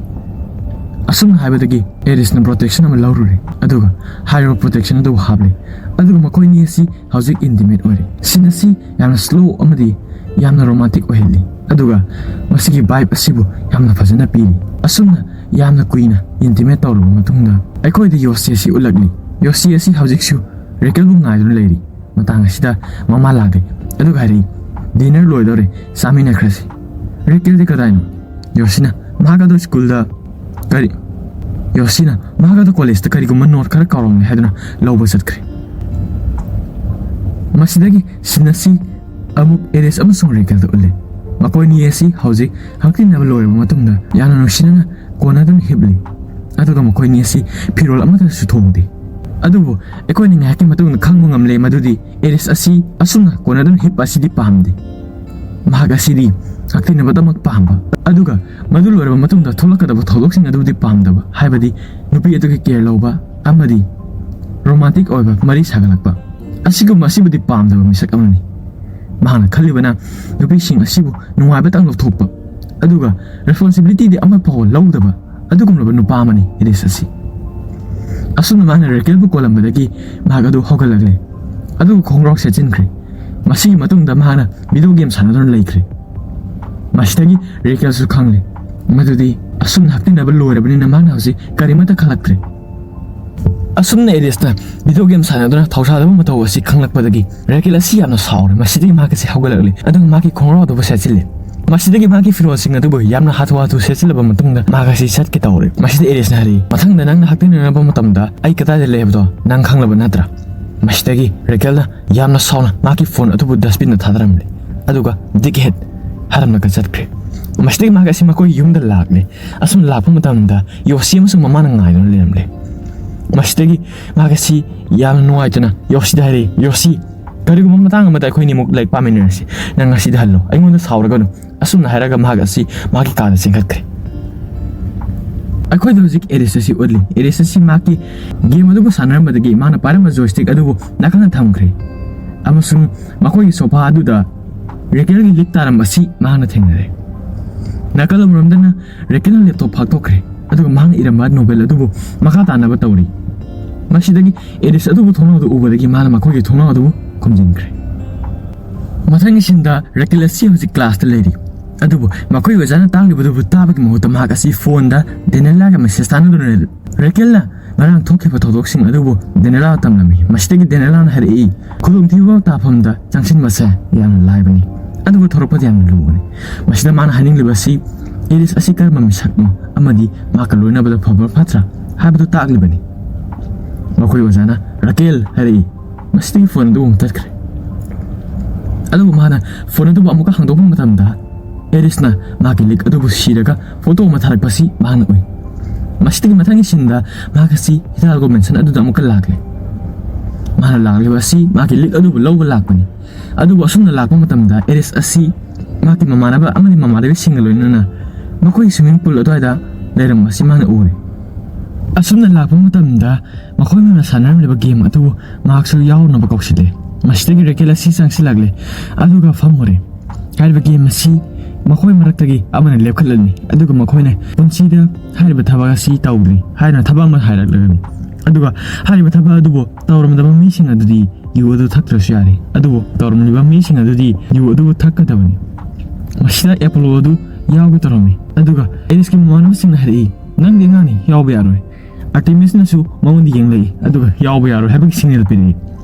ꯑꯁꯨꯝꯅ ꯍꯥꯏꯕꯗꯒꯤ ꯑꯦꯔꯤꯁꯅ ꯄ꯭ꯔꯣꯇꯦꯛꯁꯟ ꯑꯃ ꯂꯧꯔꯨꯔꯦ, ꯑꯗꯨꯒ ꯍꯥꯏꯔꯤꯕ ꯄ꯭ꯔꯣꯇꯦꯛꯁꯟ ꯑꯗꯨꯕꯨ ꯍꯥꯞꯂꯦ꯫ ꯑꯗꯨꯒ ꯃꯈꯣꯏ ꯑꯅꯤ ꯑꯁꯤ ꯍꯧꯖꯤꯛ ꯏꯟꯇꯤꯃꯦꯠ ꯑꯣꯏꯔꯦ꯫ ꯁꯤꯟ ꯑꯁꯤ ꯌꯥꯝꯅ ꯁ꯭ꯂꯣ ꯑꯃꯗꯤ ꯌꯥꯝꯅ ꯔꯣꯃꯥꯟꯇꯤꯛ ꯑꯣꯏꯍꯜꯂꯤ, ꯑꯗꯨꯒ ꯃꯁꯤꯒꯤ ꯚꯥꯏꯕ ꯑꯁꯤꯕꯨ ꯌꯥꯝꯅ ꯐꯖꯅ ꯄꯤꯔꯤ꯫ ꯑꯁꯨꯝꯅ ꯌꯥꯝꯅ ꯀꯨꯏꯅ ꯏꯟꯇꯤꯃꯦꯠ ꯇꯧꯔꯕ ꯃꯇꯨꯡꯗ ꯑꯩꯈꯣꯏꯗ ꯌꯣꯁꯤ ꯑꯁꯤ ꯎꯠꯂꯛꯂꯤ꯫ ꯌꯣꯁꯤ ꯑꯁꯤ ꯍꯧꯖꯤꯛꯁꯨ ꯔꯦꯀꯦꯜꯕꯨ ꯉꯥꯏꯗꯨꯅ ꯂꯩꯔꯤ꯫ ꯃꯇꯥꯡ ꯑꯁꯤꯗ ꯃꯃꯥ ꯂꯥꯛꯂꯦ, ꯑꯗꯨꯒ ꯍꯥꯏꯔꯛꯏ, "ꯗꯤꯅꯔ ꯂꯣꯏꯗꯧꯔꯦ, ꯆꯥꯃꯤꯟꯅꯈ꯭ꯔꯁꯤ꯫" "ꯔꯦꯀꯦꯜꯗꯤ ꯀꯗꯥꯏꯅꯣ?" ꯌꯣꯁꯤꯅ ꯃꯍꯥꯛ ꯑꯗꯨ ꯁ꯭ꯀꯨꯜꯗ ꯀꯔꯤ? ꯌꯣꯁꯤꯅ ꯃꯍꯥꯛ ꯑꯗꯨ ꯀꯣꯂꯦꯖꯇ ꯀꯔꯤꯒꯨꯝꯕ ꯅꯣꯠ ꯈꯔ ꯀꯥꯎꯔꯝꯂꯦ ꯍꯥꯏꯗꯨꯅ ꯂꯧꯕ ꯆꯠꯈ꯭ꯔꯦ꯫ ꯃꯁꯤꯗꯒꯤ ꯁꯤꯟ ꯑꯁꯤ ꯑꯃꯨꯛ ꯑꯦꯔꯤꯁ ꯑꯃꯁꯨꯡ ꯔꯦꯀꯦꯜꯗ ꯎꯠꯂꯦ꯫ ꯃꯈꯣꯏꯅꯤ ꯑꯁꯤ ꯍꯧꯖꯤꯛ ꯍꯛꯊꯦꯡꯅꯕ ꯂꯣꯏꯔꯕ ꯃꯇꯨꯡꯗ ꯌꯥꯝꯅ ꯅꯨꯡꯁꯤꯅꯅ ꯀꯣꯟꯅꯗꯨꯅ ꯍꯤꯞꯂꯤ꯫ ꯑꯗꯨꯒ ꯃꯈꯣꯏꯅꯤ ꯑꯁꯤ ꯐꯤꯔꯣꯜ ꯑꯃꯠꯇꯁꯨ ꯊꯣꯡꯗꯦ꯫ ꯑꯗꯨꯕꯨ ꯑꯩꯈꯣꯏꯅ ꯉꯥꯏꯍꯥꯛꯀꯤ ꯃꯇꯨꯡꯗ ꯈꯪꯕ ꯉꯝꯂꯦ ꯃꯗꯨꯗꯤ ꯑꯦꯔꯤꯁ ꯑꯁꯤ ꯑꯁꯨꯝꯅ ꯀꯣꯟꯅꯗꯨꯅ ꯍꯤꯞꯄ ꯑꯁꯤꯗꯤ ꯄꯥꯝꯗꯦ꯫ ꯃꯍꯥꯛ ꯑꯁꯤꯗꯤ ꯍꯛꯊꯦꯡꯅꯕꯗꯃꯛ ꯄꯥꯝꯕ, ꯑꯗꯨꯒ ꯃꯗꯨ ꯂꯣꯏꯔꯕ ꯃꯇꯨꯡꯗ ꯊꯣꯛꯂꯛꯀꯗꯕ ꯊꯧꯗꯣꯛꯁꯤꯡ ꯑꯗꯨꯕꯨꯗꯤ ꯄꯥꯝꯗꯕ, ꯍꯥꯏꯕꯗꯤ ꯅꯨꯄꯤ ꯑꯗꯨꯒꯤ ꯀꯦꯌꯔ ꯂꯧꯕ ꯑꯃꯗꯤ ꯔꯣꯃꯥꯟꯇꯤꯛ ꯑꯣꯏꯕ ꯃꯔꯤ ꯁꯥꯒꯠꯂꯛꯄ꯫ ꯑꯁꯤꯒꯨꯝꯕ ꯑꯁꯤꯕꯨꯗꯤ ꯄꯥꯝꯗꯕ ꯃꯤꯁꯛ ꯑꯃꯅꯤ꯫ ꯃꯍꯥꯛꯅ ꯈꯜꯂꯤꯕꯅ ꯅꯨꯄꯤꯁꯤꯡ ꯑꯁꯤꯕꯨ ꯅꯨꯡꯉꯥꯏꯕꯇꯪ ꯂꯧꯊꯣꯛꯄ, ꯑꯗꯨꯒ ꯔꯦꯁꯄꯣꯟꯁꯤꯕꯤꯂꯤꯇꯤꯗꯤ ꯑꯃ ꯐꯥꯎꯕ ꯂꯧꯗꯕ ꯑꯗꯨꯒꯨꯝꯂꯕ ꯅꯨꯄꯥ ꯑꯃꯅꯤ ꯑꯦꯔꯤꯁ ꯑꯁꯤ꯫ ꯑꯁꯨꯝꯅ ꯃꯥꯅ ꯔꯦꯀꯦꯜꯕꯨ ꯀꯣꯜꯂꯝꯕꯗꯒꯤ ꯃꯍꯥꯛ ꯑꯗꯨ ꯍꯧꯒꯠꯂꯛꯂꯦ, ꯑꯗꯨꯒ ꯈꯣꯡꯒ꯭ꯔꯥꯎ ꯁꯦꯠꯆꯤꯟꯈ꯭ꯔꯦ꯫ ꯃꯁꯤꯒꯤ ꯃꯇꯨꯡꯗ ꯃꯍꯥꯛꯅ ꯚꯤꯗꯤꯑꯣ ꯒꯦꯝ ꯁꯥꯟꯅꯗꯨꯅ ꯂꯩꯈ꯭ꯔꯦ꯫ ꯃꯁꯤꯗꯒꯤ ꯔꯦꯀꯦꯜꯁꯨ ꯈꯪꯂꯦ ꯃꯗꯨꯗꯤ ꯑꯁꯨꯝꯅ ꯍꯛꯊꯦꯡꯅꯕ ꯂꯣꯏꯔꯕꯅꯤꯅ ꯃꯍꯥꯛꯅ ꯍꯧꯖꯤꯛ ꯀꯔꯤꯃꯠꯇ ꯈꯜꯂꯛꯇ꯭ꯔꯦ꯫ ꯑꯁꯨꯝꯅ ꯑꯦꯔꯤꯁꯅ ꯚꯤꯗꯤꯑꯣ ꯒꯦꯝ ꯁꯥꯟꯅꯗꯨꯅ ꯊꯧꯁꯥꯗꯕ ꯃꯇꯧ ꯑꯁꯤ ꯈꯪꯂꯛꯄꯗꯒꯤ ꯔꯦꯀꯦꯜ ꯑꯁꯤ ꯌꯥꯝꯅ ꯁꯥꯎꯔꯦ꯫ ꯃꯁꯤꯗꯒꯤ ꯃꯍꯥꯛ ꯑꯁꯤ ꯍꯧꯒꯠꯂꯛꯂꯦ, ꯑꯗꯨꯒ ꯃꯍꯥꯛꯀꯤ ꯈꯣꯡꯒ꯭ꯔꯥꯎ ꯑꯗꯨꯕꯨ ꯁꯦꯠꯆꯤꯜꯂꯦ꯫ ꯃꯁꯤꯗꯒꯤ ꯃꯍꯥꯛꯀꯤ ꯐꯤꯔꯣꯜꯁꯤꯡ ꯑꯗꯨꯕꯨ ꯌꯥꯝꯅ ꯍꯥꯊꯨ ꯍꯥꯊꯨ ꯁꯦꯠꯆꯤꯜꯂꯕ ꯃꯇꯨꯡꯗ ꯃꯍꯥꯛ ꯑꯁꯤ ꯆꯠꯀꯦ ꯇꯧꯔꯦ꯫ ꯃꯁꯤꯗ ꯑꯦꯔꯤꯁꯅ ꯍꯥꯏꯔꯛꯏ, "ꯃꯊꯪꯗ ꯅꯪꯅ ꯍꯛꯊꯦꯡꯅꯅꯕ ꯃꯇꯝꯗ ꯑꯩ ꯀꯗꯥꯏꯗ ꯂꯩ ꯍꯥꯏꯕꯗꯣ ꯅꯪ ꯈꯪꯂꯕ ꯅꯠꯇ꯭ꯔꯥ?" ꯃꯁꯤꯗꯒꯤ ꯔꯦꯀꯦꯜꯅ ꯌꯥꯝꯅ ꯁꯥꯎꯅ ꯃꯍꯥꯛꯀꯤ ꯐꯣꯟ ꯑꯗꯨꯕꯨ ꯗꯁꯕꯤꯟꯗ ꯊꯥꯗꯔꯝꯂꯦ, ꯑꯗꯨꯒ ꯗꯤꯛ ꯍꯦꯠ ꯍꯥꯏꯔꯝꯂꯒ ꯆꯠꯈ꯭ꯔꯦ꯫ ꯃꯁꯤꯗꯒꯤ ꯃꯍꯥꯛ ꯑꯁꯤ ꯃꯈꯣꯏꯒꯤ ꯌꯨꯝꯗ ꯂꯥꯛꯂꯦ꯫ ꯑꯁꯨꯝꯅ ꯂꯥꯛꯄ ꯃꯇꯝꯗ ꯌꯣꯁꯤ ꯑꯃꯁꯨꯡ ꯃꯃꯥꯅ ꯉꯥꯏꯗꯨꯅ ꯂꯩꯔꯝꯂꯦ꯫ ꯃꯁꯤꯗꯒꯤ ꯃꯍꯥꯛ ꯑꯁꯤ ꯌꯥꯝꯅ ꯅꯨꯡꯉꯥꯏꯇꯅ ꯌꯣꯁꯤꯗ ꯍꯥꯏꯔꯛꯏ, "ꯌꯣꯁꯤ, ꯀꯔꯤꯒꯨꯝꯕ ꯃꯇꯥꯡ ꯑꯃꯗ ꯑꯩꯈꯣꯏꯅꯤꯃꯨꯛ ꯂꯥꯏꯔꯤꯛ ꯄꯥꯃꯤꯟꯅꯔꯁꯤ꯫ ꯅꯪ ꯉꯁꯤꯗ ꯍꯜꯂꯣ, ꯑꯩꯉꯣꯟꯗ ꯁꯥꯎꯔꯒꯅꯨ꯫" ꯑꯁꯨꯝꯅ ꯍꯥꯏꯔꯒ ꯃꯍꯥꯛ ꯑꯁꯤ ꯃꯍꯥꯛꯀꯤ ꯀꯥꯗ ꯆꯦꯟꯈꯠꯈ꯭ꯔꯦ꯫ ꯑꯩꯈꯣꯏꯗ ꯍꯧꯖꯤꯛ ꯑꯦꯔꯤꯁ ꯑꯁꯤ ꯎꯠꯂꯤ꯫ ꯑꯦꯔꯤꯁ ꯑꯁꯤ ꯃꯍꯥꯛꯀꯤ ꯒꯦꯝ ꯑꯗꯨꯕꯨ ꯁꯥꯟꯅꯔꯝꯕꯗꯒꯤ ꯃꯥꯅ ꯄꯥꯏꯔꯝꯕ ꯖꯣꯏꯁꯇꯤꯛ ꯑꯗꯨꯕꯨ ꯅꯥꯀꯟꯗ ꯊꯝꯈ꯭ꯔꯦ, ꯑꯃꯁꯨꯡ ꯃꯈꯣꯏꯒꯤ ꯁꯣꯐꯥ ꯑꯗꯨꯗ ꯔꯦꯀꯦꯜꯒꯤ ꯂꯤꯛ ꯇꯥꯔꯝꯕ ꯑꯁꯤ ꯃꯍꯥꯛꯅ ꯊꯦꯡꯅꯔꯦ꯫ ꯅꯥꯀꯜ ꯑꯃꯔꯣꯝꯗꯅ ꯔꯦꯀꯦꯜꯅ ꯂꯦꯞꯇꯣꯞ ꯐꯥꯛꯇꯣꯛꯈ꯭ꯔꯦ, ꯑꯗꯨꯒ ꯃꯍꯥꯛꯅ ꯏꯔꯝꯕ ꯅꯣꯕꯦꯜ ꯑꯗꯨꯕꯨ ꯃꯈꯥ ꯇꯥꯅꯕ ꯇꯧꯔꯤ꯫ ꯃꯁꯤꯗꯒꯤ ꯑꯦꯔꯤꯁ ꯑꯗꯨꯕꯨ ꯊꯣꯡꯅꯥꯎꯗ ꯎꯕꯗꯒꯤ ꯃꯥꯅ ꯃꯈꯣꯏꯒꯤ ꯊꯣꯡꯅꯥꯎ ꯑꯗꯨꯕꯨ ꯈꯨꯝꯖꯤꯟꯈ꯭ꯔꯦ꯫ ꯃꯊꯪꯒꯤ ꯁꯤꯟꯗ ꯔꯦꯀꯦꯜ ꯑꯁꯤ ꯍꯧꯖꯤꯛ ꯀ꯭ꯂꯥꯁꯇ ꯂꯩꯔꯤ, ꯑꯗꯨꯕꯨ ꯃꯈꯣꯏꯒꯤ ꯑꯣꯖꯥꯅ ꯇꯥꯛꯂꯤꯕꯗꯨꯕꯨ ꯇꯥꯕꯒꯤ ꯃꯍꯨꯠꯇ ꯃꯍꯥꯛ ꯑꯁꯤ ꯐꯣꯟꯗ ꯗꯦꯅꯦꯂꯥꯒ ꯃꯦꯁꯦꯖ ꯊꯥꯅꯗꯨꯅ ꯂꯩ꯫ ꯔꯦꯀꯦꯜꯅ ꯉꯔꯥꯡ ꯊꯣꯛꯈꯤꯕ ꯊꯧꯗꯣꯛꯁꯤꯡ ꯑꯗꯨꯕꯨ ꯗꯦꯅꯦꯂꯥꯗ ꯇꯝꯂꯝꯃꯤ꯫ ꯃꯁꯤꯗꯒꯤ ꯗꯦꯅꯦꯂꯥꯅ ꯍꯥꯏꯔꯛꯏ, "ꯈꯨꯗꯣꯡꯊꯤꯕ ꯇꯥꯐꯝꯗ ꯆꯪꯁꯤꯟꯕꯁꯦ ꯌꯥꯝꯅ ꯂꯥꯏꯕꯅꯤ꯫ ꯑꯗꯨꯕꯨ ꯊꯣꯔꯛꯄꯗꯤ ꯌꯥꯝꯅ ꯂꯨꯕꯅꯤ꯫ ꯃꯁꯤꯗ ꯃꯥꯅ ꯍꯥꯏꯅꯤꯡꯂꯤꯕꯁꯤ ꯑꯦꯔꯤꯁ ꯑꯁꯤ ꯀꯔꯝꯕ ꯃꯤꯁꯛꯅꯣ ꯑꯃꯗꯤ ꯃꯍꯥꯛꯀ ꯂꯣꯏꯅꯕꯗ ꯐꯕ꯭ꯔꯥ ꯐꯠꯇ꯭ꯔꯥ ꯍꯥꯏꯕꯗꯨ ꯇꯥꯛꯂꯤꯕꯅꯤ꯫ ꯃꯈꯣꯏ ꯑꯣꯖꯥꯅ "ꯔꯥꯀꯦꯜ" ꯍꯥꯏꯔꯛꯏ꯫ ꯃꯁꯤꯗꯒꯤ ꯐꯣꯟ ꯑꯗꯨ ꯑꯃꯨꯛ ꯇꯠꯈ꯭ꯔꯦ꯫ ꯑꯗꯨꯕꯨ ꯃꯥꯅ ꯐꯣꯟ ꯑꯗꯨꯕꯨ ꯑꯃꯨꯛꯀ ꯍꯥꯡꯗꯣꯛꯄ ꯃꯇꯝꯗ ꯑꯦꯔꯤꯁꯅ ꯃꯍꯥꯛꯀꯤ ꯂꯤꯛ ꯑꯗꯨꯕꯨ ꯁꯤꯔꯒ ꯐꯣꯇꯣ ꯑꯃ ꯊꯥꯔꯛꯄꯁꯤ ꯃꯍꯥꯛꯅ ꯎꯏ꯫ ꯃꯁꯤꯗꯒꯤ ꯃꯊꯪꯒꯤ ꯁꯤꯟꯗ ꯃꯍꯥꯛ ꯑꯁꯤ ꯍꯤꯗꯥꯜꯒꯣ ꯃꯦꯟꯁꯟ ꯑꯗꯨꯗ ꯑꯃꯨꯛꯀ ꯂꯥꯛꯂꯦ꯫ ꯃꯥꯅ ꯂꯥꯛꯂꯤꯕ ꯑꯁꯤ ꯃꯍꯥꯛꯀꯤ ꯂꯤꯛ ꯑꯗꯨꯕꯨ ꯂꯧꯕ ꯂꯥꯛꯄꯅꯤ꯫ ꯑꯗꯨꯕꯨ ꯑꯁꯨꯝꯅ ꯂꯥꯛꯄ ꯃꯇꯝꯗ ꯑꯦꯔꯤꯁ ꯑꯁꯤ ꯃꯍꯥꯛꯀꯤ ꯃꯃꯥꯟꯅꯕ ꯑꯃꯗꯤ ꯃꯃꯥꯟꯅꯕꯤꯁꯤꯡꯒ ꯂꯣꯏꯅꯅ ꯃꯈꯣꯏꯒꯤ swimming pool ꯑꯗꯨꯋꯥꯏꯗ ꯂꯩꯔꯝꯕꯁꯤ ꯃꯥꯅ ꯎꯔꯦ꯫ ꯑꯁꯨꯝꯅ ꯂꯥꯛꯄ ꯃꯇꯝꯗ ꯃꯈꯣꯏ ꯃꯌꯥꯝꯅ ꯁꯥꯟꯅꯔꯝꯂꯤꯕ ꯒꯦꯝ ꯑꯗꯨꯕꯨ ꯃꯍꯥꯛꯁꯨ ꯌꯥꯎꯅꯕ ꯀꯧꯁꯤꯜꯂꯦ꯫ ꯃꯁꯤꯗꯒꯤ ꯔꯦꯀꯦꯜ ꯑꯁꯤ ꯆꯪꯁꯤꯜꯂꯛꯂꯦ, ꯑꯗꯨꯒ ꯐꯝꯃꯨꯔꯦ꯫ ꯍꯥꯏꯔꯤꯕ ꯒꯦꯝ ꯑꯁꯤ ꯃꯈꯣꯏ ꯃꯔꯛꯇꯒꯤ ꯑꯃꯅ ꯂꯦꯞꯈꯠꯂꯅꯤ, ꯑꯗꯨꯒ ꯃꯈꯣꯏꯅ ꯄꯨꯟꯁꯤꯗ ꯍꯥꯏꯔꯤꯕ ꯊꯕꯛ ꯑꯁꯤ ꯇꯧꯗ꯭ꯔꯤ ꯍꯥꯏꯅ ꯊꯕꯛ ꯑꯃ ꯍꯥꯏꯔꯛꯂꯒꯅꯤ꯫ ꯑꯗꯨꯒ ꯍꯥꯏꯔꯤꯕ ꯊꯕꯛ ꯑꯗꯨꯕꯨ ꯇꯧꯔꯝꯗꯕ ꯃꯤꯁꯤꯡ ꯑꯗꯨꯗꯤ ꯌꯨ ꯑꯗꯨ ꯊꯛꯇ꯭ꯔꯁꯨ ꯌꯥꯔꯦ, ꯑꯗꯨꯕꯨ ꯇꯧꯔꯝꯂꯤꯕ ꯃꯤꯁꯤꯡ ꯑꯗꯨꯗꯤ ꯌꯨ ꯑꯗꯨꯕꯨ ꯊꯛꯀꯗꯕꯅꯤ꯫ ꯃꯁꯤꯗ ꯑꯦꯄꯣꯂꯣ ꯑꯗꯨ ꯌꯥꯎꯒꯦ ꯇꯧꯔꯝꯃꯤ, ꯑꯗꯨꯒ ꯑꯦꯔꯤꯁꯀꯤ ꯃꯃꯥꯟꯅꯕꯁꯤꯡꯅ ꯍꯥꯏꯔꯛꯏ, "ꯅꯪꯗꯤ ꯑꯉꯥꯡꯅꯤ, ꯌꯥꯎꯕ ꯌꯥꯔꯣꯏ꯫" ꯑꯥꯔꯇꯦꯃꯤꯁꯅꯁꯨ ꯃꯉꯣꯟꯗ ꯌꯦꯡꯂꯛꯏ, ꯑꯗꯨꯒ "ꯌꯥꯎꯕ ꯌꯥꯔꯣꯏ" ꯍꯥꯏꯕꯒꯤ ꯁꯤꯒꯅꯦꯜ ꯄꯤꯔꯛꯏ꯫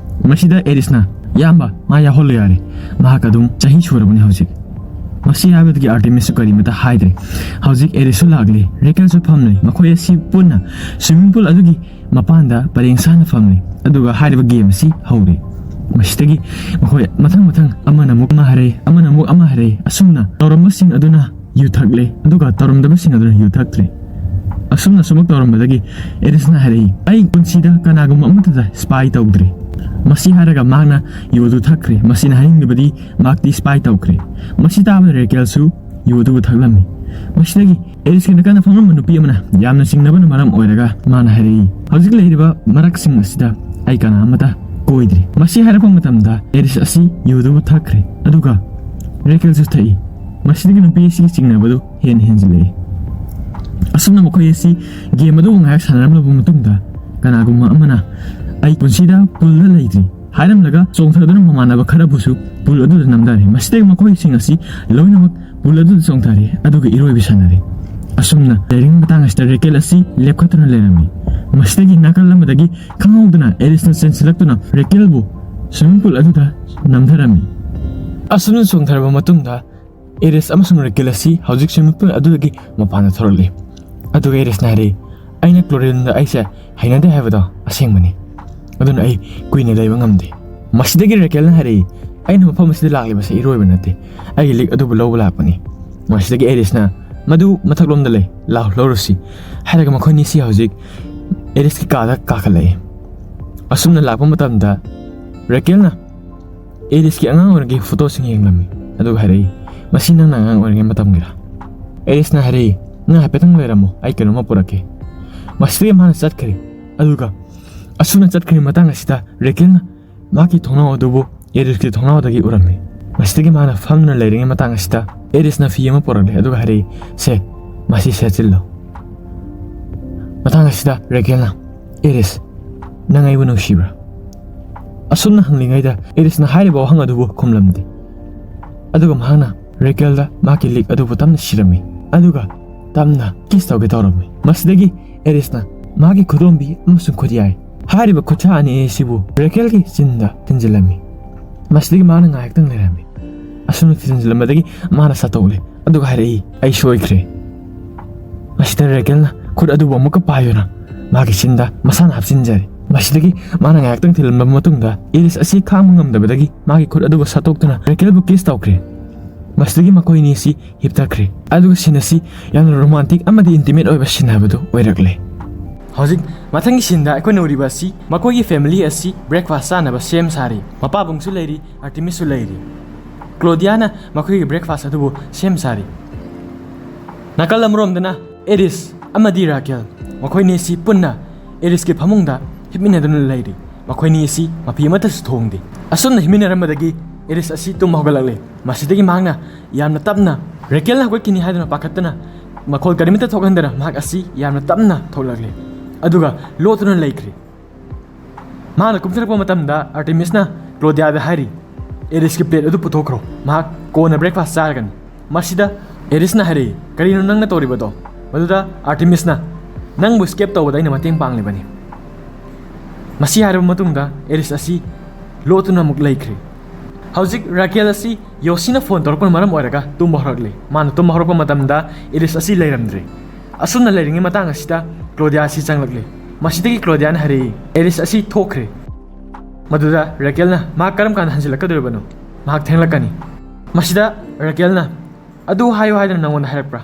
ꯃꯁꯤꯗ ꯑꯦꯔꯤꯁꯅ, "ꯏꯌꯥꯝꯕ, ꯃꯥ ꯌꯥꯎꯍꯜꯂꯨ ꯌꯥꯔꯦ, ꯃꯍꯥꯛ ꯑꯗꯨꯝ ꯆꯍꯤ ꯁꯨꯔꯕꯅꯤ ꯍꯧꯖꯤꯛ꯫" ꯃꯁꯤ ꯍꯥꯏꯕꯗꯒꯤ ꯑꯥꯔꯇꯦꯃꯤꯁꯁꯨ ꯀꯔꯤꯃꯇ ꯍꯥꯏꯗ꯭ꯔꯦ꯫ ꯍꯧꯖꯤꯛ ꯑꯦꯔꯤꯁꯁꯨ ꯂꯥꯛꯂꯦ, ꯔꯦꯀꯦꯜꯁꯨ ꯐꯝꯂꯦ, ꯃꯈꯣꯏ ꯑꯁꯤ ꯄꯨꯟꯅ swimming pool ꯑꯗꯨꯒꯤ ꯃꯄꯥꯟꯗ ꯄꯔꯦꯡ ꯁꯥꯅ ꯐꯝꯂꯦ, ꯑꯗꯨꯒ ꯍꯥꯏꯔꯤꯕ ꯒꯦꯝ ꯑꯁꯤ ꯍꯧꯔꯦ꯫ ꯃꯁꯤꯗꯒꯤ ꯃꯈꯣꯏ ꯃꯊꯪ ꯃꯊꯪ ꯑꯃꯅ ꯑꯃꯨꯛ ꯑꯃ ꯍꯥꯏꯔꯛꯏ, ꯑꯃꯅ ꯑꯃꯨꯛ ꯑꯃ ꯍꯥꯏꯔꯛꯏ꯫ ꯑꯁꯨꯝꯅ ꯇꯧꯔꯝꯕꯁꯤꯡ ꯑꯗꯨꯅ ꯌꯨ ꯊꯛꯂꯦ, ꯑꯗꯨꯒ ꯇꯧꯔꯝꯗꯕꯁꯤꯡ ꯑꯗꯨꯅ ꯌꯨ ꯊꯛꯇ꯭ꯔꯦ꯫ ꯑꯁꯨꯝꯅ ꯁꯨꯃꯛ ꯇꯧꯔꯝꯕꯗꯒꯤ ꯑꯦꯔꯤꯁꯅ ꯍꯥꯏꯔꯛꯏ, "ꯑꯩ ꯄꯨꯟꯁꯤꯗ ꯀꯅꯥꯒꯨꯝꯕ ꯑꯃꯠꯇꯗ spy ꯇꯧꯗ꯭ꯔꯤ꯫" ꯃꯁꯤ ꯍꯥꯏꯔꯒ ꯃꯍꯥꯛꯅ ꯌꯨ ꯑꯗꯨ ꯊꯛꯈ꯭ꯔꯦ꯫ ꯃꯁꯤꯅ ꯍꯥꯏꯅꯤꯡꯂꯤꯕꯗꯤ ꯃꯍꯥꯛꯇꯤ spy ꯇꯧꯈ꯭ꯔꯦ꯫ ꯃꯁꯤ ꯇꯥꯕꯗ ꯔꯦꯀꯦꯜꯁꯨ ꯌꯨ ꯑꯗꯨꯕꯨ ꯊꯛꯂꯝꯃꯤ꯫ ꯃꯁꯤꯗꯒꯤ ꯑꯦꯔꯤꯁꯀꯤ ꯅꯥꯀꯟꯗ ꯐꯝꯂꯝꯕ ꯅꯨꯄꯤ ꯑꯃꯅ ꯌꯥꯝꯅ ꯆꯤꯡꯅꯕꯅ ꯃꯔꯝ ꯑꯣꯏꯔꯒ ꯃꯥꯅ ꯍꯥꯏꯔꯛꯏ, "ꯍꯧꯖꯤꯛ ꯂꯩꯔꯤꯕ ꯃꯔꯛꯁꯤꯡ ꯑꯁꯤꯗ ꯑꯩ ꯀꯅꯥ ꯑꯃꯠꯇ ꯀꯣꯏꯗ꯭ꯔꯤ꯫" ꯃꯁꯤ ꯍꯥꯏꯔꯛꯄ ꯃꯇꯝꯗ ꯑꯦꯔꯤꯁ ꯑꯁꯤ ꯌꯨ ꯑꯗꯨꯕꯨ ꯊꯛꯈ꯭ꯔꯦ, ꯑꯗꯨꯒ ꯔꯦꯀꯦꯜꯁꯨ ꯊꯛꯏ꯫ ꯃꯁꯤꯗꯒꯤ ꯅꯨꯄꯤ ꯑꯁꯤꯒꯤ ꯆꯤꯡꯅꯕꯗꯨ ꯍꯦꯟꯅ ꯍꯦꯟꯖꯤꯜꯂꯛꯏ꯫ ꯑꯁꯨꯝꯅ ꯃꯈꯣꯏ ꯑꯁꯤ ꯒꯦꯝ ꯑꯗꯨꯕꯨ ꯉꯥꯏꯍꯥꯛ ꯁꯥꯟꯅꯔꯝꯂꯕ ꯃꯇꯨꯡꯗ, ꯀꯅꯥꯒꯨꯝꯕ ꯑꯃꯅ "ꯑꯩ ꯄꯨꯟꯁꯤꯗ ꯄꯨꯜꯗ ꯂꯩꯗ꯭ꯔꯤ" ꯍꯥꯏꯔꯝꯂꯒ ꯆꯣꯡꯊꯗꯨꯅ ꯃꯃꯥꯟꯅꯕ ꯈꯔꯕꯨꯁꯨ ꯄꯨꯜ ꯑꯗꯨꯗ ꯅꯝꯊꯔꯦ꯫ ꯃꯁꯤꯗꯒꯤ ꯃꯈꯣꯏꯁꯤꯡ ꯑꯁꯤ ꯂꯣꯏꯅꯃꯛ ꯄꯨꯜ ꯑꯗꯨꯗ ꯆꯣꯡꯊꯔꯦ, ꯑꯗꯨꯒ ꯏꯔꯣꯏꯕ ꯁꯥꯟꯅꯔꯦ꯫ ꯑꯁꯨꯝꯅ ꯂꯩꯔꯤꯉꯩ ꯃꯇꯥꯡ ꯑꯁꯤꯗ ꯔꯦꯀꯦꯜ ꯑꯁꯤ ꯂꯦꯞꯈꯠꯇꯨꯅ ꯂꯩꯔꯝꯃꯤ꯫ ꯃꯁꯤꯗꯒꯤ ꯅꯥꯀꯜ ꯑꯃꯗꯒꯤ ꯈꯪꯍꯧꯗꯅ ꯑꯦꯔꯤꯁꯅ ꯆꯦꯟꯁꯤꯜꯂꯛꯇꯨꯅ ꯔꯦꯀꯦꯜꯕꯨ swimming pool ꯑꯗꯨꯗ ꯅꯝꯊꯔꯝꯃꯤ꯫ ꯑꯁꯨꯝꯅ ꯆꯣꯡꯊꯔꯕ ꯃꯇꯨꯡꯗ ꯑꯦꯔꯤꯁ ꯑꯃꯁꯨꯡ ꯔꯦꯀꯦꯜ ꯑꯁꯤ ꯍꯧꯖꯤꯛ swimming pool ꯑꯗꯨꯗꯒꯤ ꯃꯄꯥꯟꯗ ꯊꯣꯔꯛꯂꯤ꯫ ꯑꯗꯨꯒ ꯑꯦꯔꯤꯁꯅ ꯍꯥꯏꯔꯛꯏ, "ꯑꯩꯅ ꯀ꯭ꯂꯣꯗꯤꯌꯥꯗ ꯑꯩꯁꯦ ꯍꯩꯅꯗꯦ ꯍꯥꯏꯕꯗꯣ ꯑꯁꯦꯡꯕꯅꯤ꯫ ꯑꯗꯨꯅ ꯑꯩ ꯀꯨꯏꯅ ꯂꯩꯕ ꯉꯝꯗꯦ꯫" ꯃꯁꯤꯗꯒꯤ ꯔꯦꯀꯦꯜꯅ ꯍꯥꯏꯔꯛꯏ, "ꯑꯩꯅ ꯃꯐꯝ ꯑꯁꯤꯗ ꯂꯥꯛꯂꯤꯕꯁꯦ ꯏꯔꯣꯏꯕ ꯅꯠꯇꯦ, ꯑꯩꯒꯤ ꯂꯤꯛ ꯑꯗꯨꯕꯨ ꯂꯧꯕ ꯂꯥꯛꯄꯅꯤ꯫" ꯃꯁꯤꯗꯒꯤ ꯑꯦꯔꯤꯁꯅ, "ꯃꯗꯨ ꯃꯊꯛꯂꯣꯝꯗ ꯂꯩ, ꯂꯥꯎ ꯂꯧꯔꯨꯁꯤ" ꯍꯥꯏꯔꯒ ꯃꯈꯣꯏꯅꯤꯁꯤ ꯍꯧꯖꯤꯛ ꯑꯦꯔꯤꯁꯀꯤ ꯀꯥꯗ ꯀꯥꯈꯠꯂꯛꯏ꯫ ꯑꯁꯨꯝꯅ ꯂꯥꯛꯄ ꯃꯇꯝꯗ ꯔꯦꯀꯦꯜꯅ ꯑꯦꯔꯤꯁꯀꯤ ꯑꯉꯥꯡ ꯑꯣꯏꯔꯤꯉꯩꯒꯤ ꯐꯣꯇꯣꯁꯤꯡ ꯌꯦꯡꯂꯝꯃꯤ꯫ ꯑꯗꯨꯒ ꯍꯥꯏꯔꯛꯏ, "ꯃꯁꯤ ꯅꯪꯅ ꯑꯉꯥꯡ ꯑꯣꯏꯔꯤꯉꯩ ꯃꯇꯝꯒꯤꯔꯥ?" ꯑꯦꯔꯤꯁꯅ ꯍꯥꯏꯔꯛꯏ, "ꯅꯪ ꯍꯥꯏꯐꯦꯠꯇꯪ ꯂꯩꯔꯝꯃꯣ, ꯑꯩ ꯀꯩꯅꯣꯝꯃ ꯄꯨꯔꯛꯀꯦ꯫" ꯃꯁꯤꯗꯒꯤ ꯃꯥꯅ ꯆꯠꯈ꯭ꯔꯦ꯫ ꯑꯗꯨꯒ ꯑꯁꯨꯝꯅ ꯆꯠꯈ꯭ꯔꯤꯕ ꯃꯇꯥꯡ ꯑꯁꯤꯗ ꯔꯦꯀꯦꯜꯅ ꯃꯥꯒꯤ ꯊꯣꯡꯅꯥꯎ ꯑꯗꯨꯕꯨ ꯑꯦꯔꯤꯁꯀꯤ ꯊꯣꯡꯅꯥꯎꯗꯒꯤ ꯎꯔꯝꯃꯤ꯫ ꯃꯁꯤꯗꯒꯤ ꯃꯥꯅ ꯐꯝꯗꯨꯅ ꯂꯩꯔꯤꯉꯩ ꯃꯇꯥꯡ ꯑꯁꯤꯗ ꯑꯦꯔꯤꯁꯅ ꯐꯤ ꯑꯃ ꯄꯨꯔꯛꯂꯦ꯫ ꯑꯗꯨꯒ ꯍꯥꯏꯔꯛꯏ, "ꯁꯦ, ꯃꯁꯤ ꯁꯦꯠꯆꯤꯜꯂꯨ꯫" ꯃꯇꯥꯡ ꯑꯁꯤꯗ ꯔꯦꯀꯦꯜꯅ, "ꯑꯦꯔꯤꯁ, ꯅꯪ ꯑꯩꯕꯨ ꯅꯨꯡꯁꯤꯕ꯭ꯔꯥ?" ꯑꯁꯨꯝꯅ ꯍꯪꯂꯤꯉꯩꯗ ꯑꯦꯔꯤꯁꯅ ꯍꯥꯏꯔꯤꯕ ꯋꯥꯍꯪ ꯑꯗꯨꯕꯨ ꯈꯨꯝꯂꯝꯗꯦ꯫ ꯑꯗꯨꯒ ꯃꯍꯥꯛꯅ ꯔꯦꯀꯦꯜꯗ ꯃꯥꯒꯤ ꯂꯤꯛ ꯑꯗꯨꯕꯨ ꯇꯞꯅ ꯁꯤꯔꯝꯃꯤ꯫ ꯑꯗꯨꯒ ꯇꯞꯅ ꯀꯤꯁ ꯇꯧꯒꯦ ꯇꯧꯔꯝꯃꯤ꯫ ꯃꯁꯤꯗꯒꯤ ꯑꯦꯔꯤꯁꯅ ꯃꯥꯒꯤ ꯈꯨꯗꯣꯝꯕꯤ ꯑꯃꯁꯨꯡ ꯈꯨꯠꯌꯥꯏ ꯍꯥꯏꯔꯤꯕ ꯈꯨꯠꯁꯥ ꯑꯅꯤ ꯑꯁꯤꯕꯨ ꯔꯦꯀꯦꯜꯒꯤ ꯆꯤꯟꯗ ꯊꯤꯟꯖꯤꯜꯂꯝꯃꯤ꯫ ꯃꯁꯤꯗꯒꯤ ꯃꯥꯅ ꯉꯥꯏꯍꯥꯛꯇꯪ ꯂꯩꯔꯝꯃꯤ꯫ ꯑꯁꯨꯝꯅ ꯊꯤꯟꯖꯤꯜꯂꯝꯕꯗꯒꯤ ꯃꯥꯅ ꯁꯠꯇꯣꯛꯂꯦ꯫ ꯑꯗꯨꯒ ꯍꯥꯏꯔꯛꯏ, "ꯑꯩ ꯁꯣꯏꯈ꯭ꯔꯦ꯫" ꯃꯁꯤꯗ ꯔꯦꯀꯦꯜꯅ ꯈꯨꯠ ꯑꯗꯨꯕꯨ ꯑꯃꯨꯛꯀ ꯄꯥꯏꯗꯨꯅ ꯃꯥꯒꯤ ꯆꯤꯟꯗ ꯃꯁꯥꯅ ꯍꯥꯞꯆꯤꯟꯖꯔꯦ꯫ ꯃꯁꯤꯗꯒꯤ ꯃꯥꯅ ꯉꯥꯏꯍꯥꯛꯇꯪ ꯊꯤꯜꯂꯝꯂꯕ ꯃꯇꯨꯡꯗ ꯑꯦꯔꯤꯁ ꯑꯁꯤ ꯈꯥꯡꯕ ꯉꯝꯗꯕꯗꯒꯤ ꯃꯥꯒꯤ ꯈꯨꯠ ꯑꯗꯨꯕꯨ ꯁꯠꯇꯣꯛꯇꯨꯅ ꯔꯦꯀꯦꯜꯕꯨ ꯀꯤꯁ ꯇꯧꯈ꯭ꯔꯦ꯫ ꯃꯁꯤꯗꯒꯤ ꯃꯈꯣꯏ ꯑꯅꯤ ꯑꯁꯤ ꯍꯤꯞꯊꯈ꯭ꯔꯦ꯫ ꯑꯗꯨꯒ ꯁꯤꯟ ꯑꯁꯤ ꯌꯥꯝꯅ ꯔꯣꯃꯥꯟꯇꯤꯛ ꯑꯃꯗꯤ ꯏꯟꯇꯤꯃꯦꯠ ꯑꯣꯏꯕ ꯁꯤꯟ ꯍꯥꯏꯕꯗꯨ ꯑꯣꯏꯔꯛꯂꯦ꯫ ꯍꯧꯖꯤꯛ ꯃꯊꯪꯒꯤ ꯁꯤꯟꯗ ꯑꯩꯈꯣꯏꯅ ꯎꯔꯤꯕ ꯑꯁꯤ ꯃꯈꯣꯏꯒꯤ ꯐꯦꯃꯤꯂꯤ ꯑꯁꯤ ꯕ꯭ꯔꯦꯛꯐꯥꯁ ꯆꯥꯅꯕ ꯁꯦꯝ ꯁꯥꯔꯤ꯫ ꯃꯄꯥꯕꯨꯡꯁꯨ ꯂꯩꯔꯤ, ꯑꯥꯔꯇꯤꯃꯤꯁꯁꯨ ꯂꯩꯔꯤ꯫ ꯀ꯭ꯂꯣꯗꯤꯌꯥꯅ ꯃꯈꯣꯏꯒꯤ ꯕ꯭ꯔꯦꯛꯐꯥꯁ ꯑꯗꯨꯕꯨ ꯁꯦꯝ ꯁꯥꯔꯤ꯫ ꯅꯥꯀꯜ ꯑꯃꯔꯣꯝꯗꯅ ꯑꯦꯔꯤꯁ ꯑꯃꯗꯤ ꯔꯥꯀꯦꯜ, ꯃꯈꯣꯏꯅꯤ ꯑꯁꯤ ꯄꯨꯟꯅ ꯑꯦꯔꯤꯁꯀꯤ ꯐꯃꯨꯡꯗ ꯍꯤꯞꯃꯤꯟꯅꯗꯨꯅ ꯂꯩꯔꯤ꯫ ꯃꯈꯣꯏꯅꯤ ꯑꯁꯤ ꯃꯐꯤ ꯑꯃꯠꯇꯁꯨ ꯊꯣꯡꯗꯦ꯫ ꯑꯁꯨꯝꯅ ꯍꯤꯞꯃꯤꯟꯅꯔꯝꯕꯗꯒꯤ ꯑꯦꯔꯤꯁ ꯑꯁꯤ ꯇꯨꯝꯕ ꯍꯧꯒꯠꯂꯛꯂꯦ꯫ ꯃꯁꯤꯗꯒꯤ ꯃꯍꯥꯛꯅ ꯌꯥꯝꯅ ꯇꯞꯅ, ꯔꯦꯀꯦꯜꯅ ꯍꯧꯒꯠꯈꯤꯅꯤ ꯍꯥꯏꯗꯨꯅ ꯄꯥꯈꯠꯇꯅ, ꯃꯈꯣꯜ ꯀꯔꯤꯃꯠꯇ ꯊꯣꯛꯍꯟꯗꯅ ꯃꯍꯥꯛ ꯑꯁꯤ ꯌꯥꯝꯅ ꯇꯞꯅ ꯊꯣꯛꯂꯛꯂꯦ꯫ ꯑꯗꯨꯒ ꯂꯣꯠꯇꯨꯅ ꯂꯩꯈ꯭ꯔꯦ꯫ ꯃꯍꯥꯛꯅ ꯀꯨꯝꯊꯔꯛꯄ ꯃꯇꯝꯗ ꯑꯥꯔꯇꯦꯃꯤꯁꯅ ꯀ꯭ꯂꯣꯗꯤꯌꯥꯗ ꯍꯥꯏꯔꯤ, "ꯑꯦꯔꯤꯁꯀꯤ ꯄ꯭ꯂꯦꯠ ꯑꯗꯨ ꯄꯨꯊꯣꯛꯈ꯭ꯔꯣ, ꯃꯍꯥꯛ ꯀꯣꯟꯅ ꯕ꯭ꯔꯦꯛꯐꯥꯁ ꯆꯥꯔꯒꯅꯤ꯫" ꯃꯁꯤꯗ ꯑꯦꯔꯤꯁꯅ ꯍꯥꯏꯔꯛꯏ, "ꯀꯔꯤꯅꯣ ꯅꯪꯅ ꯇꯧꯔꯤꯕꯗꯣ?" ꯃꯗꯨꯗ ꯑꯥꯔꯇꯦꯃꯤꯁꯅ, "ꯅꯪꯕꯨ ꯏꯁꯀꯦꯞ ꯇꯧꯕꯗ ꯑꯩꯅ ꯃꯇꯦꯡ ꯄꯥꯡꯂꯤꯕꯅꯤ꯫" ꯃꯁꯤ ꯍꯥꯏꯔꯕ ꯃꯇꯨꯡꯗ ꯑꯦꯔꯤꯁ ꯑꯁꯤ ꯂꯣꯠꯇꯨꯅ ꯑꯃꯨꯛ ꯂꯩꯈ꯭ꯔꯦ꯫ ꯍꯧꯖꯤꯛ ꯔꯥꯀꯦꯜ ꯑꯁꯤ ꯌꯣꯁꯤꯅ ꯐꯣꯟ ꯇꯧꯔꯛꯄꯅ ꯃꯔꯝ ꯑꯣꯏꯔꯒ ꯇꯨꯝꯕ ꯍꯧꯔꯛꯂꯤ꯫ ꯃꯥꯅ ꯇꯨꯝꯕ ꯍꯧꯔꯛꯄ ꯃꯇꯝꯗ ꯑꯦꯔꯤꯁ ꯑꯁꯤ ꯂꯩꯔꯝꯗ꯭ꯔꯦ꯫ ꯑꯁꯨꯝꯅ ꯂꯩꯔꯤꯉꯩ ꯃꯇꯥꯡ ꯑꯁꯤꯗ ꯀ꯭ꯂꯣꯗꯤꯌꯥ ꯑꯁꯤ ꯆꯪꯂꯛꯂꯤ꯫ ꯃꯁꯤꯗꯒꯤ ꯀ꯭ꯂꯣꯗꯤꯌꯥꯅ ꯍꯥꯏꯔꯛꯏ, "ꯑꯦꯔꯤꯁ ꯑꯁꯤ ꯊꯣꯛꯈ꯭ꯔꯦ"꯫ ꯃꯗꯨꯗ ꯔꯥꯀꯦꯜꯅ, "ꯃꯍꯥꯛ ꯀꯔꯝ ꯀꯥꯟꯗ ꯍꯟꯖꯤꯜꯂꯛꯀꯗꯧꯔꯤꯕꯅꯣ? ꯃꯍꯥꯛ ꯊꯦꯡꯂꯛꯀꯅꯤ"꯫ ꯃꯁꯤꯗ ꯔꯥꯀꯦꯜꯅ, "ꯑꯗꯨ ꯍꯥꯏꯌꯨ ꯍꯥꯏꯗꯅ ꯅꯉꯣꯟꯗ ꯍꯥꯏꯔꯛꯄ꯭ꯔꯥ?"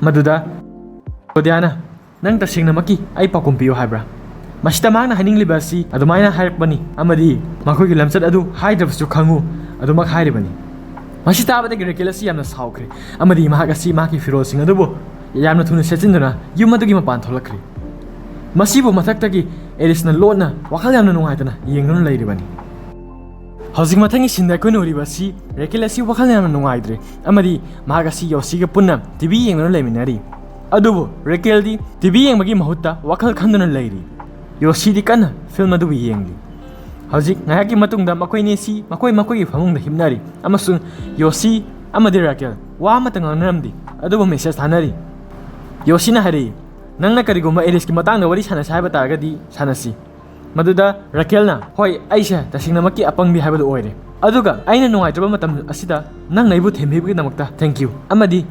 ꯃꯗꯨꯗ ꯀ꯭ꯂꯣꯗꯤꯌꯥꯅ, "ꯅꯪ ꯇꯁꯦꯡꯅꯃꯛꯀꯤ ꯑꯩ ꯄꯥꯎꯈꯨꯝ ꯄꯤꯌꯨ ꯍꯥꯏꯕ꯭ꯔꯥ?" ꯃꯁꯤꯗ ꯃꯍꯥꯛꯅ ꯍꯥꯏꯅꯤꯡꯂꯤꯕ ꯑꯁꯤ ꯑꯗꯨꯃꯥꯏꯅ ꯍꯥꯏꯔꯛꯄꯅꯤ ꯑꯃꯗꯤ ꯃꯈꯣꯏꯒꯤ ꯂꯝꯆꯠ ꯑꯗꯨ ꯍꯥꯏꯗ꯭ꯔꯕꯁꯨ ꯈꯪꯉꯨ ꯑꯗꯨꯃꯛ ꯍꯥꯏꯔꯤꯕꯅꯤ꯫ ꯃꯁꯤ ꯇꯥꯕꯗꯒꯤ ꯔꯥꯀꯦꯜ ꯑꯁꯤ ꯌꯥꯝꯅ ꯁꯥꯎꯈ꯭ꯔꯦ ꯑꯃꯗꯤ ꯃꯍꯥꯛ ꯑꯁꯤ ꯃꯍꯥꯛꯀꯤ ꯐꯤꯔꯣꯜꯁꯤꯡ ꯑꯗꯨꯕꯨ ꯌꯥꯝꯅ ꯊꯨꯅ ꯁꯦꯠꯆꯤꯟꯗꯨꯅ ꯌꯨꯝ ꯑꯗꯨꯒꯤ ꯃꯄꯥꯟ ꯊꯣꯛꯂꯛꯈ꯭ꯔꯦ꯫ ꯃꯁꯤꯕꯨ ꯃꯊꯛꯇꯒꯤ ꯑꯦꯔꯤꯁꯅ ꯂꯣꯠꯅ ꯋꯥꯈꯜ ꯌꯥꯝꯅ ꯅꯨꯡꯉꯥꯏꯇꯅ ꯌꯦꯡꯗꯨꯅ ꯂꯩꯔꯤꯕꯅꯤ꯫ ꯍꯧꯖꯤꯛ ꯃꯊꯪꯒꯤ ꯁꯤꯟꯗ ꯑꯩꯈꯣꯏꯅ ꯎꯔꯤꯕ ꯑꯁꯤ ꯔꯥꯀꯦꯜ ꯑꯁꯤ ꯋꯥꯈꯜ ꯌꯥꯝꯅ ꯅꯨꯡꯉꯥꯏꯇ꯭ꯔꯦ ꯑꯃꯗꯤ ꯃꯍꯥꯛ ꯑꯁꯤ ꯌꯣꯁꯤꯒ ꯄꯨꯟꯅ ꯇꯤ ꯚꯤ ꯌꯦꯡꯗꯨꯅ ꯂꯩꯃꯤꯟꯅꯔꯤ꯫ ꯑꯗꯨꯕꯨ ꯔꯥꯀꯦꯜꯗꯤ ꯇꯤ ꯚꯤ ꯌꯦꯡꯕꯒꯤ ꯃꯍꯨꯠꯇ ꯋꯥꯈꯜ ꯈꯟꯗꯨꯅ ꯂꯩꯔꯤ꯫ ꯌꯣꯁꯤꯗꯤ ꯀꯟꯅ ꯐꯤꯜꯝ ꯑꯗꯨꯕꯨ ꯌꯦꯡꯂꯤ꯫ ꯍꯧꯖꯤꯛ ꯉꯥꯏꯍꯥꯛꯀꯤ ꯃꯇꯨꯡꯗ ꯃꯈꯣꯏ ꯑꯅꯤ ꯑꯁꯤ ꯃꯈꯣꯏ ꯃꯈꯣꯏꯒꯤ ꯐꯃꯨꯡꯗ ꯍꯤꯞꯅꯔꯤ ꯑꯃꯁꯨꯡ ꯌꯣꯁꯤ ꯑꯃꯗꯤ ꯔꯥꯀꯦꯜ ꯋꯥ ꯑꯃꯠꯇ ꯉꯥꯡꯅꯔꯝꯗꯦ, ꯑꯗꯨꯕꯨ ꯃꯦꯁꯦꯖ ꯊꯥꯅꯔꯤ꯫ ꯌꯣꯁꯤꯅ ꯍꯥꯏꯔꯛꯏ, "ꯅꯪꯅ ꯀꯔꯤꯒꯨꯝꯕ ꯑꯦꯔꯤꯁꯀꯤ ꯃꯇꯥꯡꯗ ꯋꯥꯔꯤ ꯁꯥꯟꯅꯁꯤ ꯍꯥꯏꯕ ꯇꯥꯔꯒꯗꯤ ꯁꯥꯟꯅꯁꯤ"꯫ ꯃꯗꯨꯗ ꯔꯥꯀꯦꯜꯅ, "ꯍꯣꯏ, ꯑꯩꯁꯦ ꯇꯁꯦꯡꯅꯃꯛꯀꯤ ꯑꯄꯪꯕꯤ ꯍꯥꯏꯕꯗꯨ ꯑꯣꯏꯔꯦ꯫ ꯑꯗꯨꯒ ꯑꯩꯅ ꯅꯨꯡꯉꯥꯏꯇ꯭ꯔꯕ ꯃꯇꯝ ꯑꯁꯤꯗ ꯅꯪꯅ ꯑꯩꯕꯨ ꯊꯦꯝꯕꯤꯕꯒꯤꯗꯃꯛꯇ thank you ꯑꯃꯗꯤ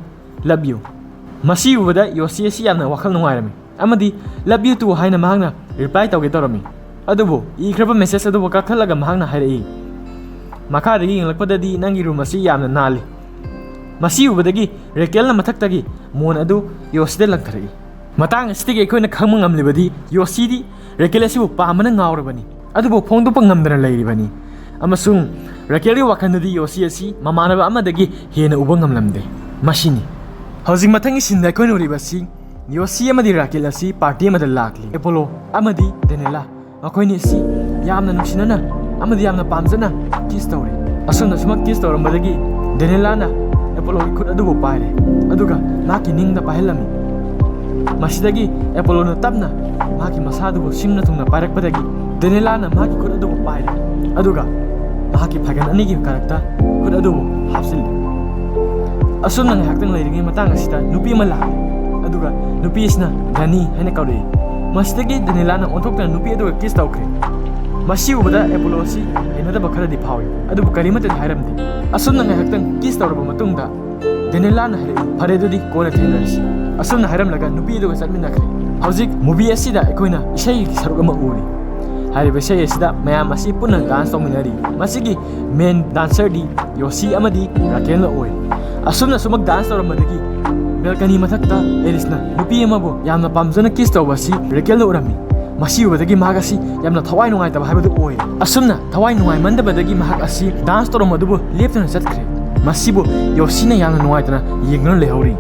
love you"꯫ ꯃꯁꯤ ꯎꯕꯗ ꯌꯣꯁꯤ ꯑꯁꯤ ꯌꯥꯝꯅ ꯋꯥꯈꯜ ꯅꯨꯡꯉꯥꯏꯔꯝꯃꯤ ꯑꯃꯗꯤ "love you too" ꯍꯥꯏꯅ ꯃꯍꯥꯛꯅ reply ꯇꯧꯒꯦ ꯇꯧꯔꯝꯃꯤ꯫ ꯑꯗꯨꯕꯨ ꯏꯈ꯭ꯔꯕ message ꯑꯗꯨꯕꯨ ꯀꯛꯊꯠꯂꯒ ꯃꯍꯥꯛꯅ ꯍꯥꯏꯔꯛꯏ, "ꯃꯈꯥꯗꯒꯤ ꯌꯦꯡꯂꯛꯄꯗꯗꯤ ꯅꯪꯒꯤ room ꯑꯁꯤ ꯌꯥꯝꯅ ꯅꯥꯜꯂꯤ"꯫ ꯃꯁꯤ ꯎꯕꯗꯒꯤ ꯔꯥꯀꯦꯜꯅ ꯃꯊꯛꯇꯒꯤ ꯃꯣꯟ ꯑꯗꯨ ꯌꯣꯁꯤꯗ ꯂꯪꯊꯔꯛꯏ꯫ ꯃꯇꯥꯡ ꯑꯁꯤꯗꯒꯤ ꯑꯩꯈꯣꯏꯅ ꯈꯪꯕ ꯉꯝꯂꯤꯕꯗꯤ ꯌꯣꯁꯤꯗꯤ ꯔꯥꯀꯦꯜ ꯑꯁꯤꯕꯨ ꯄꯥꯝꯕꯅ ꯉꯥꯎꯔꯕꯅꯤ, ꯑꯗꯨꯕꯨ ꯐꯣꯡꯗꯣꯛꯄ ꯉꯝꯗꯅ ꯂꯩꯔꯤꯕꯅꯤ꯫ ꯑꯃꯁꯨꯡ ꯔꯥꯀꯦꯜꯒꯤ ꯋꯥꯈꯜꯗꯗꯤ ꯌꯣꯁꯤ ꯑꯁꯤ ꯃꯃꯥꯟꯅꯕ ꯑꯃꯗꯒꯤ ꯍꯦꯟꯅ ꯎꯕ ꯉꯝꯂꯝꯗꯦ꯫ ꯃꯁꯤꯅꯤ꯫ ꯍꯧꯖꯤꯛ ꯃꯊꯪꯒꯤ ꯁꯤꯟꯗ ꯑꯩꯈꯣꯏꯅ ꯎꯔꯤꯕ ꯑꯁꯤ ꯌꯣꯁꯤ ꯑꯃꯗꯤ ꯔꯥꯀꯦꯜ ꯑꯁꯤ party ꯑꯃꯗ ꯂꯥꯛꯂꯤ꯫ ꯑꯦꯄꯣꯂꯣ ꯑꯃꯗꯤ ꯗꯦꯅꯦꯂꯥ ꯃꯈꯣꯏꯅꯤ ꯑꯁꯤ ꯌꯥꯝꯅ ꯅꯨꯡꯁꯤꯅꯅ ꯑꯃꯗꯤ ꯌꯥꯝꯅ ꯄꯥꯝꯖꯅ kiss ꯇꯧꯔꯤ꯫ ꯑꯁꯨꯝꯅ ꯁꯨꯃꯛ kiss ꯇꯧꯔꯝꯕꯗꯒꯤ ꯗꯦꯅꯦꯂꯥꯅ ꯑꯦꯄꯣꯂꯣꯒꯤ ꯈꯨꯠ ꯑꯗꯨꯕꯨ ꯄꯥꯏꯔꯦ, ꯑꯗꯨꯒ ꯃꯍꯥꯛꯀꯤ ꯅꯤꯡꯗ ꯄꯥꯏꯍꯜꯂꯝꯃꯤ꯫ ꯃꯁꯤꯗꯒꯤ ꯑꯦꯄꯣꯂꯣꯅ ꯇꯞꯅ ꯃꯍꯥꯛꯀꯤ ꯃꯁꯥ ꯑꯗꯨꯕꯨ ꯁꯤꯡꯅ ꯊꯨꯡꯅ ꯄꯥꯏꯔꯛꯄꯗꯒꯤ ꯗꯦꯅꯦꯂꯥꯅ ꯃꯍꯥꯛꯀꯤ ꯈꯨꯠ ꯑꯗꯨꯕꯨ ꯄꯥꯏꯔꯦ, ꯑꯗꯨꯒ ꯃꯍꯥꯛꯀꯤ ꯐꯥꯏꯒꯟ ꯑꯅꯤꯒꯤ ꯀꯔꯛꯇ ꯈꯨꯠ ꯑꯗꯨꯕꯨ ꯍꯥꯞꯆꯤꯜꯂꯤ꯫ ꯑꯁꯨꯝꯅ ꯉꯥꯏꯍꯥꯛꯇꯪ ꯂꯩꯔꯤꯉꯩ ꯃꯇꯥꯡ ꯑꯁꯤꯗ ꯅꯨꯄꯤ ꯑꯃ ꯂꯥꯛꯂꯦ, ꯑꯗꯨꯒ ꯅꯨꯄꯤ ꯑꯁꯤꯅ ꯗꯥꯅꯤ ꯍꯥꯏꯅ ꯀꯧꯔꯛꯏ꯫ ꯃꯁꯤꯗꯒꯤ ꯗꯦꯅꯦꯂꯥꯅ ꯑꯣꯟꯊꯣꯛꯇꯨꯅ ꯅꯨꯄꯤ ꯑꯗꯨꯒ kiss ꯇꯧꯈ꯭ꯔꯦ꯫ ꯃꯁꯤ ꯎꯕꯗ ꯑꯦꯄꯣꯂꯣ ꯑꯁꯤ ꯍꯩꯅꯗꯕ ꯈꯔꯗꯤ ꯐꯥꯎꯏ, ꯑꯗꯨꯕꯨ ꯀꯔꯤꯃꯠꯇꯗꯤ ꯍꯥꯏꯔꯝꯗꯦ꯫ ꯑꯁꯨꯝꯅ ꯉꯥꯏꯍꯥꯛꯇꯪ ꯀꯤꯁ ꯇꯧꯔꯕ ꯃꯇꯨꯡꯗ ꯗꯦꯅꯤꯂꯥꯅ ꯍꯥꯏꯔꯛꯏ, "ꯐꯔꯦ, ꯑꯗꯨꯗꯤ ꯀꯣꯟꯅ ꯊꯦꯡꯅꯔꯁꯤ"꯫ ꯑꯁꯨꯝꯅ ꯍꯥꯏꯔꯝꯂꯒ ꯅꯨꯄꯤ ꯑꯗꯨꯒ ꯆꯠꯃꯤꯟꯅꯈ꯭ꯔꯦ꯫ ꯍꯧꯖꯤꯛ ꯃꯨꯚꯤ ꯑꯁꯤꯗ ꯑꯩꯈꯣꯏꯅ ꯏꯁꯩꯒꯤ ꯁꯔꯨꯛ ꯑꯃ ꯎꯔꯤ꯫ ꯍꯥꯏꯔꯤꯕ ꯏꯁꯩ ꯑꯁꯤꯗ ꯃꯌꯥꯝ ꯑꯁꯤ ꯄꯨꯟꯅ ꯗꯥꯟꯁ ꯇꯧꯃꯤꯟꯅꯔꯤ꯫ ꯃꯁꯤꯒꯤ ꯃꯦꯟ ꯗꯥꯟꯁꯔꯗꯤ ꯌꯣꯁꯤ ꯑꯃꯗꯤ ꯔꯥꯀꯦꯜꯅ ꯑꯣꯏ꯫ ꯑꯁꯨꯝꯅ ꯁꯨꯃꯛ ꯗꯥꯟꯁ ꯇꯧꯔꯝꯕꯗꯒꯤ ꯕꯦꯜꯀꯅꯤ ꯃꯊꯛꯇ ꯑꯦꯂꯤꯁꯅ ꯅꯨꯄꯤ ꯑꯃꯕꯨ ꯌꯥꯝꯅ ꯄꯥꯝꯖꯅ ꯀꯤꯁ ꯇꯧꯕ ꯑꯁꯤ ꯔꯥꯀꯦꯜꯅ ꯎꯔꯝꯃꯤ꯫ ꯃꯁꯤ ꯎꯕꯗꯒꯤ ꯃꯍꯥꯛ ꯑꯁꯤ ꯌꯥꯝꯅ ꯊꯋꯥꯏ ꯅꯨꯡꯉꯥꯏꯇꯕ ꯍꯥꯏꯕꯗꯨ ꯑꯣꯏ꯫ ꯑꯁꯨꯝꯅ ꯊꯋꯥꯏ ꯅꯨꯡꯉꯥꯏꯃꯟꯗꯕꯗꯒꯤ ꯃꯍꯥꯛ ꯑꯁꯤ ꯗꯥꯟꯁ ꯇꯧꯔꯝꯕ ꯑꯗꯨꯕꯨ ꯂꯦꯞꯇꯨꯅ ꯆꯠꯈ꯭ꯔꯦ꯫ ꯃꯁꯤꯕꯨ ꯌꯣꯁꯤꯅ ꯌꯥꯝꯅ ꯅꯨꯡꯉꯥꯏꯇꯅ ꯌꯦꯡꯗꯨꯅ ꯂꯩꯍꯧꯔꯤ꯫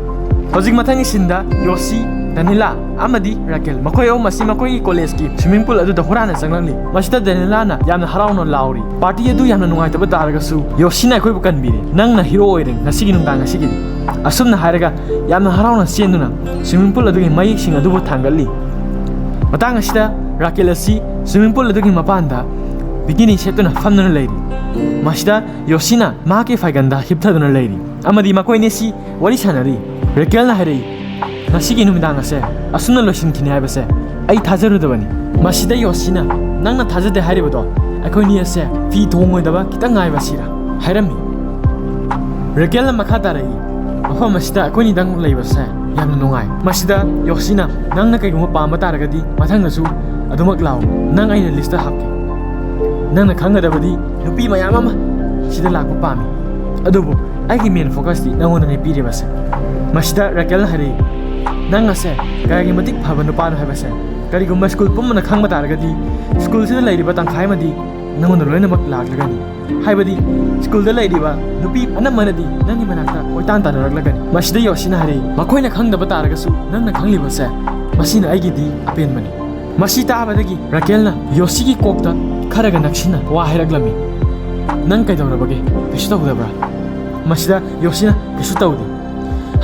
ꯍꯧꯖꯤꯛ ꯃꯊꯪꯒꯤ ꯁꯤꯟꯗ ꯌꯣꯁꯤ, ꯗꯦꯅꯤꯂꯥ ꯑꯃꯗꯤ ꯔꯥꯀꯦꯜ, ꯃꯈꯣꯏ ꯑꯍꯨꯝ ꯑꯁꯤ ꯃꯈꯣꯏꯒꯤ ꯀꯣꯂꯦꯖꯀꯤ ꯁ꯭ꯋꯤꯃꯤꯡ ꯄꯨꯜ ꯑꯗꯨꯗ ꯍꯨꯔꯥꯟꯅ ꯆꯪꯂꯛꯂꯤ꯫ ꯃꯁꯤꯗ ꯗꯦꯅꯤꯂꯥꯅ ꯌꯥꯝꯅ ꯍꯔꯥꯎꯅ ꯂꯥꯎꯔꯤ꯫ ꯄꯥꯔꯇꯤ ꯑꯗꯨ ꯌꯥꯝꯅ ꯅꯨꯡꯉꯥꯏꯇꯕ ꯇꯥꯔꯒꯁꯨ ꯌꯣꯁꯤꯅ ꯑꯩꯈꯣꯏꯕꯨ ꯀꯟꯕꯤꯔꯦ꯫ "ꯅꯪꯅ ꯍꯤꯔꯣ ꯑꯣꯏꯔꯦ ꯉꯁꯤꯒꯤ ꯅꯨꯡꯗꯥꯡ ꯑꯁꯤꯒꯤꯗꯤ"꯫ ꯑꯁꯨꯝꯅ ꯍꯥꯏꯔꯒ ꯌꯥꯝꯅ ꯍꯔꯥꯎꯅ ꯆꯦꯟꯗꯨꯅ ꯁ꯭ꯋꯤꯃꯤꯡ ꯄꯨꯜ ꯑꯗꯨꯒꯤ ꯃꯌꯦꯛꯁꯤꯡ ꯑꯗꯨꯕꯨ ꯊꯥꯡꯒꯠꯂꯤ꯫ ꯃꯇꯥꯡ ꯑꯁꯤꯗ ꯔꯥꯀꯦꯜ ꯑꯁꯤ ꯁ꯭ꯋꯤꯃꯤꯡ ꯄꯨꯜ ꯑꯗꯨꯒꯤ ꯃꯄꯥꯟꯗ ꯕꯤꯀꯤꯅꯤ ꯁꯦꯠꯇꯨꯅ ꯐꯝꯗꯨꯅ ꯂꯩꯔꯤ꯫ ꯃꯁꯤꯗ ꯌꯣꯁꯤꯅ ꯃꯍꯥꯛꯀꯤ ꯐꯥꯏꯒꯟꯗ ꯍꯤꯞꯊꯗꯨꯅ ꯂꯩꯔꯤ ꯑꯃꯗꯤ ꯃꯈꯣꯏ ꯑꯅꯤꯁꯤ ꯋꯥꯔꯤ ꯁꯥꯟꯅꯔꯤ꯫ ꯔꯥꯀꯦꯜꯅ ꯍꯥꯏꯔꯛꯏ, "ꯉꯁꯤꯒꯤ ꯅꯨꯃꯤꯗꯥꯡ ꯑꯁꯦ ꯑꯁꯨꯝꯅ ꯂꯣꯏꯁꯤꯟꯈꯤꯅꯤ ꯍꯥꯏꯕꯁꯦ ꯑꯩ ꯊꯥꯖꯔꯨꯗꯕꯅꯤ"꯫ ꯃꯁꯤꯗ ꯌꯣꯁꯤꯅ, "ꯅꯪꯅ ꯊꯥꯖꯗꯦ ꯍꯥꯏꯔꯤꯕꯗꯣ ꯑꯩꯈꯣꯏꯅꯤ ꯑꯁꯦ ꯐꯤ ꯊꯣꯡꯉꯣꯏꯗꯕ ꯈꯤꯇꯪ ꯉꯥꯏꯕ ꯑꯁꯤꯔꯥ?" ꯍꯥꯏꯔꯝꯃꯤ꯫ ꯔꯥꯀꯦꯜꯅ ꯃꯈꯥ ꯇꯥꯔꯛꯏ, "ꯃꯐꯝ ꯑꯁꯤꯗ ꯑꯩꯈꯣꯏꯅꯤꯗꯪ ꯂꯩꯕꯁꯦ ꯌꯥꯝꯅ ꯅꯨꯡꯉꯥꯏ"꯫ ꯃꯁꯤꯗ ꯌꯣꯁꯤꯅ, "ꯅꯪꯅ ꯀꯩꯒꯨꯝꯕ ꯄꯥꯝꯕ ꯇꯥꯔꯒꯗꯤ ꯃꯊꯪꯗꯁꯨ ꯑꯗꯨꯃꯛ ꯂꯥꯛꯎ, ꯅꯪ ꯑꯩꯅ ꯂꯤꯁꯇ ꯍꯥꯞꯀꯦ꯫ ꯅꯪꯅ ꯈꯪꯒꯗꯕꯗꯤ ꯅꯨꯄꯤ ꯃꯌꯥꯝ ꯑꯃ ꯁꯤꯗ ꯂꯥꯛꯄ ꯄꯥꯝꯃꯤ, ꯑꯗꯨꯕꯨ ꯑꯩꯒꯤ ꯃꯦꯟ ꯐꯣꯀꯁꯇꯤ ꯅꯪꯉꯣꯟꯗꯅꯦ ꯄꯤꯔꯤꯕꯁꯦ"꯫ ꯃꯁꯤꯗ ꯔꯥꯀꯦꯜꯅ ꯍꯥꯏꯔꯛꯏ, "ꯅꯪ ꯑꯁꯦ ꯀꯌꯥꯒꯤ ꯃꯇꯤꯛ ꯐꯕ ꯅꯨꯄꯥꯅꯣ ꯍꯥꯏꯕꯁꯦ ꯀꯔꯤꯒꯨꯝꯕ ꯁ꯭ꯀꯨꯜ ꯄꯨꯝꯕꯅ ꯈꯪꯕ ꯇꯥꯔꯒꯗꯤ ꯁ꯭ꯀꯨꯜꯁꯤꯗ ꯂꯩꯔꯤꯕ ꯇꯪꯈꯥꯏ ꯑꯃꯗꯤ ꯅꯪꯉꯣꯟꯗ ꯂꯣꯏꯅꯃꯛ ꯂꯥꯛꯂꯒꯅꯤ꯫ ꯍꯥꯏꯕꯗꯤ ꯁ꯭ꯀꯨꯜꯗ ꯂꯩꯔꯤꯕ ꯅꯨꯄꯤ ꯑꯅꯝꯕꯅꯗꯤ ꯅꯪꯒꯤ ꯃꯅꯥꯛꯇ ꯀꯣꯏꯇꯥꯟ ꯇꯥꯟꯅꯔꯛꯂꯒꯅꯤ"꯫ ꯃꯁꯤꯗ ꯌꯣꯁꯤꯅ ꯍꯥꯏꯔꯛꯏ, "ꯃꯈꯣꯏꯅ ꯈꯪꯗꯕ ꯇꯥꯔꯒꯁꯨ ꯅꯪꯅ ꯈꯪꯂꯤꯕꯁꯦ ꯃꯁꯤꯅ ꯑꯩꯒꯤꯗꯤ ꯑꯄꯦꯟꯕꯅꯤ"꯫ ꯃꯁꯤ ꯇꯥꯕꯗꯒꯤ ꯔꯥꯀꯦꯜꯅ ꯌꯣꯁꯤꯒꯤ ꯀꯣꯛꯇ ꯈꯔꯒ ꯅꯛꯁꯤꯟꯅ ꯋꯥ ꯍꯥꯏꯔꯛꯂꯝꯃꯤ, "ꯅꯪ ꯀꯩꯗꯧꯔꯕꯒꯦ? ꯀꯩꯁꯨ ꯇꯧꯗꯕ꯭ꯔꯥ?" ꯃꯁꯤꯗ ꯌꯣꯁꯤꯅ, "ꯀꯩꯁꯨ ꯇꯧꯗꯦ"꯫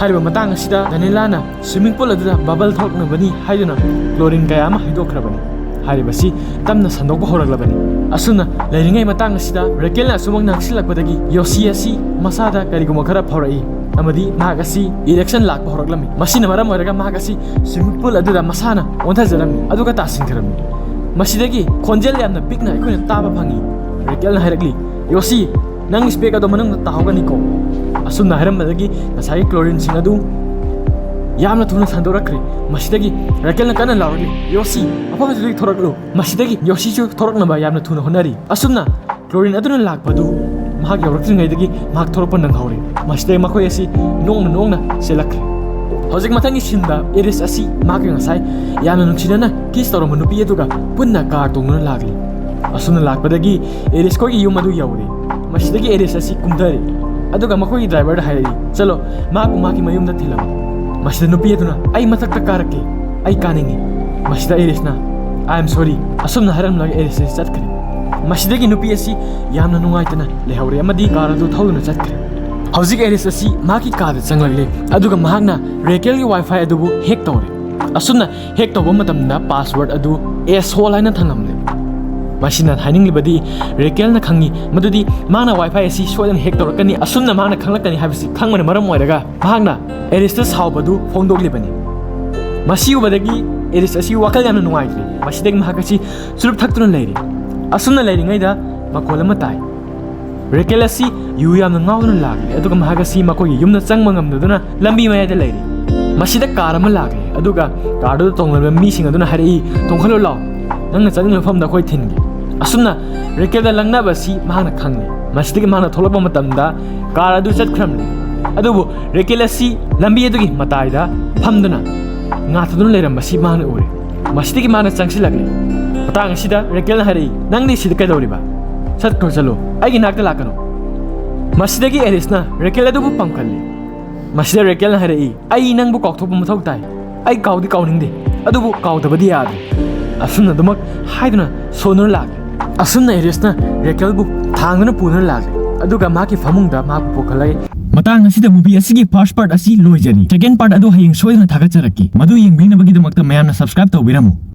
ꯍꯥꯏꯔꯤꯕ ꯃꯇꯥꯡ ꯑꯁꯤꯗ ꯗꯦꯅꯤꯂꯥꯅ ꯁ꯭ꯋꯤꯃꯤꯡ ꯄꯨꯜ ꯑꯗꯨꯗ ꯕꯕꯜ ꯊꯣꯛꯅꯕꯅꯤ ꯍꯥꯏꯗꯨꯅ ꯀ꯭ꯂꯣꯔꯤꯟ ꯀꯌꯥ ꯑꯃ ꯍꯩꯗꯣꯛꯈ꯭ꯔꯕꯅꯤ꯫ ꯍꯥꯏꯔꯤꯕꯁꯤ ꯇꯞꯅ ꯁꯟꯗꯣꯛꯄ ꯍꯧꯔꯛꯂꯕꯅꯤ꯫ ꯑꯁꯨꯝꯅ ꯂꯩꯔꯤꯉꯩ ꯃꯇꯥꯡ ꯑꯁꯤꯗ ꯔꯥꯀꯦꯜꯅ ꯑꯁꯨꯃꯛ ꯅꯛꯁꯤꯜꯂꯛꯄꯗꯒꯤ ꯌꯣꯁꯤ ꯑꯁꯤ ꯃꯁꯥꯗ ꯀꯔꯤꯒꯨꯝꯕ ꯈꯔ ꯐꯥꯎꯔꯛꯏ ꯑꯃꯗꯤ ꯃꯍꯥꯛ ꯑꯁꯤ ꯏꯔꯦꯛꯁꯟ ꯂꯥꯛꯄ ꯍꯧꯔꯛꯂꯝꯃꯤ꯫ ꯃꯁꯤꯅ ꯃꯔꯝ ꯑꯣꯏꯔꯒ ꯃꯍꯥꯛ ꯑꯁꯤ ꯁ꯭ꯋꯤꯃꯤꯡ ꯄꯨꯜ ꯑꯗꯨꯗ ꯃꯁꯥꯅ ꯑꯣꯟꯊꯖꯔꯝꯃꯤ, ꯑꯗꯨꯒ ꯇꯥꯁꯤꯟꯈ꯭ꯔꯝꯃꯤ꯫ ꯃꯁꯤꯗꯒꯤ ꯈꯣꯟꯖꯦꯜ ꯌꯥꯝꯅ ꯄꯤꯛꯅ ꯑꯩꯈꯣꯏꯅ ꯇꯥꯕ ꯐꯪꯉꯤ꯫ ꯔꯦꯀꯦꯜꯅ ꯍꯥꯏꯔꯛꯂꯤ, "ꯌꯣꯁꯤ, ꯅꯪꯒꯤ ꯁ꯭ꯄꯦꯛ ꯑꯗꯣ ꯃꯅꯨꯡꯗ ꯇꯥꯍꯧꯒꯅꯤꯀꯣ?" ꯑꯁꯨꯝꯅ ꯍꯥꯏꯔꯝꯕꯗꯒꯤ ꯉꯁꯥꯏꯒꯤ ꯀ꯭ꯂꯣꯔꯤꯟꯁꯤꯡ ꯑꯗꯨ ꯌꯥꯝꯅ ꯊꯨꯅ ꯁꯟꯗꯣꯔꯛꯈ꯭ꯔꯦ꯫ ꯃꯁꯤꯗꯒꯤ ꯔꯦꯀꯦꯜꯅ ꯀꯟꯅ ꯂꯥꯎꯔꯛꯂꯤ, "ꯌꯣꯁꯤ, ꯃꯐꯝ ꯑꯁꯤꯗꯒꯤ ꯊꯣꯔꯛꯂꯨ!" ꯃꯁꯤꯗꯒꯤ ꯌꯣꯁꯤꯁꯨ ꯊꯣꯔꯛꯅꯕ ꯌꯥꯝꯅ ꯊꯨꯅ ꯍꯣꯠꯅꯔꯤ꯫ ꯑꯁꯨꯝꯅ ꯀ꯭ꯂꯣꯔꯤꯟ ꯑꯗꯨꯅ ꯂꯥꯛꯄꯗꯨ ꯃꯍꯥꯛ ꯌꯧꯔꯛꯇ꯭ꯔꯤꯉꯩꯗꯒꯤ ꯃꯍꯥꯛ ꯊꯣꯔꯛꯄ ꯅꯪꯍꯧꯔꯦ꯫ ꯃꯁꯤꯗꯒꯤ ꯃꯈꯣꯏ ꯑꯁꯤ ꯅꯣꯡꯅ ꯅꯣꯡꯅ ꯆꯦꯜꯂꯛꯈ꯭ꯔꯦ꯫ ꯍꯧꯖꯤꯛ ꯃꯊꯪꯒꯤ ꯁꯤꯟꯗ ꯑꯦꯔꯤꯁ ꯑꯁꯤ ꯃꯍꯥꯛꯀ ꯉꯁꯥꯏ ꯌꯥꯝꯅ ꯅꯨꯡꯁꯤꯅꯅ ꯀꯤꯁ ꯇꯧꯔꯝꯕ ꯅꯨꯄꯤ ꯑꯗꯨꯒ ꯄꯨꯟꯅ ꯀꯥꯔ ꯇꯣꯡꯗꯨꯅ ꯂꯥꯛꯂꯤ꯫ ꯑꯁꯨꯝꯅ ꯂꯥꯛꯄꯗꯒꯤ ꯑꯦꯔꯤꯁ ꯈꯣꯏꯒꯤ ꯌꯨꯝ ꯑꯗꯨ ꯌꯧꯔꯦ꯫ ꯃꯁꯤꯗꯒꯤ ꯑꯦꯔꯤꯁ ꯑꯁꯤ ꯀꯨꯝꯊꯔꯦ, ꯑꯗꯨꯒ ꯃꯈꯣꯏꯒꯤ ꯗ꯭ꯔꯥꯏꯚꯔꯗ ꯍꯥꯏꯔꯛꯏ, "ꯆꯠꯂꯣ, ꯃꯍꯥꯛꯄꯨ ꯃꯍꯥꯛꯀꯤ ꯃꯌꯨꯝꯗ ꯊꯤꯜꯂꯝꯃꯨ꯫" ꯃꯁꯤꯗ ꯅꯨꯄꯤ ꯑꯗꯨꯅ, "ꯑꯩ ꯃꯊꯛꯇ ꯀꯥꯔꯛꯀꯦ, ꯑꯩ ꯀꯥꯅꯤꯡꯉꯤ꯫" ꯃꯁꯤꯗ ꯑꯦꯔꯤꯁꯅ, "I am sorry" ꯑꯁꯨꯝꯅ ꯍꯥꯏꯔꯝꯂꯒ ꯑꯦꯔꯤꯁ ꯑꯁꯤ ꯆꯠꯈ꯭ꯔꯦ꯫ ꯃꯁꯤꯗꯒꯤ ꯅꯨꯄꯤ ꯑꯁꯤ ꯌꯥꯝꯅ ꯅꯨꯡꯉꯥꯏꯇꯅ ꯂꯩꯍꯧꯔꯦ ꯑꯃꯗꯤ ꯀꯥꯔ ꯑꯗꯨ ꯊꯧꯗꯨꯅ ꯆꯠꯈ꯭ꯔꯦ꯫ ꯍꯧꯖꯤꯛ ꯑꯦꯔꯤꯁ ꯑꯁꯤ ꯃꯍꯥꯛꯀꯤ ꯀꯥꯗ ꯆꯪꯂꯛꯂꯦ, ꯑꯗꯨꯒ ꯃꯍꯥꯛꯅ ꯔꯦꯀꯦꯜꯒꯤ ꯋꯥꯏꯐꯥꯏ ꯑꯗꯨꯕꯨ ꯍꯦꯛ ꯇꯧꯔꯦ꯫ ꯑꯁꯨꯝꯅ ꯍꯦꯛ ꯇꯧꯕ ꯃꯇꯝꯗ ꯄꯥꯁꯋꯥꯔꯗ ꯑꯗꯨ ꯑꯦꯁ ꯍꯣꯜ ꯍꯥꯏꯅ ꯊꯝꯂꯝꯂꯦ꯫ ꯃꯁꯤꯅ ꯍꯥꯏꯅꯤꯡꯂꯤꯕꯗꯤ ꯔꯦꯀꯦꯜꯅ ꯈꯪꯉꯤ ꯃꯗꯨꯗꯤ ꯃꯍꯥꯛꯅ ꯋꯥꯏꯐꯥꯏ ꯑꯁꯤ ꯁꯣꯏꯗꯅ ꯍꯦꯛ ꯇꯧꯔꯛꯀꯅꯤ, ꯑꯁꯨꯝꯅ ꯃꯍꯥꯛꯅ ꯈꯪꯂꯛꯀꯅꯤ ꯍꯥꯏꯕꯁꯤ ꯈꯪꯕꯅ ꯃꯔꯝ ꯑꯣꯏꯔꯒ ꯃꯍꯥꯛꯅ ꯑꯦꯔꯤꯁꯇ ꯁꯥꯎꯕꯗꯨ ꯐꯣꯡꯗꯣꯛꯂꯤꯕꯅꯤ꯫ ꯃꯁꯤ ꯎꯕꯗꯒꯤ ꯑꯦꯔꯤꯁ ꯑꯁꯤ ꯋꯥꯈꯜ ꯌꯥꯝꯅ ꯅꯨꯡꯉꯥꯏꯇ꯭ꯔꯦ꯫ ꯃꯁꯤꯗꯒꯤ ꯃꯍꯥꯛ ꯑꯁꯤ ꯆꯨꯔꯨꯞ ꯊꯛꯇꯨꯅ ꯂꯩꯔꯤ꯫ ꯑꯁꯨꯝꯅ ꯂꯩꯔꯤꯉꯩꯗ ꯃꯈꯣꯜ ꯑꯃ ꯇꯥꯏ꯫ ꯔꯦꯀꯦꯜ ꯑꯁꯤ ꯌꯨ ꯌꯥꯝꯅ ꯉꯥꯎꯗꯨꯅ ꯂꯥꯛꯂꯦ, ꯑꯗꯨꯒ ꯃꯍꯥꯛ ꯑꯁꯤ ꯃꯈꯣꯏꯒꯤ ꯌꯨꯝꯗ ꯆꯪꯕ ꯉꯝꯗꯗꯨꯅ ꯂꯝꯕꯤ ꯃꯌꯥꯏꯗ ꯂꯩꯔꯤ꯫ ꯃꯁꯤꯗ ꯀꯥꯔ ꯑꯃ ꯂꯥꯛꯂꯦ, ꯑꯗꯨꯒ ꯀꯥꯔꯗꯨꯗ ꯇꯣꯡꯂꯤꯕ ꯃꯤꯁꯤꯡ ꯑꯗꯨꯅ ꯍꯥꯏꯔꯛꯏ, "ꯇꯣꯡꯈꯠꯂꯨ ꯂꯥꯎ, ꯅꯪꯅ ꯆꯠꯅꯤꯡꯕ ꯃꯐꯝꯗ ꯑꯩꯈꯣꯏ ꯊꯤꯟꯒꯦ꯫" ꯑꯁꯨꯝꯅ ꯔꯦꯀꯦꯜꯗ ꯂꯪꯅꯕ ꯑꯁꯤ ꯃꯍꯥꯛꯅ ꯈꯪꯂꯦ꯫ ꯃꯁꯤꯗꯒꯤ ꯃꯍꯥꯛꯅ ꯊꯣꯛꯂꯛꯄ ꯃꯇꯝꯗ ꯀꯥꯔ ꯑꯗꯨ ꯆꯠꯈ꯭ꯔꯝꯂꯦ, ꯑꯗꯨꯕꯨ ꯔꯦꯀꯦꯜ ꯑꯁꯤ ꯂꯝꯕꯤ ꯑꯗꯨꯒꯤ ꯃꯇꯥꯏꯗ ꯐꯝꯗꯨꯅ ꯉꯥꯊꯗꯨꯅ ꯂꯩꯔꯝꯕꯁꯤ ꯃꯍꯥꯛꯅ ꯎꯔꯦ꯫ ꯃꯁꯤꯗꯒꯤ ꯃꯍꯥꯛꯅ ꯆꯪꯁꯤꯜꯂꯛꯂꯦ꯫ ꯃꯇꯥꯡ ꯑꯁꯤꯗ ꯔꯦꯀꯦꯜꯅ ꯍꯥꯏꯔꯛꯏ, "ꯅꯪꯗꯤ ꯁꯤꯗ ꯀꯩꯗꯧꯔꯤꯕ? ꯆꯠꯈ꯭ꯔꯣ, ꯆꯠꯂꯣ, ꯑꯩꯒꯤ ꯅꯥꯛꯇ ꯂꯥꯛꯀꯅꯨ꯫" ꯃꯁꯤꯗꯒꯤ ꯑꯦꯔꯤꯁꯅ ꯔꯦꯀꯦꯜ ꯑꯗꯨꯕꯨ ꯄꯝꯈꯠꯂꯤ꯫ ꯃꯁꯤꯗ ꯔꯦꯀꯦꯜꯅ ꯍꯥꯏꯔꯛꯏ, "ꯑꯩ ꯅꯪꯕꯨ ꯀꯥꯎꯊꯣꯛꯄ ꯃꯊꯧ ꯇꯥꯏ꯫ ꯑꯩ ꯀꯥꯎꯗꯤ ꯀꯥꯎꯅꯤꯡꯗꯦ, ꯑꯗꯨꯕꯨ ꯀꯥꯎꯗꯕꯗꯤ ꯌꯥꯗ꯭ꯔꯦ꯫" ꯑꯁꯨꯝꯅꯗꯨꯃꯛ ꯍꯥꯏꯗꯨꯅ ꯁꯣꯟꯗꯨꯅ ꯂꯥꯛꯂꯦ꯫ ꯑꯁꯨꯝꯅ ꯑꯦꯔꯤꯁꯅ ꯔꯦꯀꯦꯜꯕꯨ ꯊꯥꯡꯗꯨꯅ ꯄꯨꯗꯨꯅ ꯂꯥꯛꯂꯦ, ꯑꯗꯨꯒ ꯃꯍꯥꯛꯀꯤ ꯐꯃꯨꯡꯗ ꯃꯍꯥꯛꯄꯨ ꯄꯨꯈꯠꯂꯛꯏ꯫ ꯃꯇꯥꯡ ꯑꯁꯤꯗ movie ꯑꯁꯤꯒꯤ first part ꯑꯁꯤ ꯂꯣꯏꯖꯔꯤ꯫ Second part ꯑꯗꯨ ꯍꯌꯦꯡ ꯁꯣꯏꯗꯅ ꯊꯥꯒꯠꯆꯔꯛꯀꯦ꯫ ꯃꯗꯨ ꯌꯦꯡꯕꯤꯅꯕꯒꯤꯗꯃꯛꯇ ꯃꯌꯥꯝꯅ subscribe ꯇꯧꯕꯤꯔꯝꯃꯨ꯫